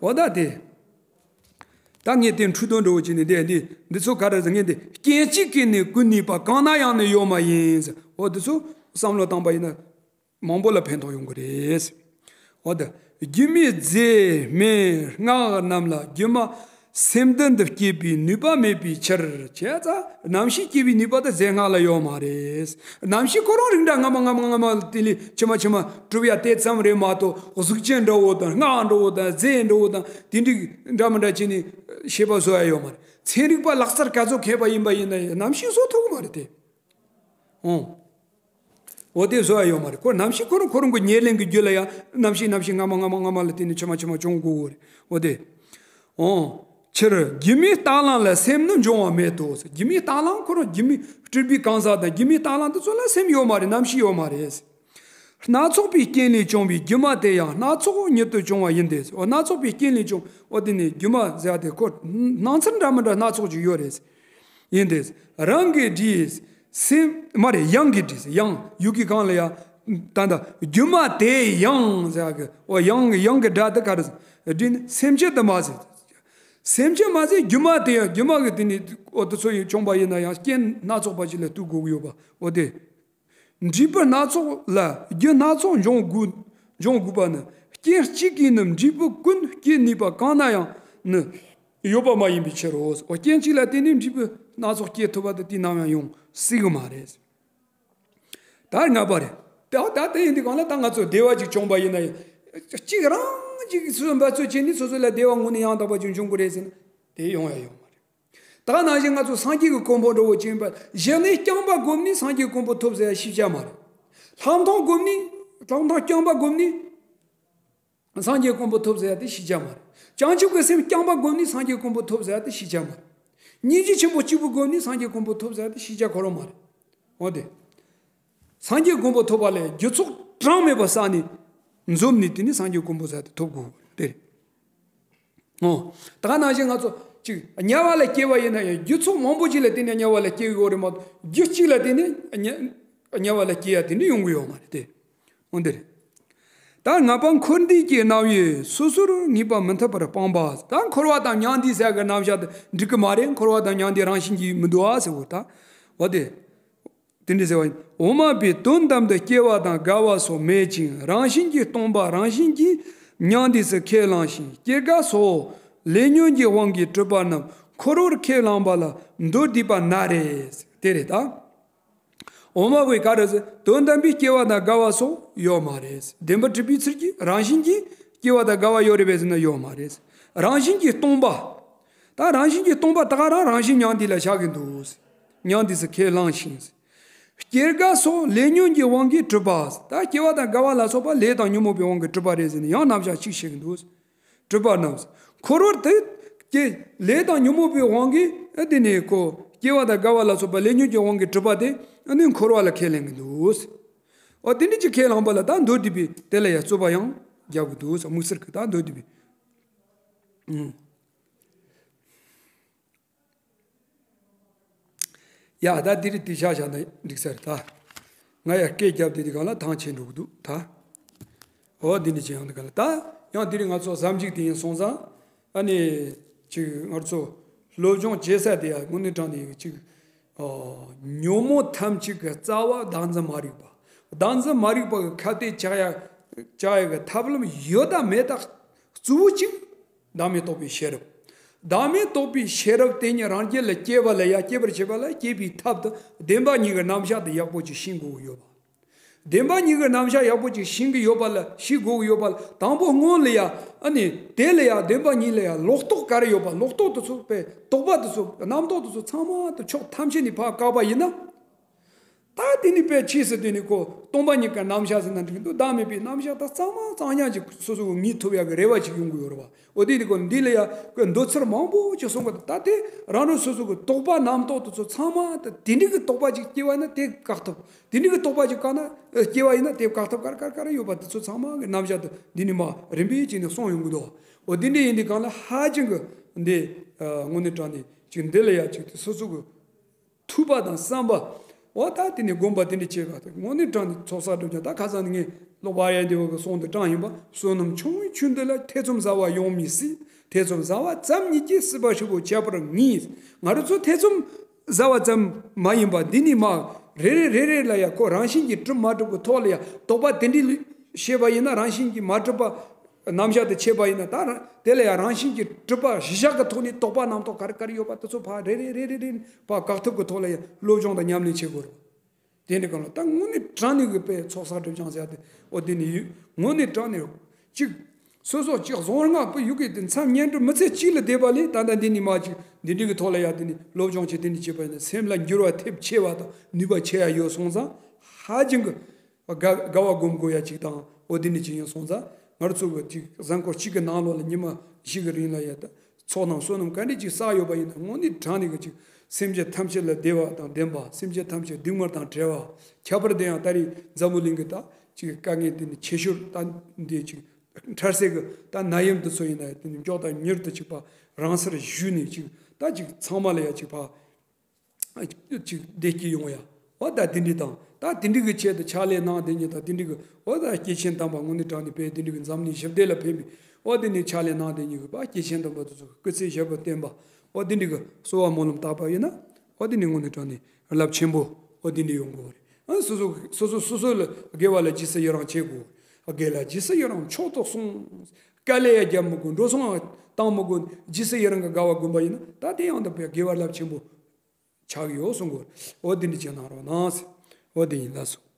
འོ་ད་དེ། ད་ངས་དེ་འཕྲོས་དོན་འདྲ་བོ་བྱས་ནས་འདི་འདི་འདི་ཚོ་ག་རེ་ཟེར། ངས་འདི་རྐྱེན་གཅིག་གིས་ནི་ཀུན་ནུས་པ། གང་ན་ཡང་ནི་ཡོད་མ་ཡིན་ཟེར། འོ་འདི་ཚོ་བསམ་བློ་བཏང་པ་ཡིན་ན་མང་པོ་ལ་ཕན་ཐོགས་ཡོང་གི་རེད། འོ་ད་སྒྱུ་མའི་རྫས་སྨན་སྔགས་རྣམས་ལ། སྒྱུ་མ་སེམས་གཏིང་དུ་སྐྱེས་པའི་ནུས་པ་མེད་པའི་ཕྱིར། བྱས་ཙང་རྣམ་ཤེས་སྐྱེ་བའི་ནུས་པ་དེ་རྫས་སྔགས་ལ་ཡོད་མ་རེད། རྣམ་ཤེས་ཁོ་རང་རིགས་འདྲ་སྔ་མ་སྔ་མ་སྔ་མ་དེ་ལས་ཕྱི་མ་ཕྱི་མ་གྲུབ་ཡ་དེ་ཙམ་རེད་མ་གཏོགས། གཟུགས་ཅན་འདྲ་བོ་དང་སྔགས་འདྲ་བོ་དང་རྫས་འདྲ་བོ་དང་དེ་འདྲའི་འདྲ་མི་འདྲ་བྱས་ནས་ཤེས་པ་བཟོ་ཡ་ཡོད་མ་རེད། ཚན་རིག་པ་ལག་རྩལ་ག་ཚོད་མཁས་པ་ཡིན་པ་ཡིན་ན་ཡང་རྣམ་ཤེས་བཟོ་ཐུབ་ཀྱི་མ་རེད་དེ། ཨོ། འོ་དེ་བཟོ་ཡ་ཡོད་མ་རེད། ཁོ་རྣམ་ཤེས་ཁོ་རང་ཁོ་རང་གི་ཉེར་ལེན་གྱི་རྒྱུད་ལ་ཡང་རྣམ་ཤེས་རྣམ་ཤེས་སྔ་མ་སྔ་མ་སྔ་མ་ལ་བརྟེན་ནས་ཕྱི་མ་ཕྱི་མ་བྱུང་དགོས་རེད། འོ་དེ། ཨོ། ཕྱིར་སྒྱུ་མའི་རྟ་གླང་ལ་སེམས་ནི་འབྱུང་བ་མེད་དོ། སྒྱུ་མའི་རྟ་གླང་ཁོ་རང་སྒྱུ་མའི་སྤྲུལ་པའི་གང་ཟག་དང་སྒྱུ་མའི་རྟ་གླང་དེ་ཚོ་ལ་སེམས་ཡོད་མ་རེད། རྣམ་ཤེས་ཡོད་མ་རེད། སྣ་ཚོགས་པའི་རྐྱེན་ལས་བྱུང་བའི་སྒྱུ་མ་དེ་ཡང་སྣ་ཚོགས་ཉིད་དུ་བྱུང་བ་ཡིན་ཏེ། འོ་སྣ་ཚོགས་པའི་རྐྱེན་ལས་བྱུང་། འོ་དེ་ནི་སྒྱུ་མ་ཟེར་བ་དེ་ཁོ་སྣང་ཚུལ་འདྲ་མི་འདྲ་སྣ་ཚོགས་ཅིག་ཡོད་རེད། ཡིན་ཏེ། རང་གི་སྒྲས་སེམས་མ་རེད། ཡང་གི་སྒྲས་ཡང་ཡུལ་གྱི་གང་ལ་ཡང་ད་ལྟ་སྒྱུ་མ་དེ་ཡང་ཟེར་གི། འོ་ཡང་ཡང་གི་སྒྲ་དེ་ག་རེ་ཟེར། སྒྲས་ནི་སེམས་ཅན་དུ་མ་ཟད། སེམས་ཅན་མ་ཟད་སྒྱུ་མ་དེ་ཡང་སྒྱུ་མ་གི་དེ་ནི་འོ་དེ་ཚོ་ཡང་བྱུང་པ་ཡིན་ན་ཡང་རྐྱེན་སྣ་ཚོགས་པ་ཅིག་ལ་ལྟོས་དགོས་ཀྱི་ཡོད་པ། འོ་དེ། འབྲས་བུ་སྣ་ཚོགས་ལ་རྒྱུ་སྣ་ཚོགས་འབྱུང་དགོས། འབྱུང་དགོས་པ་ནི་རྐྱེན་གཅིག་གིས་ནི་འབྲས་བུ་ཀུན་སྐྱེད་ནུས་པ་གང་ན་ཡང་ནི་ཡོད་པ་མ་ཡིན་པའི་ཕྱིར་རོ། འོ་རྐྱེན་གཅིག་ལ་བརྟེན་ནས་འབྲས་བུ་སྣ་ཚོགས་སྐྱེ་ཐུབ་པ་དེ་དུས་ནམ་ཡང་ཡོང་སྲིད་གི་མ་རེད། ད་ལྔ་པ་རེད། ད་ད་དེ་ཡིན་དུས་གང་ལ་ད་ང་ཚོ་བདེ་བ་ཅིག་བྱུང་པ་ཡིན་ན་ཡང་གཅིག་རང་གཅིག་སོ་སོ་འབད་རྩོལ་བྱས་ནས་སོ་སོ་ལ་བདེ་བ་དངོས་གནས་ཡང་དག་པ་ཅིག་འབྱུང་གི་རེད་ཟེར་ན་དེ་ཡོང་ཡ་ཡོད་མ་རེད། ད་ནང་བཞིན་ང་ཚོ་སངས་རྒྱས་ཀྱི་གོ་འཕང་འགྲོ་བ་ཅིག་ཡིན་པ་གཞི་ནས་རྐྱང་པ་བསྒོམས་ནས་སངས་རྒྱས་གོ་འཕང་ཐོབ་ཟེར་ཡ་ཤེས་བྱ་མ་རེད། ལྷག་མཐོང་བསྒོམས་ནས་ལྷག་མཐོང་རྐྱང་པ་བསྒོམས་ནས་སངས་རྒྱས་གོ་འཕང་ཐོབ་ཟེར་ཡ་དེ་ཤེས་བྱ་མ་རེད། བྱང་ཆུབ་ཀྱི་སེམས་རྐྱང་པ་བསྒོམས་ནས་སངས་རྒྱས་གོ་འཕང་ཐོབ་ཟེར་ཡ་དེ་ཤེས་བྱ་མ་རེད། སྙིང་རྗེ་ཆེན་པོ་གཅིག་པུ་བསྒོམས་ནས་སངས་རྒྱས་གོ་འཕང་ཐོབ་ཟེར་ཡ་དེ་ཤེས་བྱ་ཁོ་རང་མ་རེད། འོ་དེ། སངས་རྒྱས་གོ་འཕང་ཐོབ་པ་ལས་རྒྱུ་ཚོགས་གྲངས་མེད་པ་བསགས་ནས་འཛོམས་ནས་དེ་ནས་སངས་རྒྱས་གོ་འཕང་ཟེར་ཡ་དེ་ཐོབ་དགོས་དེ་རེད། ཨོ། ད་ག་ནང་བཞིན་ང་ཚོ་ཅིག་དམྱལ་བ་ལ་སྐྱེ་བ་ཡིན་ན་ཡང་རྒྱུ་ཚོགས་མང་པོ་ཅིག་ལ་བརྟེན་ནས་དམྱལ་བ་ལ་སྐྱེ་གི་ཡོད་རེད་མ་གཏོགས་རྒྱུ་གཅིག་ལ་བརྟེན་ནས་དམྱལ་དམྱལ་བ་ལ་སྐྱེ་ཡ་དེ་འདྲ་ཡོང་གི་ཡོད་མ་རེད་དེ། འོ་འདི་རེད། ད་ལྔ་པ་འཁོར་འདས་ཀྱི་རྣམ་དབྱེ་སོ་སོར་ངེས་པ་མི་འཐད་པར་སྤངས་པ། ད་འཁོར་བ་དང་མྱང་འདས་ཟེར་གི་རྣམ་གཞག་དེ་འགྲིག་གི་མ་རེད། འཁོར་བ་དང་མྱང་འདས་རང་བཞིན་གྱིས་མི་འདུག་ཨ་ཟེར་བ་ད། འོ་དེ། དེ་འདྲ་ཟེར་བ་ཡིན། འོ་མ་པའི་དོན་དམ་དུ་སྐྱེ་བ་དང་རྒ་བ་སོགས་མེད་ཅིང་རང་བཞིན་གྱིས་སྟོང་པ་རང་བཞིན་གྱིས་མྱང་འདས་སུ་ཁས་བླངས་ཤིང་སྐྱེ་རྒ་སོགས་ལས་ཉོན་གྱི་དབང་གིས་གྲུབ་པ་རྣམས་འཁོར་བར་ཁས་བླངས་པ་ལ་མདོར་བསྡུས་པ་ན་རེ། དེ་རེད་ད། འོ་མ་པའི་ག་རེ་ཟེར། དོན་དམ་པའི་སྐྱེ་བ་དང་རྒ་བ་སོགས་ཡོད་མ་རེད། བདེན་པར་གྲུབ་པའི་ཚུལ་གྱིས་རང་བཞིན་གྱིས་སྐྱེ་བ་དང་རྒ་བ་ཡོད་རེད་པས་ཟེར་ན་ཡོད་མ་རེད། རང་བཞིན་གྱིས་སྟོང་པ། ད་རང་བཞིན་གྱིས་སྟོང་པ་ད་ག་རང་རང་བཞིན་མྱང་འདས་ལ་བཞག་གི་འདུག་མྱང་འདས་སུ་ཁས་བླངས་ཤིང་། སྐྱེ་རྒ་སོགས་ལས་ཉོན་གྱི་དབང་གིས་གྲུབ་པ། ད་སྐྱེ་བ་དང་རྒ་བ་ལ་སོགས་པ་ལས་དང་ཉོན་མོངས་པའི་དབང་གིས་གྲུབ་པ་རེད་ཟེར་ནས་ཡང་རྣམ་གཞག་གཅིག་བཤད་ཀྱི་འདུག་གྲུབ་པ་རྣམས། འཁོར་བར་དེ་སྐྱེ་ལས་དང་ཉོན་མོངས་པའི་དབང་གིས་ཨ་དེ་ནས་ཁོ་སྐྱེ་བ་དང་རྒ་བ་ལ་སོགས་པ་ལས་ཉོན་གྱི་དབང་གིས་གྲུབ་པ་དེ་ཨ་ནི་འཁོར་བ་ལ་ཁས་ལེན་གྱི་འདུག་འོ་དེ་འདྲ་ཅིག་ཁས་བླངས་པ་ལ་ད་མདོར་བསྡུས་པའི་དེ་ལ་ཡང་རྩོད་པ་ཡང་རྒྱག་གི་འདུག་དམིགས་བསལ་གྱི་ད་མདོར་བསྡུས་པའི། ཨང་། ཡ་ད་འདི་རིགས་དེ་ཤ་ཤ་ན་འགྲིག་ས་རེད་ད། ང་ཡ་སྐད་རྒྱབ་དེ་དེ་གང་ལ་ཐང་ཆད་འགྲོ་གི་འདུག་ད། འོ་འདི་འདྲ་ཅིག་ཡང་འདི་གང་ལ་ད། ཡང་འདི་རིགས་ང་ཚོ་ཟབ་འཇུག་དེ་ཡིན་སོང་ཙང་། ཨ་ནི། ཅིག་ང་ཚོ་སློབ་སྦྱོང་བྱེད་ས་དེ་ཡ་དངོས་གནས་དྲང་ནས་ཅིག་ཉོན་མོངས་ཐམས་ཅད་ཀྱི་རྩ་བ་བདག་འཛིན་མ་རིག་པ། བདག་འཛིན་མ་རིག་པ་གི་ཁ་གཏད་བཅག་ཡ་བཅག་ཡ་གི་ཐབས་ལམ་ཡོད་དང་མེད་དང་གཙོ་བོ་གཅིག་བདག་མེད་རྟོགས་པའི་ཤེས་རབ། བདག་མེད་རྟོགས་པའི་ཤེས་རབ་དེ་ཉིད་རང་རྒྱུད་ལ་སྐྱེ་བ་ལ་ཡ་སྐྱེ་བར་བྱེད་པ་ལ་སྐྱེ་བའི་ཐབས་དང་བདེན་པ་གཉིས་ཀྱི་རྣམ་གཞག་དེ་ཡག་པོ་ཅིག་ཤེས་དགོས་ཀྱི་ཡོད་པ། བདེན་པ་གཉིས་ཀྱི་རྣམ་གཞག་ཡག་པོ་ཅིག་ཤེས་ཀྱི་ཡོད་པ་ལ་ཤེས་དགོས་ཀྱི་ཡོད་པ་ལ་དང་པོ་སྔོན་ལ་ཡ་ཨ་ནི་དེ་ལ་ཡ་བདེན་པ་གཉིས་ལ་ཡ་ལོག་རྟོག་ག་རེ་ཡོད་པ་ལོག་རྟོག་དེ་ཚོ་པའི་དོགས་པ་དེ་ཚོ་རྣམ་རྟོག་དེ་ཚོ་ཚང་མ་དེ་ཕྱོགས་ཐམས་ཅད་ནས་ཕར་བཀག་པ་ཡིན་ན། ད་དེ་ནི་དཔེ་ཆོས་སུ་དེ་ནི་ཁོ་སྟོང་པ་ཉིད་ཀྱི་རྣམ་གཞག་ཟེར་ན་འགྲིག་འདུག་བདག་མེད་པའི་རྣམ་གཞག་ད་གཙང་མ་གཙང་རྐྱང་ཅིག་སོ་སོ་གི་ངོས་ཐུབ་ཡག་གི་རེ་བ་ཅིག་ཡོང་གི་ཡོད་རེད་བ། འོ་དེ་ནི་ཁོ་འདི་ལ་ཡ་ཁོས་འདོད་ཚུལ་མང་པོ་ཅིག་གསུང་གི་འདུག་ད་དེ་རང་རང་སོ་སོ་གི་དོགས་པ་རྣམ་རྟོག་དེ་ཚོ་ཚང་མ་ད་དེ་འདྲ་གི་དོགས་པ་ཅིག་སྐྱེ་བ་ཡིན་ན་དེ་བཀག་ཐུབ། དེ་འདྲ་གི་དོགས་པ་ཅིག་བཀག་ན་སྐྱེ་བ་ཡིན་ན་དེ་བཀག་ཐུབ་ག་རེ་ག་རེ་ག་རེ་ཡོད་པ་དེ་ཚོ་ཚང་མ་གི་རྣམ་གཞག་དེ་འདི་ནི་མ་རིམ་པས་ཅིག་ནས་གསུངས་ཡོང་གི་འདུག་འོ་དེ་འདྲ་ཡིན་དུས་གང་ལ་ཧ་ཅང་གི་འདི་དངོས་གནས་དྲང་ནས་ཅིག་འདི་ལ་ཡ་ཅིག་དེ་སོ་སོ་གི་ཐོས་པ་དང་བསམ་པ། འོ་ད་དེ་ནས་སྒོམ་པ་དེ་འདྲ་བྱེད་པ་དེ་དངོས་གནས་དྲང་ནས་ཚོགས་བསགས་སྒྲིབ་སྦྱང་། ད་ཁ་སང་ནས་ངས་ཀློག་པ་ཡ་འདི་བ་གི་གསུང་དུ་དྲངས་ཡིན་པ། བསོད་ནམས་ཆུང་བའི་ཆོས་འདི་ལ། ཐེ་ཚོམ་ཟ་བ་ཡོང་མི་སྲིད། ཐེ་ཚོམ་ཟ་བ་ཙམ་ཉིད་ཀྱིས། སྲིད་པ་ཧྲིལ་པོ་ཁྱབ་པར་ངེས། ང་རང་ཚོ་ཐེ་ཚོམ་ཟ་བ་ཙམ་མ་ཡིན་པ། འདི་ནས་མར་རེ་རེ་རེ་རེ་ལ་ཡ་ཁོ་རང་བཞིན་གྱིས་གྲུབ་མ་གྲུབ་ཀྱི་ཐོག་ལ་ཡ་དོགས་པ་དེ་འདྲའི་བཤད་པ་ཡིན་ན། རང་བཞིན་གྱིས་མ་གྲུབ་པ་རྣམ་གཞག་ཏུ་བྱས་པ་ཡིན་ན། ད་རང་དེ་ལ་ཡང་རང་བཞིན་གྱིས་གྲུབ་པ་གཞི་བཞག་གི་ཐོག་ནས་དོགས་པ་རྣམ་རྟོག་ག་རེ་ག་རེ་ཡོད་པ་དེ་ཚོ་ཕར་རེ་རེ་རེ་རེ་རེ་ཕར་བཀག་ཐབས་ཀྱི་ཐོག་ལ་ཡང་སློབ་སྦྱོང་དང་ཉམས་ལེན་བྱེད་དགོས་རེད། དེ་འདྲ་གང་ལ་ད་དངོས་གནས་དྲང་གནས་ཀྱི་དཔེ་ཚོགས་བསགས་སྒྲིབ་སྦྱང་ཟེར་ཡ་དེ། འོ་དེ་ནི་ཡོད། དངོས་གནས་དྲང་གནས་གཅིག་སོ་སོ་གཅིག་གཟུངས་སྔགས་པོ་ཡུག་གི་དེ་མཚམས་བསྙེན་སྒྲུབ་མི་ཚེ་གཅིག་ལ་བསྡད་པ་ལས། ད་ལྟ་འདི་ནས་མར་གཅིག་འདི་འདྲའི་གི་ཐོག་ལ་ཡ་དེ་ནི་སློབ་སྦྱོང་བྱེད། དེ་ནི་བྱེད་པ་ཡིན་ན་སེམས་ལ་འགྱུར་བ་ཐེབས་ཆེ་བ་དང་ནུས་པ་ཆེ་ཡ་ཡོད་སོང་ཙང་། ཧ་ཅང་གི་དགའ་དགའ་བ་སྒོམ་དགོས་ཡ་གཅིག་དང་། འོ་དེ་ནི་གཅིག་ཡིན་སོང་ཙང་། ང་རང་ཚོ་གི་གཅིག་གཟའ་འཁོར་གཅིག་གི་ནང་ལོགས་ལ་ཉི་མ་བཞི་གི་རིང་ལ་ཡ་ད་ཚོགས་རྣམས་བསོད་ནམས་ག་འདྲས་ཅིག་བསགས་ཡོད་པ་ཡིན་ན། དངོས་གནས་དྲང་གནས་ཀྱི་ཅིག་སེམས་ཅན་ཐམས་ཅད་ལ་བདེ་བ་དང་ལྡན་པ། སེམས་ཅན་ཐམས་ཅད་སྡུག་བསྔལ་དང་བྲལ་བ། ཁྱད་པར་དུ་ཡང་ད་རེས་འཛམ་བུ་གླིང་གི་ད་ཅིག་དཀའ་ངལ་དེ་ནི་ཆེ་ཤོས་ད་འདི་ཅིག་འཕྲལ་སེལ་གྱི་ད་ནད་ཡམས་འདི་ཚོ་ཡིན་ན་དེ་ནི་མགྱོགས་དང་མྱུར་དུ་ཅིག་ཕར་རང་སར་ཞུས་ནས་ཅིག་ད་ཅིག་ཚང་མ་ལ་ཡ་ཅིག་ཕར་ཅིག་བདེ་སྐྱིད་ཡོང་ཡ། འོ་ད་དེ་འདྲའི་དང་། ད་དེ་འདྲའི་གི་ཆེད་དུ་ཕྱག་ལས་གནང་། དེ་ཉིད་ད་དེ་འདྲའི་གི་འོ་ད་སྐྱེས་ཆེན་དམ་པ་དངོས་གནས་དྲང་གནས་དཔེ་དེ་འདྲའི་གི་འཛམ་གླིང་ཞི་བདེ་ལ་ཕན་པའི་འོ་དེ་ནས་ཕྱག་ལས་གནང་། དེ་ཉིད་གི་ཕར་སྐྱེས་ཆེན་དམ་པ་དེ་ཚོ་སྐུ་ཚེ་ཞབས་པད་བརྟན་པ། འོ་དེ་འདྲའི་གི་གསོལ་བ་སྨོན་ལམ་བཏབ་པ་ཡིན་ན། འོ་དེ་ནས་དངོས་གནས་དྲང་གནས་རླབས་ཆེན་པོ་འོ་དེ་འདྲ་ཡོང་དགོས་རེད། ཨ་སོ་སོ་སོ་སོ་སོ་སོ་ལ་དགེ་བ་ལ་རྗེས་སུ་ཡི་རང་བྱེད་དགོས། དགེ་ལ་རྗེས་སུ་ཡི་རང་མཆོག་ཏུ་གསུངས། དཀའ་ལས་ཡང་རྒྱག་མི་དགོས། འགྲོ་སོང་བཏང་མི་དགོས། རྗེས་སུ་ཡི་རང་གི་དགའ་བ་བསྒོམ་པ་ཡིན་ན། ད་དེ་ཡང་དག་པའི་དགེ་བ་རླབས་ཆེན་པོ་ཆགས་ཡོད་གསུང་དགོས། འོ་དེ་འདྲ་བྱས་གནང་རོགས་གནང་ཟེར། འོ་དེ་ཡིན། ལགས་སོ།